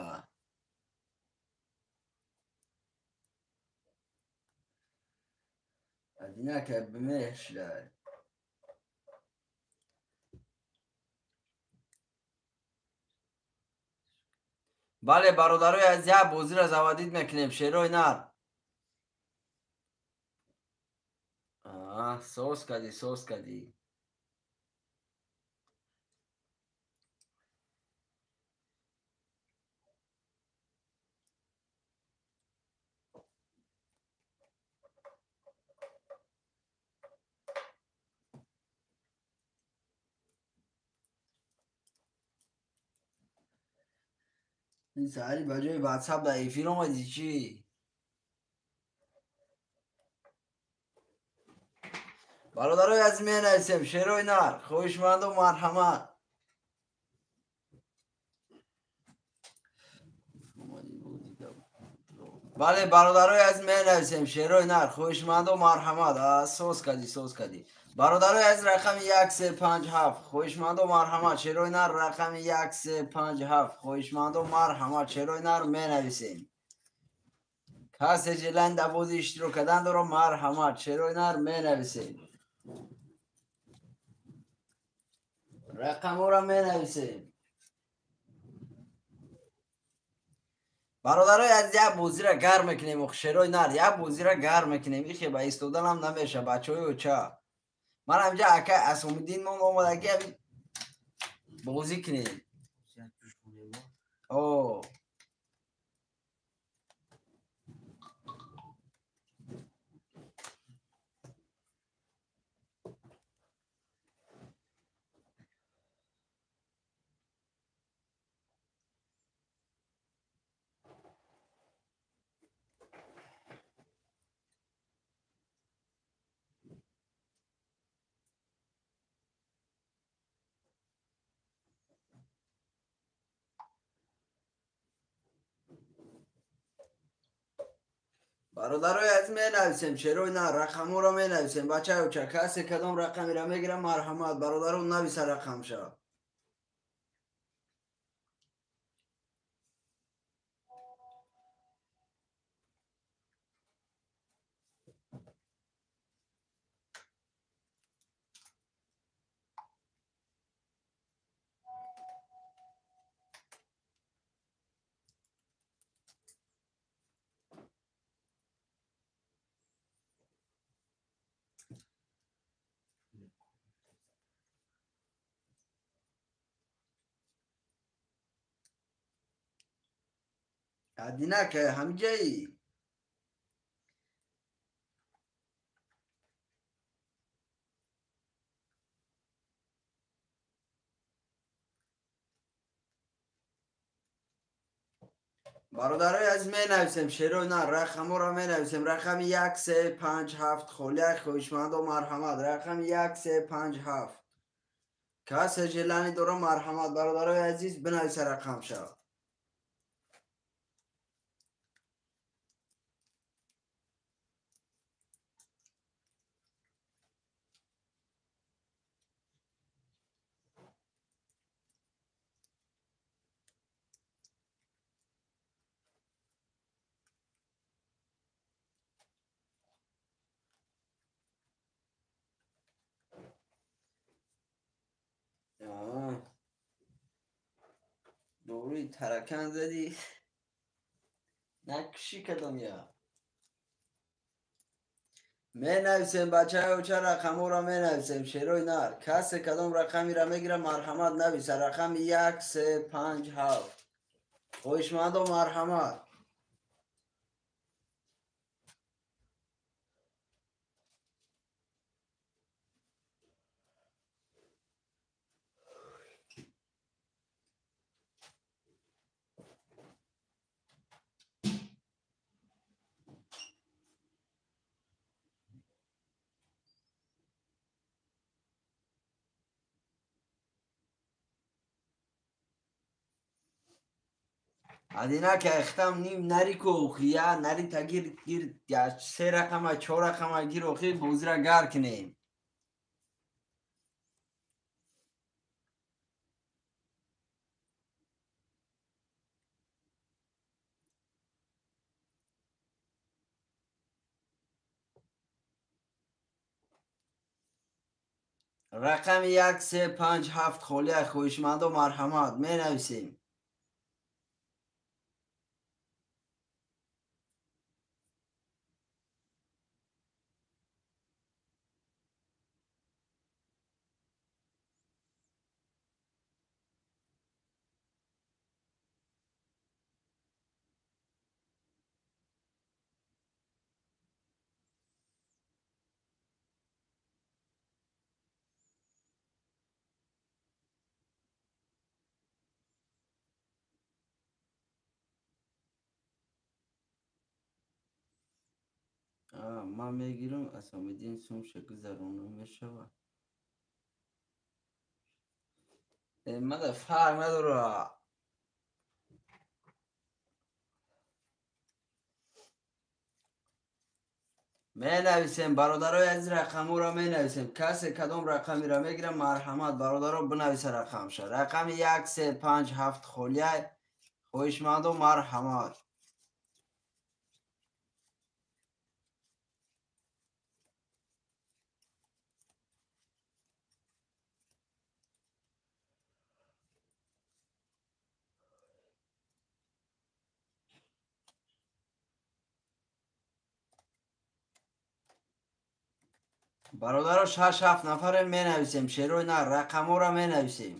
Однако, бимешдай. Бале, бародарои азиз, як бозиро заводить мекунем, шерои нар. Соз кардӣ, соз кардӣ. Ин саҳари ба ҷои ватсап дар эфир омадӣ чӣ? Бародарои азиз, менависем, шерои нар, хоҳишманду, марҳамат. Бале, бародарои азиз, менависем, шерои нар, хоҳишманду, марҳамат. Соз кардӣ, соз кардӣ. Бародарои азиз, рақами 1, 3, 5, 7, хоҳишмандо, марҳамат. Шерои нар, рақами 1, 3, 5, 7, хоҳишмандо, марҳамат. Шерои нар, менависем. Касе желание дар бозӣ иштирок кардан дорад, марҳамат. Шерои нар, менависем. Рақамҳоро менависем. Бародарои азиз, як бозиро гарм мекунем, шерои нар, як бозиро гарм мекунем. Ихе ба истоданам намеша, бачаҳои оча. Ман ҳамҷа акай Асомиддин мон омада ки бозӣ кунем. О. Бародарои азиз, менависем, шерои на рақамҳоро менависем. Бачаюча, касе кадом рақамеро мегирам, марҳамат, бародаро, нависа рақамша. Адинака ҳамҷаи. Бародарои азиз, менависем, шерои на рақамҳоро менависем. Рақами 1 3 5 7 холия, хоҳишмандо, марҳамат. Рақами 1 3 5 7. Касе желание дора, марҳамат, бародарои азиз, бинависа рақамша. Дорӯи таракан задӣ, накушӣ кадом я. Менависем, бачаюча, рақамҳоро менависем, шерои нар. Касе кадом рақамеро мегира, марҳамат, нависа. Рақами 1 3 5 7. Хоҳишмандо, марҳамат. Адинака эхтам ним нари ку охия, нари тагир гир я се рақама, чор рақама гир, охи бозира гар кунем. Рақами 1 3 5 7 холия, хоҳишмандо, марҳамат, менависем. Ман мегирам, Асомиддин сумша гузаронда мешавад. Мада фарқ надорад. Менависем, бародарои азиз, рақамҳоро менависем. Касе кадом рақамеро мегирам, марҳамат, бародаро, бинависа рақамша. Рақами 1 3 5 7 холия, хоҳишмандо, марҳамат. Бародаро, 6-7 нафаре менависем, шерои на рақамҳоро менависем.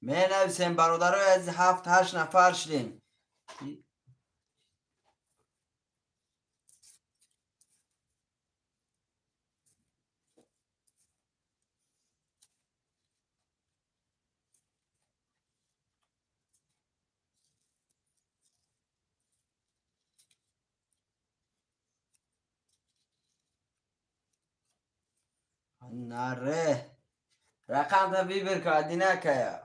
Менависем бародарои азиз, 7-8 нафар шудем. Наре. Рақамта выбор ка, одинакая.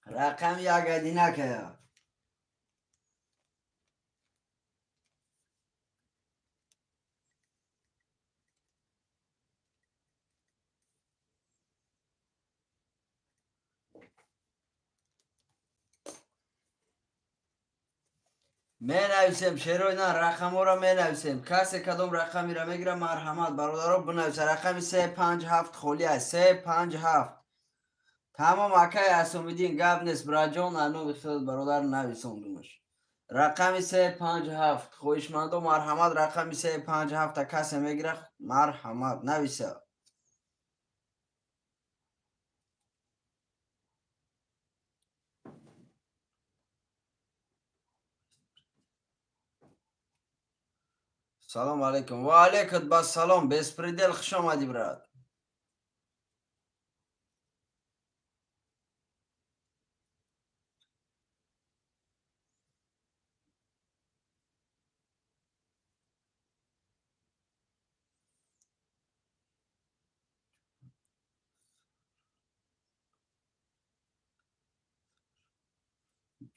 Рақам як одинакая. Менависем шерои на рақамҳоро менависем. Касе кадом рақамиро мегира, марҳамат бародаро бинависа. Рақами 3 5 7 холӣ аст. 3 5 7. Тамом акай Асомиддин, гап нест браҷон, ану хел бародар нависондумаш. Рақами 3 5 7 хоҳишмандо марҳамат, рақами 3 5 7 касе мегира, марҳамат нависа. Салом алейкум. Ва алейкум бассалом. Беспредел, хуш омадӣ брат.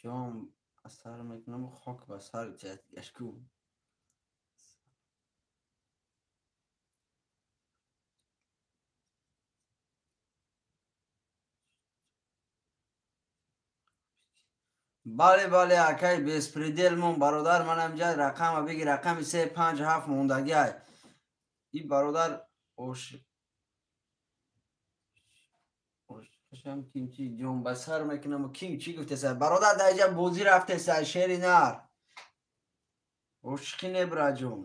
Ҷом асар мекунам, хок ба сар ҷашку. Бале, бале, акай беспредел мон бародар, манам ҷа рақама биги, рақами 3 5 7 мондагӣ ай. И бародар ошам ким чи ҷон ба сар мекунам, ким чӣ гуфтеса? Бародар дар иҷа бозӣ рафтеса, шери нар. Ошиқӣ не браҷон.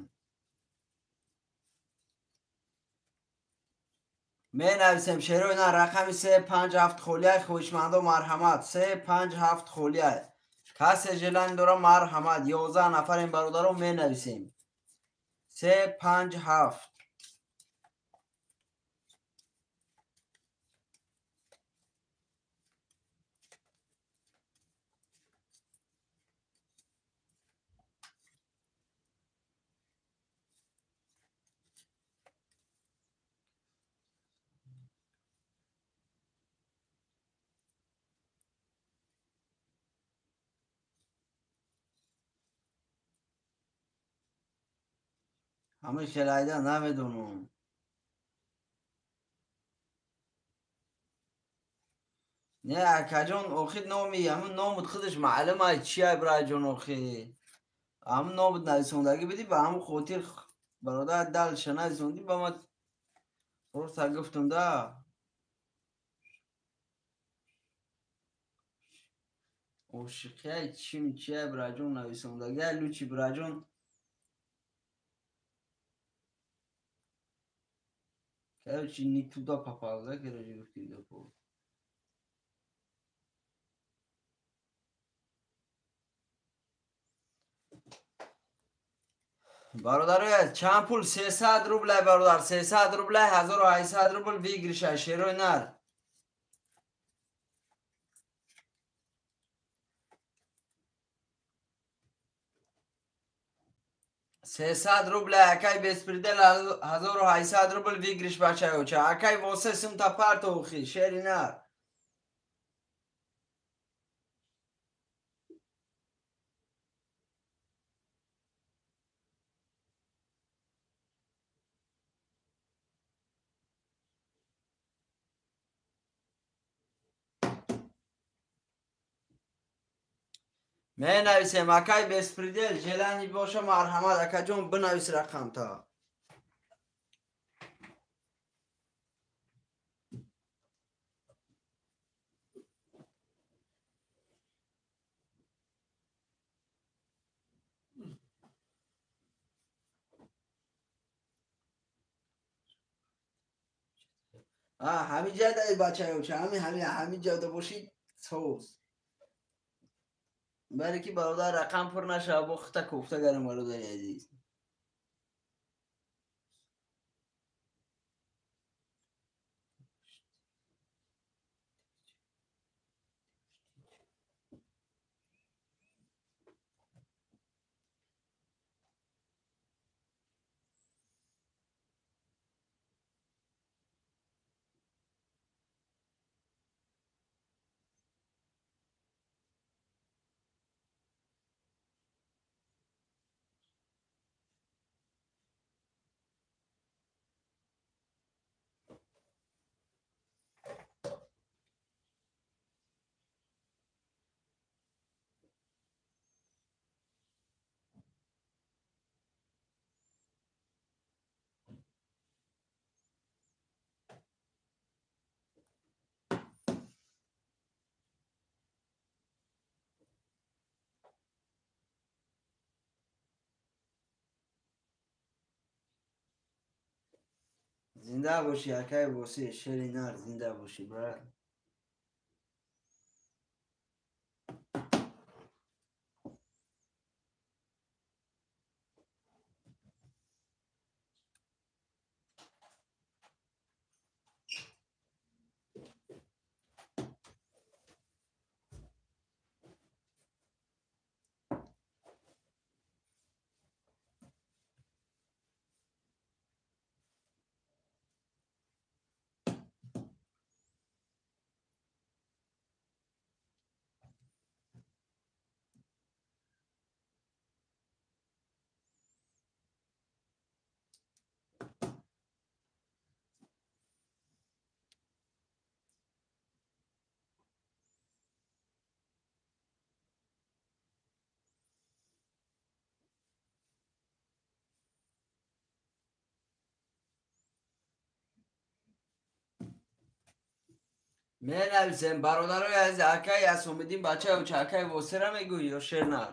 Менависем шерои на рақами 3 5 7 холиай, хоҳишмандо марҳамат. 3 5 7 холиай. Касе желание дора марҳамат. 11 нафарем бародаро, менависем. 3 5 7. Ҳамаи хелайда намедонам. Не, акаҷон, охир номи ҳамун номут худаш маълум ай чи ай браҷон, охи. Ҳамун номут нависондагӣ бидӣ, ба ҳамун хотир бародар далша нависондӣ, ба ма просто гуфтам да. Ошиқи ай чим чи ай браҷон нависондагӣ ай лучи браҷон. Короче, не туда попал, да, короче, гуфти гапо. Бародароя, чанд пул? 300 рублай бародар, 300 рублай, 1800 рубл выигрыша, шерои нар. 300 рублай, акай беспредел, 1800 рубл выигрыш бачаёча. Акай восе сумта партохи, шери нар. Менависем, акай беспредел, желание боша, марҳамат, акаҷон, бинавис рақамта. Ҳамин ҷайда бачаёча, ҳамин ҷайда бошӣ соз. Баре ки бародар рақам пур нашава, бо хита кофта гарам, бародари азиз. Зинда бошӣ, акай Восеъ, шери нар, зинда бошӣ, брат. Менависем, бародарои азиз, акай Асомиддин бачаёча, акай Восеъра мегӯӣ ё шернар?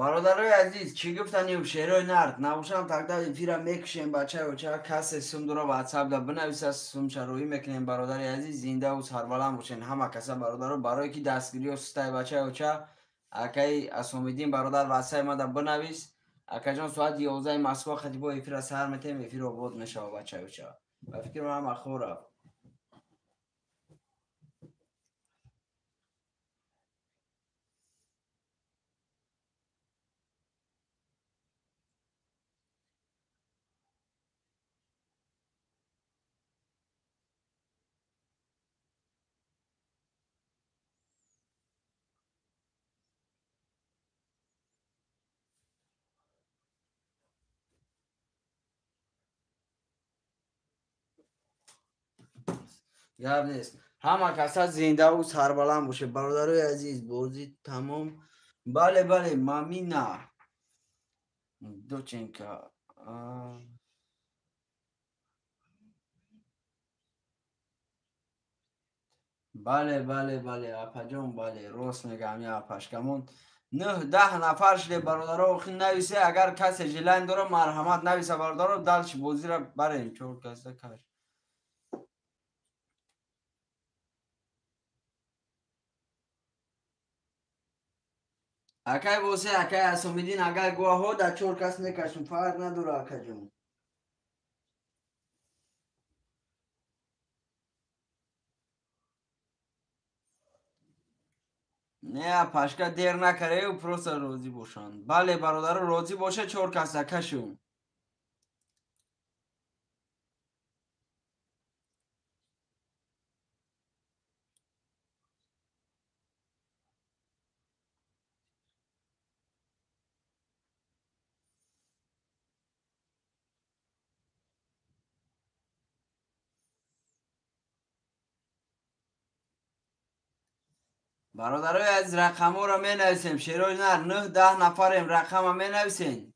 Бародарои азиз, чӣ гуфтанем шерои нард? Набошам тогда эфира мекушем, бачаёча, касе сум дура ватсап да бинависа, сумча рӯӣ мекунем, бародари азиз, зиндаву сарбаланд бошен ҳама каса, бародаро, барое ки дастгириё сустай, бачаёча, акаи Асомиддин бародар, ватсапи мада бинавис, акаҷон, соати 11 Москва хати бо эфира сар метем, эфир обод мешава, бачаёча. Ба фикри ман ҳама хор рафт. Гап нест. Ҳама каса зиндаву сарбаланд боше. Бародарои азиз, бозӣ тамом. Бале, бале, мамина. Доченька. Бале, бале, бале, апаҷон, бале, рост мегӯям, я апашкамон. 9-10 нафар шуде, бародаро, охи нависе, агар касе желание дора, марҳамат нависа, бародаро, дальше бозиро барем, 4 каса каш. Акай босе, акай Асомиддин, агар гуаҳо дар 4 кас мекашем, фарқ надора, акаҷон. Не, пашка дер накарею, просто розӣ бошанд. Бале, бародаро, розӣ боша, 4 каса кашум. Бародарои азиз, рақамҳоро менависем. Шерои нар, 9-10 нафарем, рақама менависем.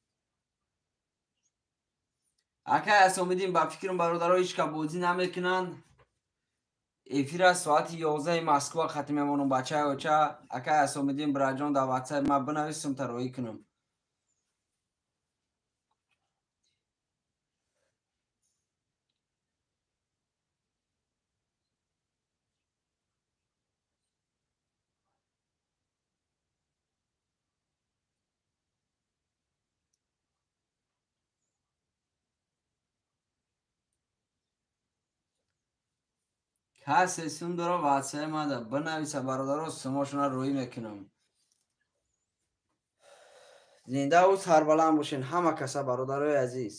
Акай Асомиддин, ба фикрам бародаро ҳеҷ ка бозӣ намекунанд. Эфира соати 11 Москва хатм мемонам, бачаи оча. Акай Асомиддин, бираҷон, дар ватсап ма бинависам, та роҳӣ кунам. Касе сум дора, ватсапи мада бинависа, бародаро, сумошона рӯӣ мекунам. Зиндаву сарбаланд бошен ҳама каса, бародарои азиз.